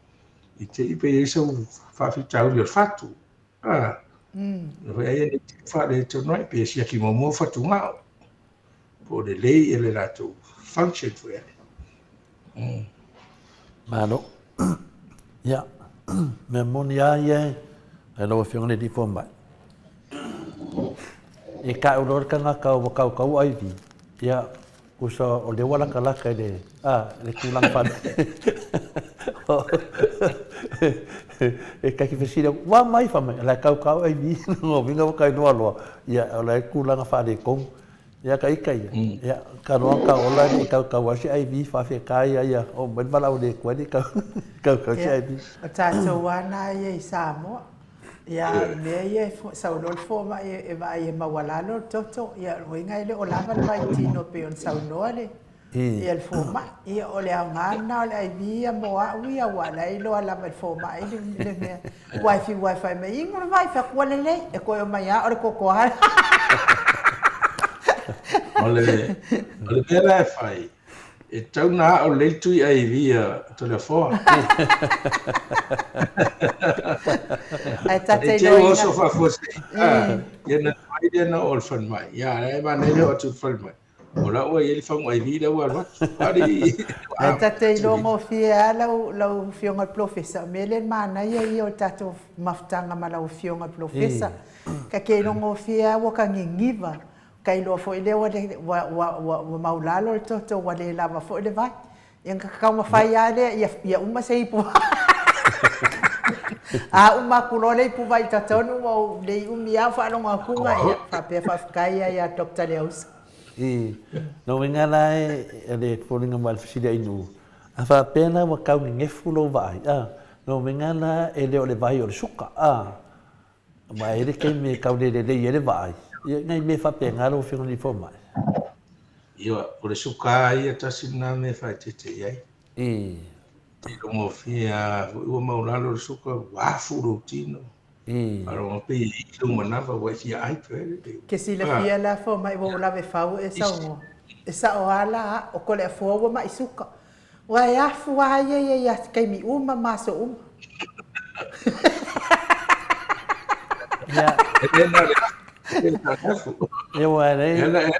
i te i pe i ai sau faafitauli o le fatu. A, na fai ai e te faaletonu ai, pe siaki muamua fatugao, po o lelei le latou function foi ale. Malo. Ia, mea moni lava ia e lau Afioga i le Alii Fomai. E kau loa le tagata ua kaukau IV, ia, Uso o lea ua latalata i le, a, le tulaga fale. E taki fesili atu, ua mai fa mai, la e kaukau ai mi, no winga ua kai noa loa. Ia, o la e tulaga faaletonu. Ia ka ika ia. Ia, ka noa ka ola ni kaukau ai se IV faafetai ia ia, oo mai le valaau le Atua ni kau kaukau se IV. O tatou lava na ia i Samoa. Ia, a o le mea ia e sau loa le fomai e vaai e maualalo le toto, ia o le uiga e le o lava le vaitino e pei ona saunoa le, ia le fomai. Ia o le aoga lena o le IV ia mo au ia, aua o la e iloa lava e le fomai le, le mea. Aua e fiu lava e fai mai, inu le vai, fai atu, ua lelei, e toe omai lava o le toto lava. O le, o le mea la e fai, E tatau na ao lelei tui IV a Toleafoa. Ae ta te iloa. E te oso faafuasei. Ia na mai lea na oo i le falemai. Ia e manaia le oo atu i le falemai. O la ua i ai le fagu IV la ua alu atu. Ae ta te iloa gofie lava lau, lau Afioga i le Polofesa, o le mea lea e manaia ia o le tatou mafutaga ma lau Afioga i le Polofesa. Ta te iloa gofie lava ua ta niniva Ka iloa foi lea ua ua ua ua ua maulalo le toto ua le lava foi le vai. Ia ona taumafai lava lea ia ia uma se ipu A uma atu loa le ipu vai i totonu ua ou le umi lava o faalogo atuga ia faapea faafetai ai ia Doctor Leausa. I lou uiga la e le foliga mai o le fesili a Inu, a faapea la ua tau nenefu lou vaai, a, lou uiga la e le o le vai o le suka, a. Aua e i ai le taimi e tau le lelei ai le vaai, ia nai mea faapena lau Afioga i le Fomai. Ia, o le suka lava ia tasi lena mea e faaeteete i ai. I. Te logofia lava foi ua maulalo le suka, ua afu lou tino. I. Faalogo pei e i lou manava ua e fia ai pe le. Ke silafia la Fomai ua ou lave fau e saunoa. E sao lava la o Koleafoa ua ma'i suka. Ua e afu lava ia ia i taimi uma ma aso uma. Ia. E le na le afu, e na le afu. Ia ua e E na e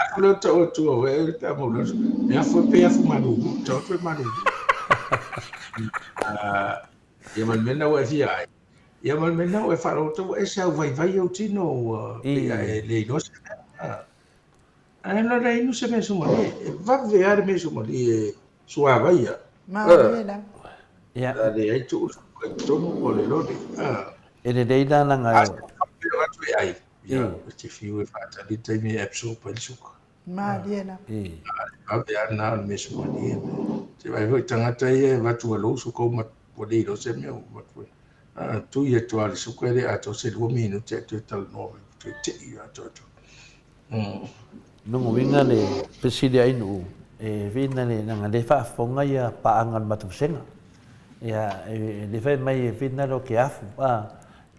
afu leo tau atua, e e pe a mau E afu e pe afu malulu, tau atu e malulu. Ia ma le mea lena ua e fia ai. Ia ma le mea lena ua e faalogo ua ese au vaivai ou tino ua pei a e le iloa se mea. Ae no le inu se mea sumalie, e vave lava le mea sumalie e suavai ia. Malie lava. Ia. A leai tuu le suka i totonu po o le loli. E lelei la laga A faapea atu e ai, ia, e te fiu e faatali le taimi e absorb ai le suka. Malie lava. A vave lava lena o le mea sumalie. Te vaai foi tagata ia e avatu e lou suka uma ua le iloa se mea ua avatu ai. A tui atu lava i le suka e le atoa se 2 minute ae toe talanoa mai, toe tei atoa atu. Lona uiga le fesili ai nuu e whina le leaga le faafofoga ia paaga o le matou vasega. Ia e le fai mai e whina le o ke afu a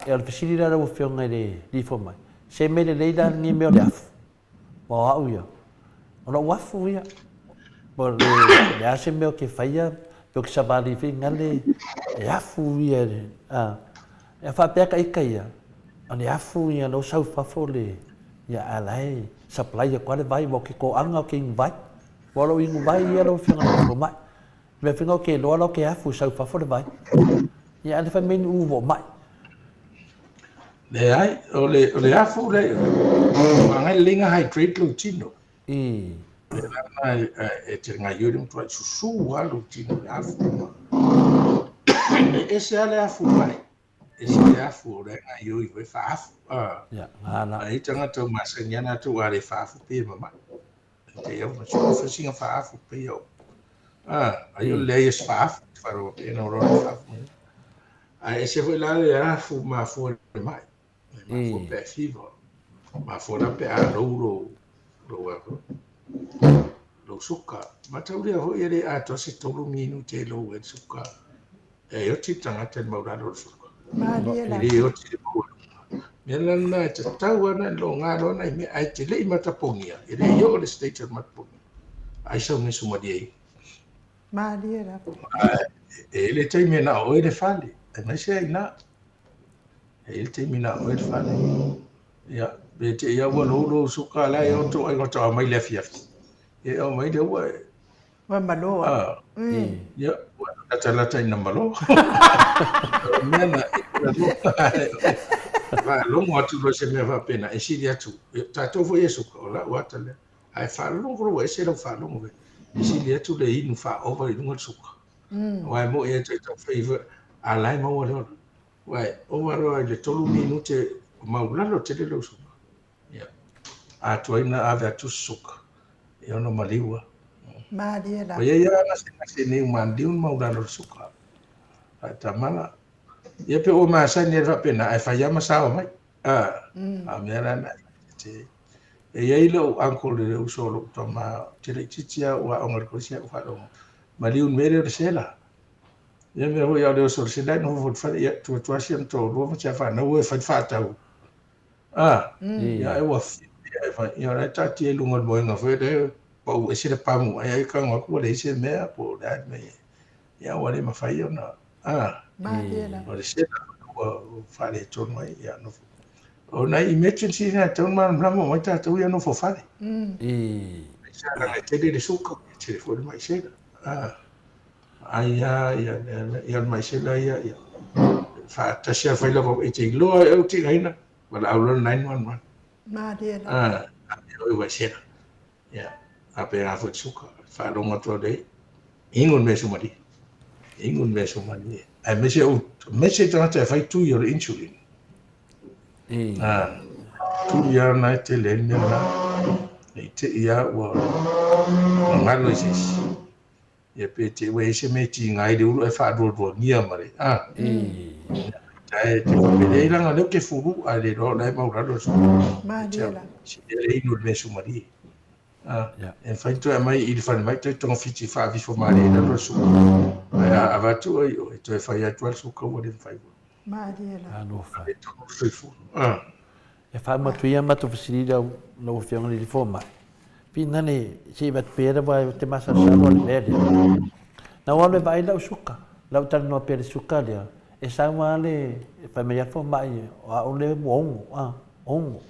e o le fesili la lau afioga i le lifo mai se mea lelei la lenei mea o le afu aua o au ia o lou afu ia po o le a se mea o ke faia pe o ke savali whina le e afu ia a E faapea ka ika ia, o le afu ia lou sau fafo le ia a la e supply atu lava le vai, ua o ke toaga o ke inu vai. Ua o lou inu vai ia lau afioga i le fomai. Mea fina o ke iloa la o ke afu e sau fafo le vai. Ia a le fai mai ni uu ua o mai. Leai, o le, o le afu le, o agai le leiga hydrate lou tino. I. Mea la lena e te gaioi le matuai susu lava lou tino i le afu. E ese lava le afu mai, ese le afu o la e gaioi foi faaafu. Ia, ngala. Ai tagata ua masani lava latou a le faaafu pei e mamai. Te iau na sui fai singa faaafu pei o. Ai o le leai o se faaafu, te faalogo pei na oloa le faaafu mai. Ae ese foi la le afu mafua i le mai. E mafua pe a fever. Mafua la pe a lou lou lou a foi. Lou suka. Mataulia foi e le atoa se tolu minute e lou ai le suka. E oti le tagata i le maulalo o le suka. Malie E le oti le maua. Mea la lena e tatau lava ona loga loa nai mea, ae te le i matapogia, e le i oo i le stage o le matapogia. Ai sau mea sumalie i. Malie lava. E i ai le taimi e na o oe le fale, aemaise ai ina. E i ai le taimi na o oe le fale. Ia, pe te i a ua lou lou suka la e oto ai faatoa aumai i le afiafi. Ia e aumai lea ua e Ua malo. Ah. Ia, ua latalata ina malo. O mea na, faalogo atu loa i se mea faapena, e sili atu, tatou foi e suka, o lau ata lea. Ae faalogo loa ua ese lau faalogo, e sili atu le inu faaova i luga le suka. Aua e moni e toe taumafai foi, a o la e maua le ola. Aua e ova loa i le 3 minute, maulalo tele lou suka. Ia, a tuai na ave atu se suka, e ono maliu lava. Malie lava. Ua i ai lava gasegase nei ua maliu le maulalo o le suka. Faatamala. Ia pe ua masani ai le faapena, ae fai lava ma sao mai. A, a mea la na te. E i ai lou uncle le uso o lou tama, ou te laitiiti lava ou aoga i le kolisi ae ou faalogo, maliu i le mea lea o le sela. Ia mea foi a o le oso o le sela e nofo foi i le fale, ia tuu atu lava si ona toalua ma si a fanau e fai le faatau. A, ia e ua fiafia e fai, ia o la e taatia i luga o le moega foi lea, pau ese le pamu ai, ai tago atu ua leai se mea po o le a le mea e i ai. Ia ua le mafai ona, a, o le sela ua faaletonu ai, ia nofo. O nai emergency na e tatau ona malamalama uma ai tatou ia nofo fale. Aisa leaga e tele le suka, e tele foi le mai sela. A, ai lava ia, ia le mai sela ia, ia faatasi lava fai lava e te iloa e ou tigaina, valaau loa le 911. Malie lava. A, e oi mai sela. Ia, faapena foi le suka, faalogo atu au leai, inu le mea sumalie. Inu le mea sumalie. Aemaise ou, aemaise tagata e fai tui o le insulin. A, tui lava na e tele ai le mea lena. Ne i te i lava ua ua galo i se isi. Ia pe te ua i ai se mea e tiga ai le ulu ae faalualuagia ma le, a. E te faapelei leaga o lea ou te fulu ae le iloa o la e maulalo le suka. Malie la. Sili le inu i le mea sumalie. A, e mafai ona toe aumai i le falemai toe togafiti faavifo malie i lalo le suka. Ae a avatu ai oe, toe fai atu lava le suka ua le mafai. Malie la. Alofa. E tonu le soifua. A. E faauma atu ia matou fesili lau lau Afioga i le Fomai. Pinane se i avatu pea lava ou te masalosalo i le mea lea. Na ou alu e vaai lau suka, lau talanoa pea i le suka lea, e sau lava le, fai mai lava le fomai, o au lea ua ogo, a, ogo.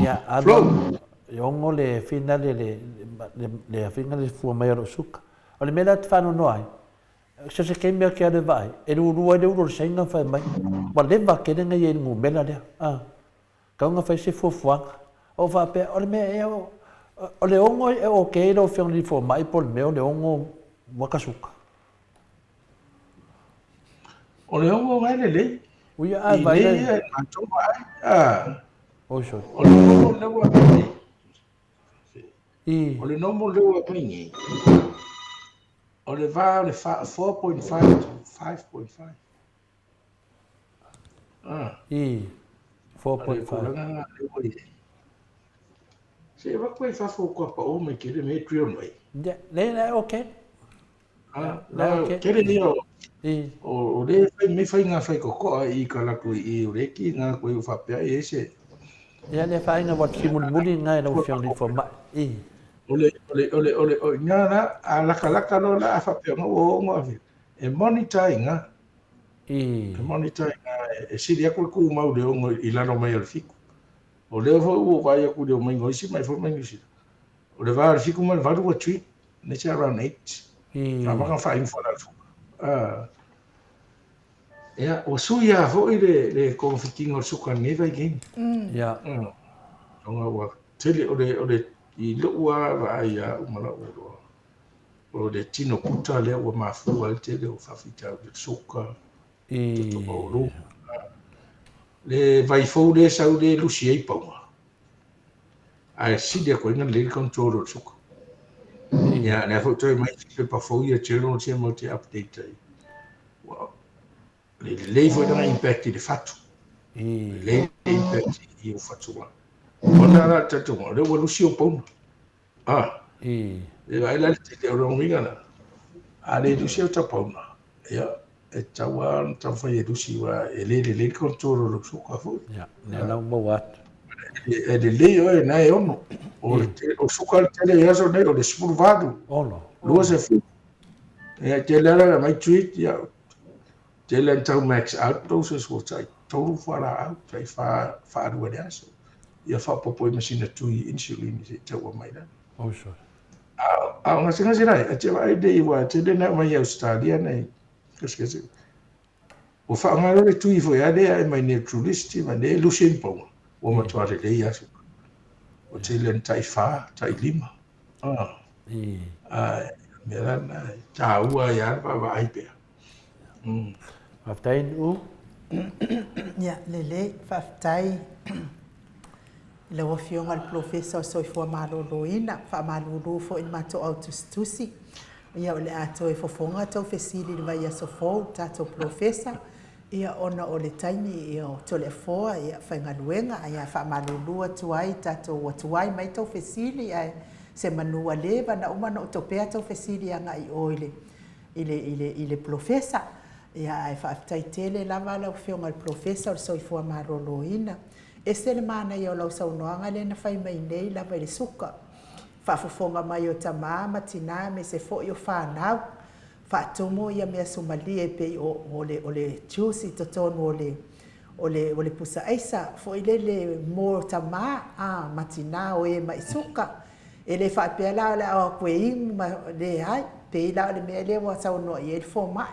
Ia, alu, e ogo le finale le, le, le afiga le fua mai o lou suka. O le mea lea ou te faanoanoa ai, so o se taimi lava ou te alu e vaai, e lulua ai le ulu o le Saina ma fai mai, ua leva tele ona i ai i le numera lea, a. Tau na fai se fuafuaga. Ou faapea, o le mea ea, o le ogo e okay lau Afioga i le Fomai po o le mea o le ogo ua ka suka? O le ogo na e lelei. Ui a vai le... I nei matou vaai. Ah. Oi sorry. O le ogo lea ua aumai. I. O le normal lea ua aumai nei. O le va o le 4.5 to 5.5. Ah. I. 4.5. Tulaga na lea ua i ai. Se avatu ai fafo ua pao mai tele mea e drill mai. Le, le, okay. Ah, Le, okay. Tele ia o, I. o, o le fai me fai ngā whai kokoa i ka laku i o le ki ngā koe o whapea i ese. Ia le whainga wa ki mulimuli ngai lau Afioga i le Fomai. I. O le, o le, o le, o le, o ngā la, a laka laka lo la, a whapea ngā o ngā awhi. E monitor i ngā. I. E monitor i ngā, e sili aku le kūmau le ongo i lalo mai o le fiku. O lea foi ua ou vaai atu i le omaiga o isi mai foi mai Niu Sila. O le va o le fiku ma le valu ua treat, let's say around 8. Amata ona faainu faalalafoga. Ah. Ia, ua sui lava foi le, le togafitiga o le suka i lenei vaitaimi. Ia. Ona ua tele, o le, o le I lou lava vaai ia au ma lau iloa, o le tino puta lea ua mafua ai le tele o faafitauli o le suka, toto maualuga, le vai fou lea e sau lea e lusi ai pauga, ae sili atu ai ona lelei le control o le suka. Ia, lea foi toe aumai isi pepa fou ia journals ia matou te update ai. Ua lelei foi lana impact i le fatu. Lelei le impact i ou fatuga. Ona la le talitonuga, o lea ua lusi ou pauna. Ah. E vaai la le tele o lona uiga la, a le lusi au tapauna, ia, e tatau lava ona taumafai e lusi aua e le lelei le control o lou suka foi. Ia, lea la ua maua atu. E lelei oe na e ono. O le o suka le tele i aso nei o le 18. Ono. 20. Ia, tele lava la mai treat, ia, tele na tau max out doses ua tai tolu fualaau, tai fa, faalua i le aso. Ia faaopoopo ai ma sina tui insulin se i tau mai lalo. Oh, sorry. A o gasegase la, e te vaai nei ua tele na aumai i Australia nei gasegase. Ua faaaoga loa le tui foi lava lea e mai Neutralist ma lea e lusi ai ma paua. Ua matua lelei lava suka. Ua tele na tai fa, tai lima. Ah. Ae, mea la lena e taua ai lava le vaavaai pea. Faafetai Nu'u. Ia, lelei, faafetai i lau Afioga i le Polofesa o le Soifua Maloloina, faamalulu foi i le matou au tusitusi. Ia, o le a toe fofoga tou fesili i le vaiaso fou i le tatou Polofesa, ia, ona o le taimi o Toleafoa, ia, faigaluega, ae faamalulu atu ai tatou ua tuai mai tou fesili, ae semanu ua leva ona uma ona ou topea tou fesili agai i o i le i le, i le, i le polofesa. Ia, ae faafetai tele lava lau Afioga i le Polofesa o le Soifua Maloloina. Ese le manaia o lau saunoaga lea na fai mai nei lava i le suka. Faafofoga mai o tama ma tina aemaise foi o fanau. Faatumu ia mea sumalie e pei o, o le, o le juice i totonu o le, o le, o le pusa aisa foi lele mo tama a, ma tina o e mai suka. E le faapea la o le a o atu e inu ma leai, pei la o le mea lea ua saunoa i ai le fomai.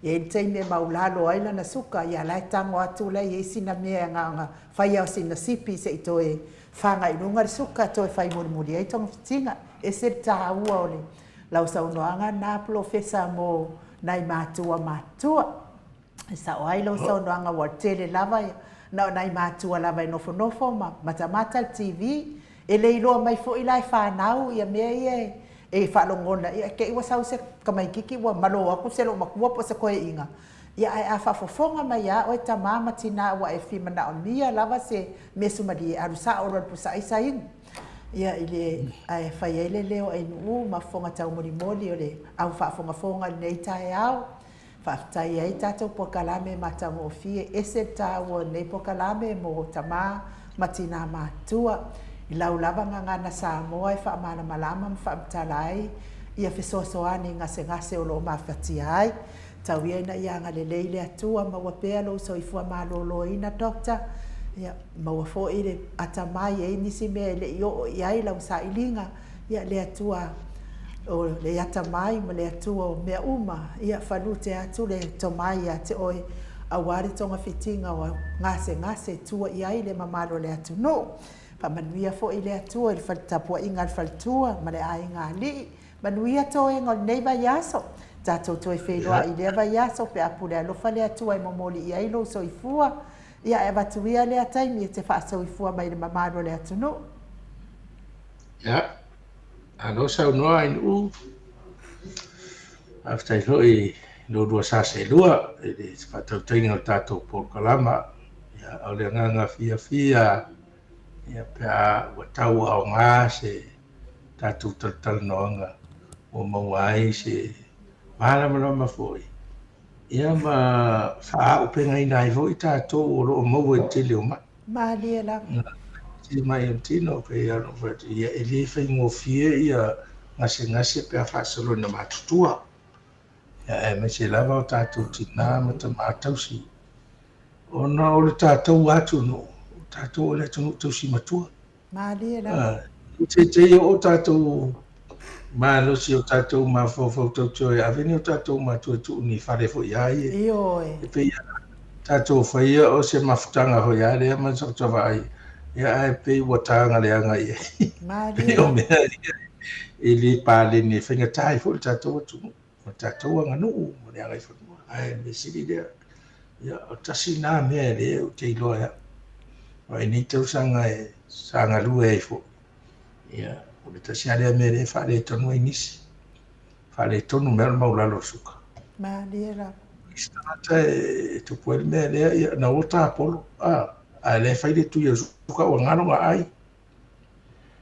E i ai le taimi e maulalo ai lana suka, ia la e tago atu la e i ai sina mea na ona fai lava o sina sipi se i toe faga i luga le suka toe fai mulimuli ai togafitiga. E ese le taua o le lau saunoaga lena Polofesa mo nai matua matutua. E sao ai lau saunoaga ua tele lava na o nai matua lava e nofonofo ma matamata le TV. E le iloa mai foi la e fanau ia mea ia e faalogona, ia te i ua sau se tamaititi ua malo atu se loomatua po o se toeaina, ia ae a faafofoga mai ia oe tama ma tina ua e fia manaomia lava se mea sumalie, alu sao loa i le pusa aisa inu. Ia i le ae fai ai le leo ainuu ma fofoga taumolimoli o le au faafogafoga i lenei taeao. Faafetai ai tatou polokalame matagofie, ese le taua o lenei polokalame mo tama ma tina matutua. I lau lava gagana Samoa e faamalamalama ma faamatala ai ia fesoasoani gasegase o lo o mafatia ai. Tau ia ina ia agalelei le Atua, maua pea lou soifua maloloina Doctor, ia maua foi le atamai e i ai nisi mea e le i oo i ai lau sailiga. Ia, le Atua o le atamai ma le Atua o mea uma, ia falute atu le tomai ia te oe, aua le togafitiga o gasegase e tua i ai le mamalu o le atunuu. Faamanuia foi le Atua i le tapuaiga a le faletua ma le aiga alii. Manuia toega o lenei vaiaso. Tatou toe feiloai i lea vaiaso pe a pule alofa le Atua e momoli i ai lou soifua. Ia, ae avatu ia lea taimi e te faasoifua mai i le mamalu o le atunuu. Ia, malo saunoa Ainuu. Faafetai foi i lo lua sa seelua i le faatautaiga o le tatou polokalama. Ia, o le agaga fiafia ia pe a ua tauaoga se tatou talatalanoaga ua maua ai se malamalama foi ia ma faaaupegaina ai foi tatou o lo o maua i le tele o mai. Malie lava. Tele mai o le tino, pei lava ona ou fai atu, ia e le faigofie ia gasegase pe a faasolo ina matutua. Ia aemaise lava o tatou tina ma tama tausi. Ona o le tatou atunuu, o tatou o le atunuu tausi matua. Malie lava. Se i oo tatou malosi o tatou mafaufau tautua e ave ni o tatou matua e tuu ni fale foi a ia. Ioe. E pei a tatou faia o se mafutaga foi a lea ma sa vaai. Ia ae pei ua taga leaga i ai. Pei o mea ia e le paleni e faigata ai foi le tatou atunuu ma le tatou aganuu ma le agaifanua. Ae o le mea sili lea, ia o tasi lena mea lea ou te iloa e au. Aua i nei tausaga e sa galue ai foi, ia o le tasi lava lea mea lea e faaletonu ai nisi. Faaletonu mea o le maulalo o le suka. Malie lava. Isi tagata e tupu ai le mea lea, ia na ua tapolo, a, ae lea e fai le tui o le suka ua galo na ai.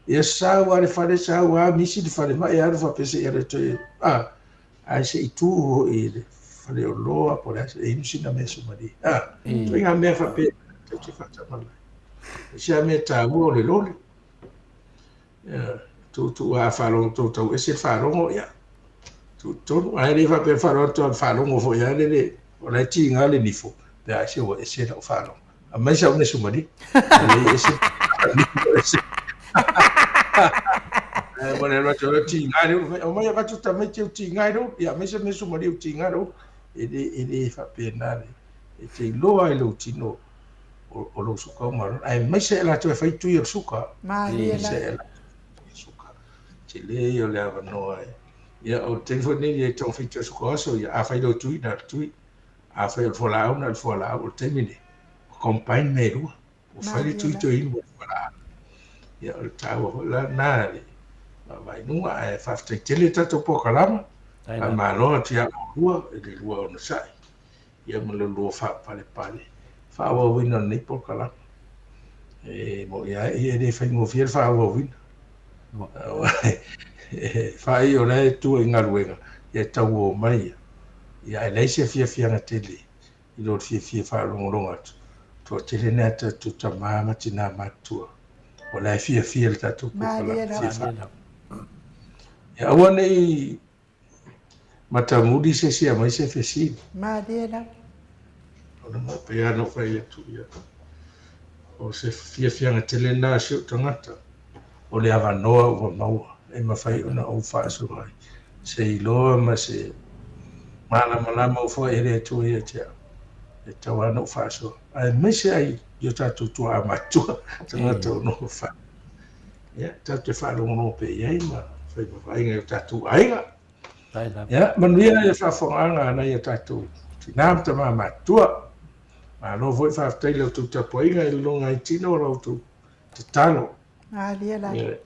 Ia sau lava le fale, sau lava misi le falemai, alu faapea se i alu e toe, a, ae se i tu hoʻi i le faleoloa po o le a, se i inu sina measumalie. A, ituaiga mea faapena tatou te faatamala ai. O se mea taua o le loli. Ia, tuutuu lava a faalogo tou tau ese le faalogo, ia, tuu i totonu. Ae le faapea le faalogo atu faalogo foi lava lele, o la e tiga le nifo, pe a ese ua ese lau faalogo. Aumai sau measumalie. E ese, nifo ese. Ae mo le alu atu, tiga le ulu, aumai avatu tamaiti u tiga le ulu, ia aumai se measumalie u tiga le ulu. E le, e le faapena le, e te iloa i lou tino o lou suka ua malolo. Aemaise e latou e fai tui o le suka. Malie la. Suka. Tele ia o le avanoa e. Ia, o le taimi foi lenei e togafiti o le suka o aso, ia, afai lou tui, na o le tui. Afai o le fualaau, na o le fualaau. O le taimi lenei, ua combine mea e lua. Ua fai le tui toe inu ma le fualaau. Ia, o le taua foi la lena i le vaavaai i luga. Ae faafetai tele i le tatou polokalama. Faamalo atu ia oulua i le lua onosai. ia ma le lua faapalepale faaauauina o lenei polokalame. E moni lava e le faigofie le faaauauina. E fai o la e tua i galuega, ia e tauo mai ia. Ia ae leai se fiafiaga tele i lo le fiafia faalogologo atu. Toatele nai a tatou tama ma tina matutua o la e fiafia i le tatou polokalame. Fia faa. Ia aua ne i Matamuli se isi e aumai se fesili. Malie lava. Ona mo pei lava ona ou fai atu, ia, o se fiafiaga tele lena a si ou tagata, o le avanoa ua maua e mafai ona ou faasoa ai se iloa ma se malamalama ua foai e le Atua ia te au, e tatau lava ona ou faasoa, aemaise ai i o tatou tuaa matutua, tagata o nofo fale. Ia, tatou te faalogologo pea i ai ma fai ma vaaiga i o tatou aiga. Ia, manuia le faafofogaaga a nai o tatou tinā ma tamā matutua. Malo foi faafetai i la outou tapuaiga i le logaitino o la outou tatalo. Malie lava. Ia,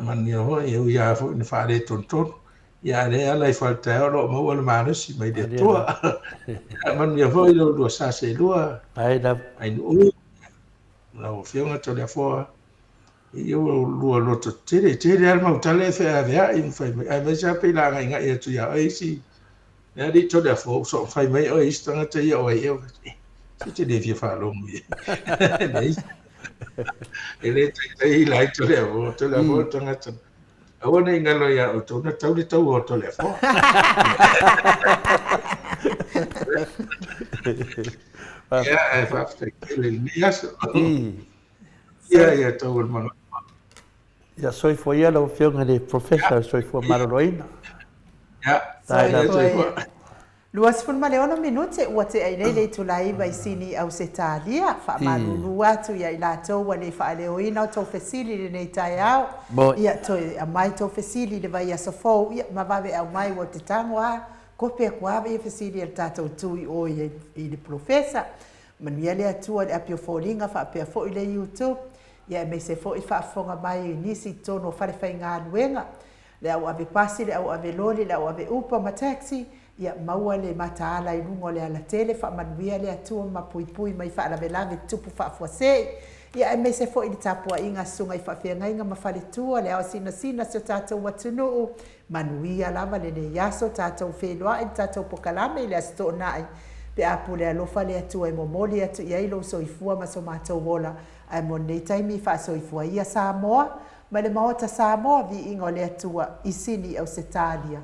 manuia foi, e ui lava foi ina faaletonu ia, a o lea e ala ifo lava i le taeao o lo o maua le malosi mai le Atua. Ia, manuia foi lo oulua sa seelua, Ainuu, lau Afioga Toleafoa. Ia ua lua loto tele, tele lava le mau tala e feaveai ma fai mai, aemaise lava pei o le a agaigai atu ia oe isi, le alii Toleafoa, ua soona fai mai oe i isi tagata ia o ai ea, eh, se te le fia faalogo i ai. Leai, e le taitai la i Toleafoa, Toleafoa o le tagata. Aua ne i galo ia outou na tau le taua o Toleafoa. Ia, ae faafetai tele i lenei aso. Ia, ia, tau o le manawa. Ia soifua ia lau Afioga i le Professor o le Soifua Maloloina. Ia, soifua ia. 26 minute ua tea i nei le itula 9 i Sini, Ausetalia. Faamalulu atu ia i latou ua le faaleoina o tou fesili i lenei taeao. Ia toe aumai tou fesili i le vaiaso fou, ia ma vave aumai ua te tago a kope atu lava ia fesili a le tatou tu i o i le Polofesa. Manuia le Atua i le api o foliga faapea foi le YouTube, ia aemaise foi faafofoga mai i nisi i totonu o falefaigaluega, le au ave pasi, le au ave loli, le au ave upa ma taxi, ia maua le mataala i luga o le alatele, faamanuia le Atua ma puipui mai faalavelave tutupu faafuasei, ia aemaise foi le tapuaiga a susuga i faafeagaiga ma faletua, le ao sinasina si o tatou atunuu, Manuia lava lenei aso, tatou feiloai i le tatou pokalame i le Aso Toonai, pe a pule alofa le Atua e momoli atu i ai lou soifua ma so matou ola, ae mo lenei taimi faasoifua ia Samoa, ma le Maota Samoa, viiga o le Atua i Sini Ausetalia.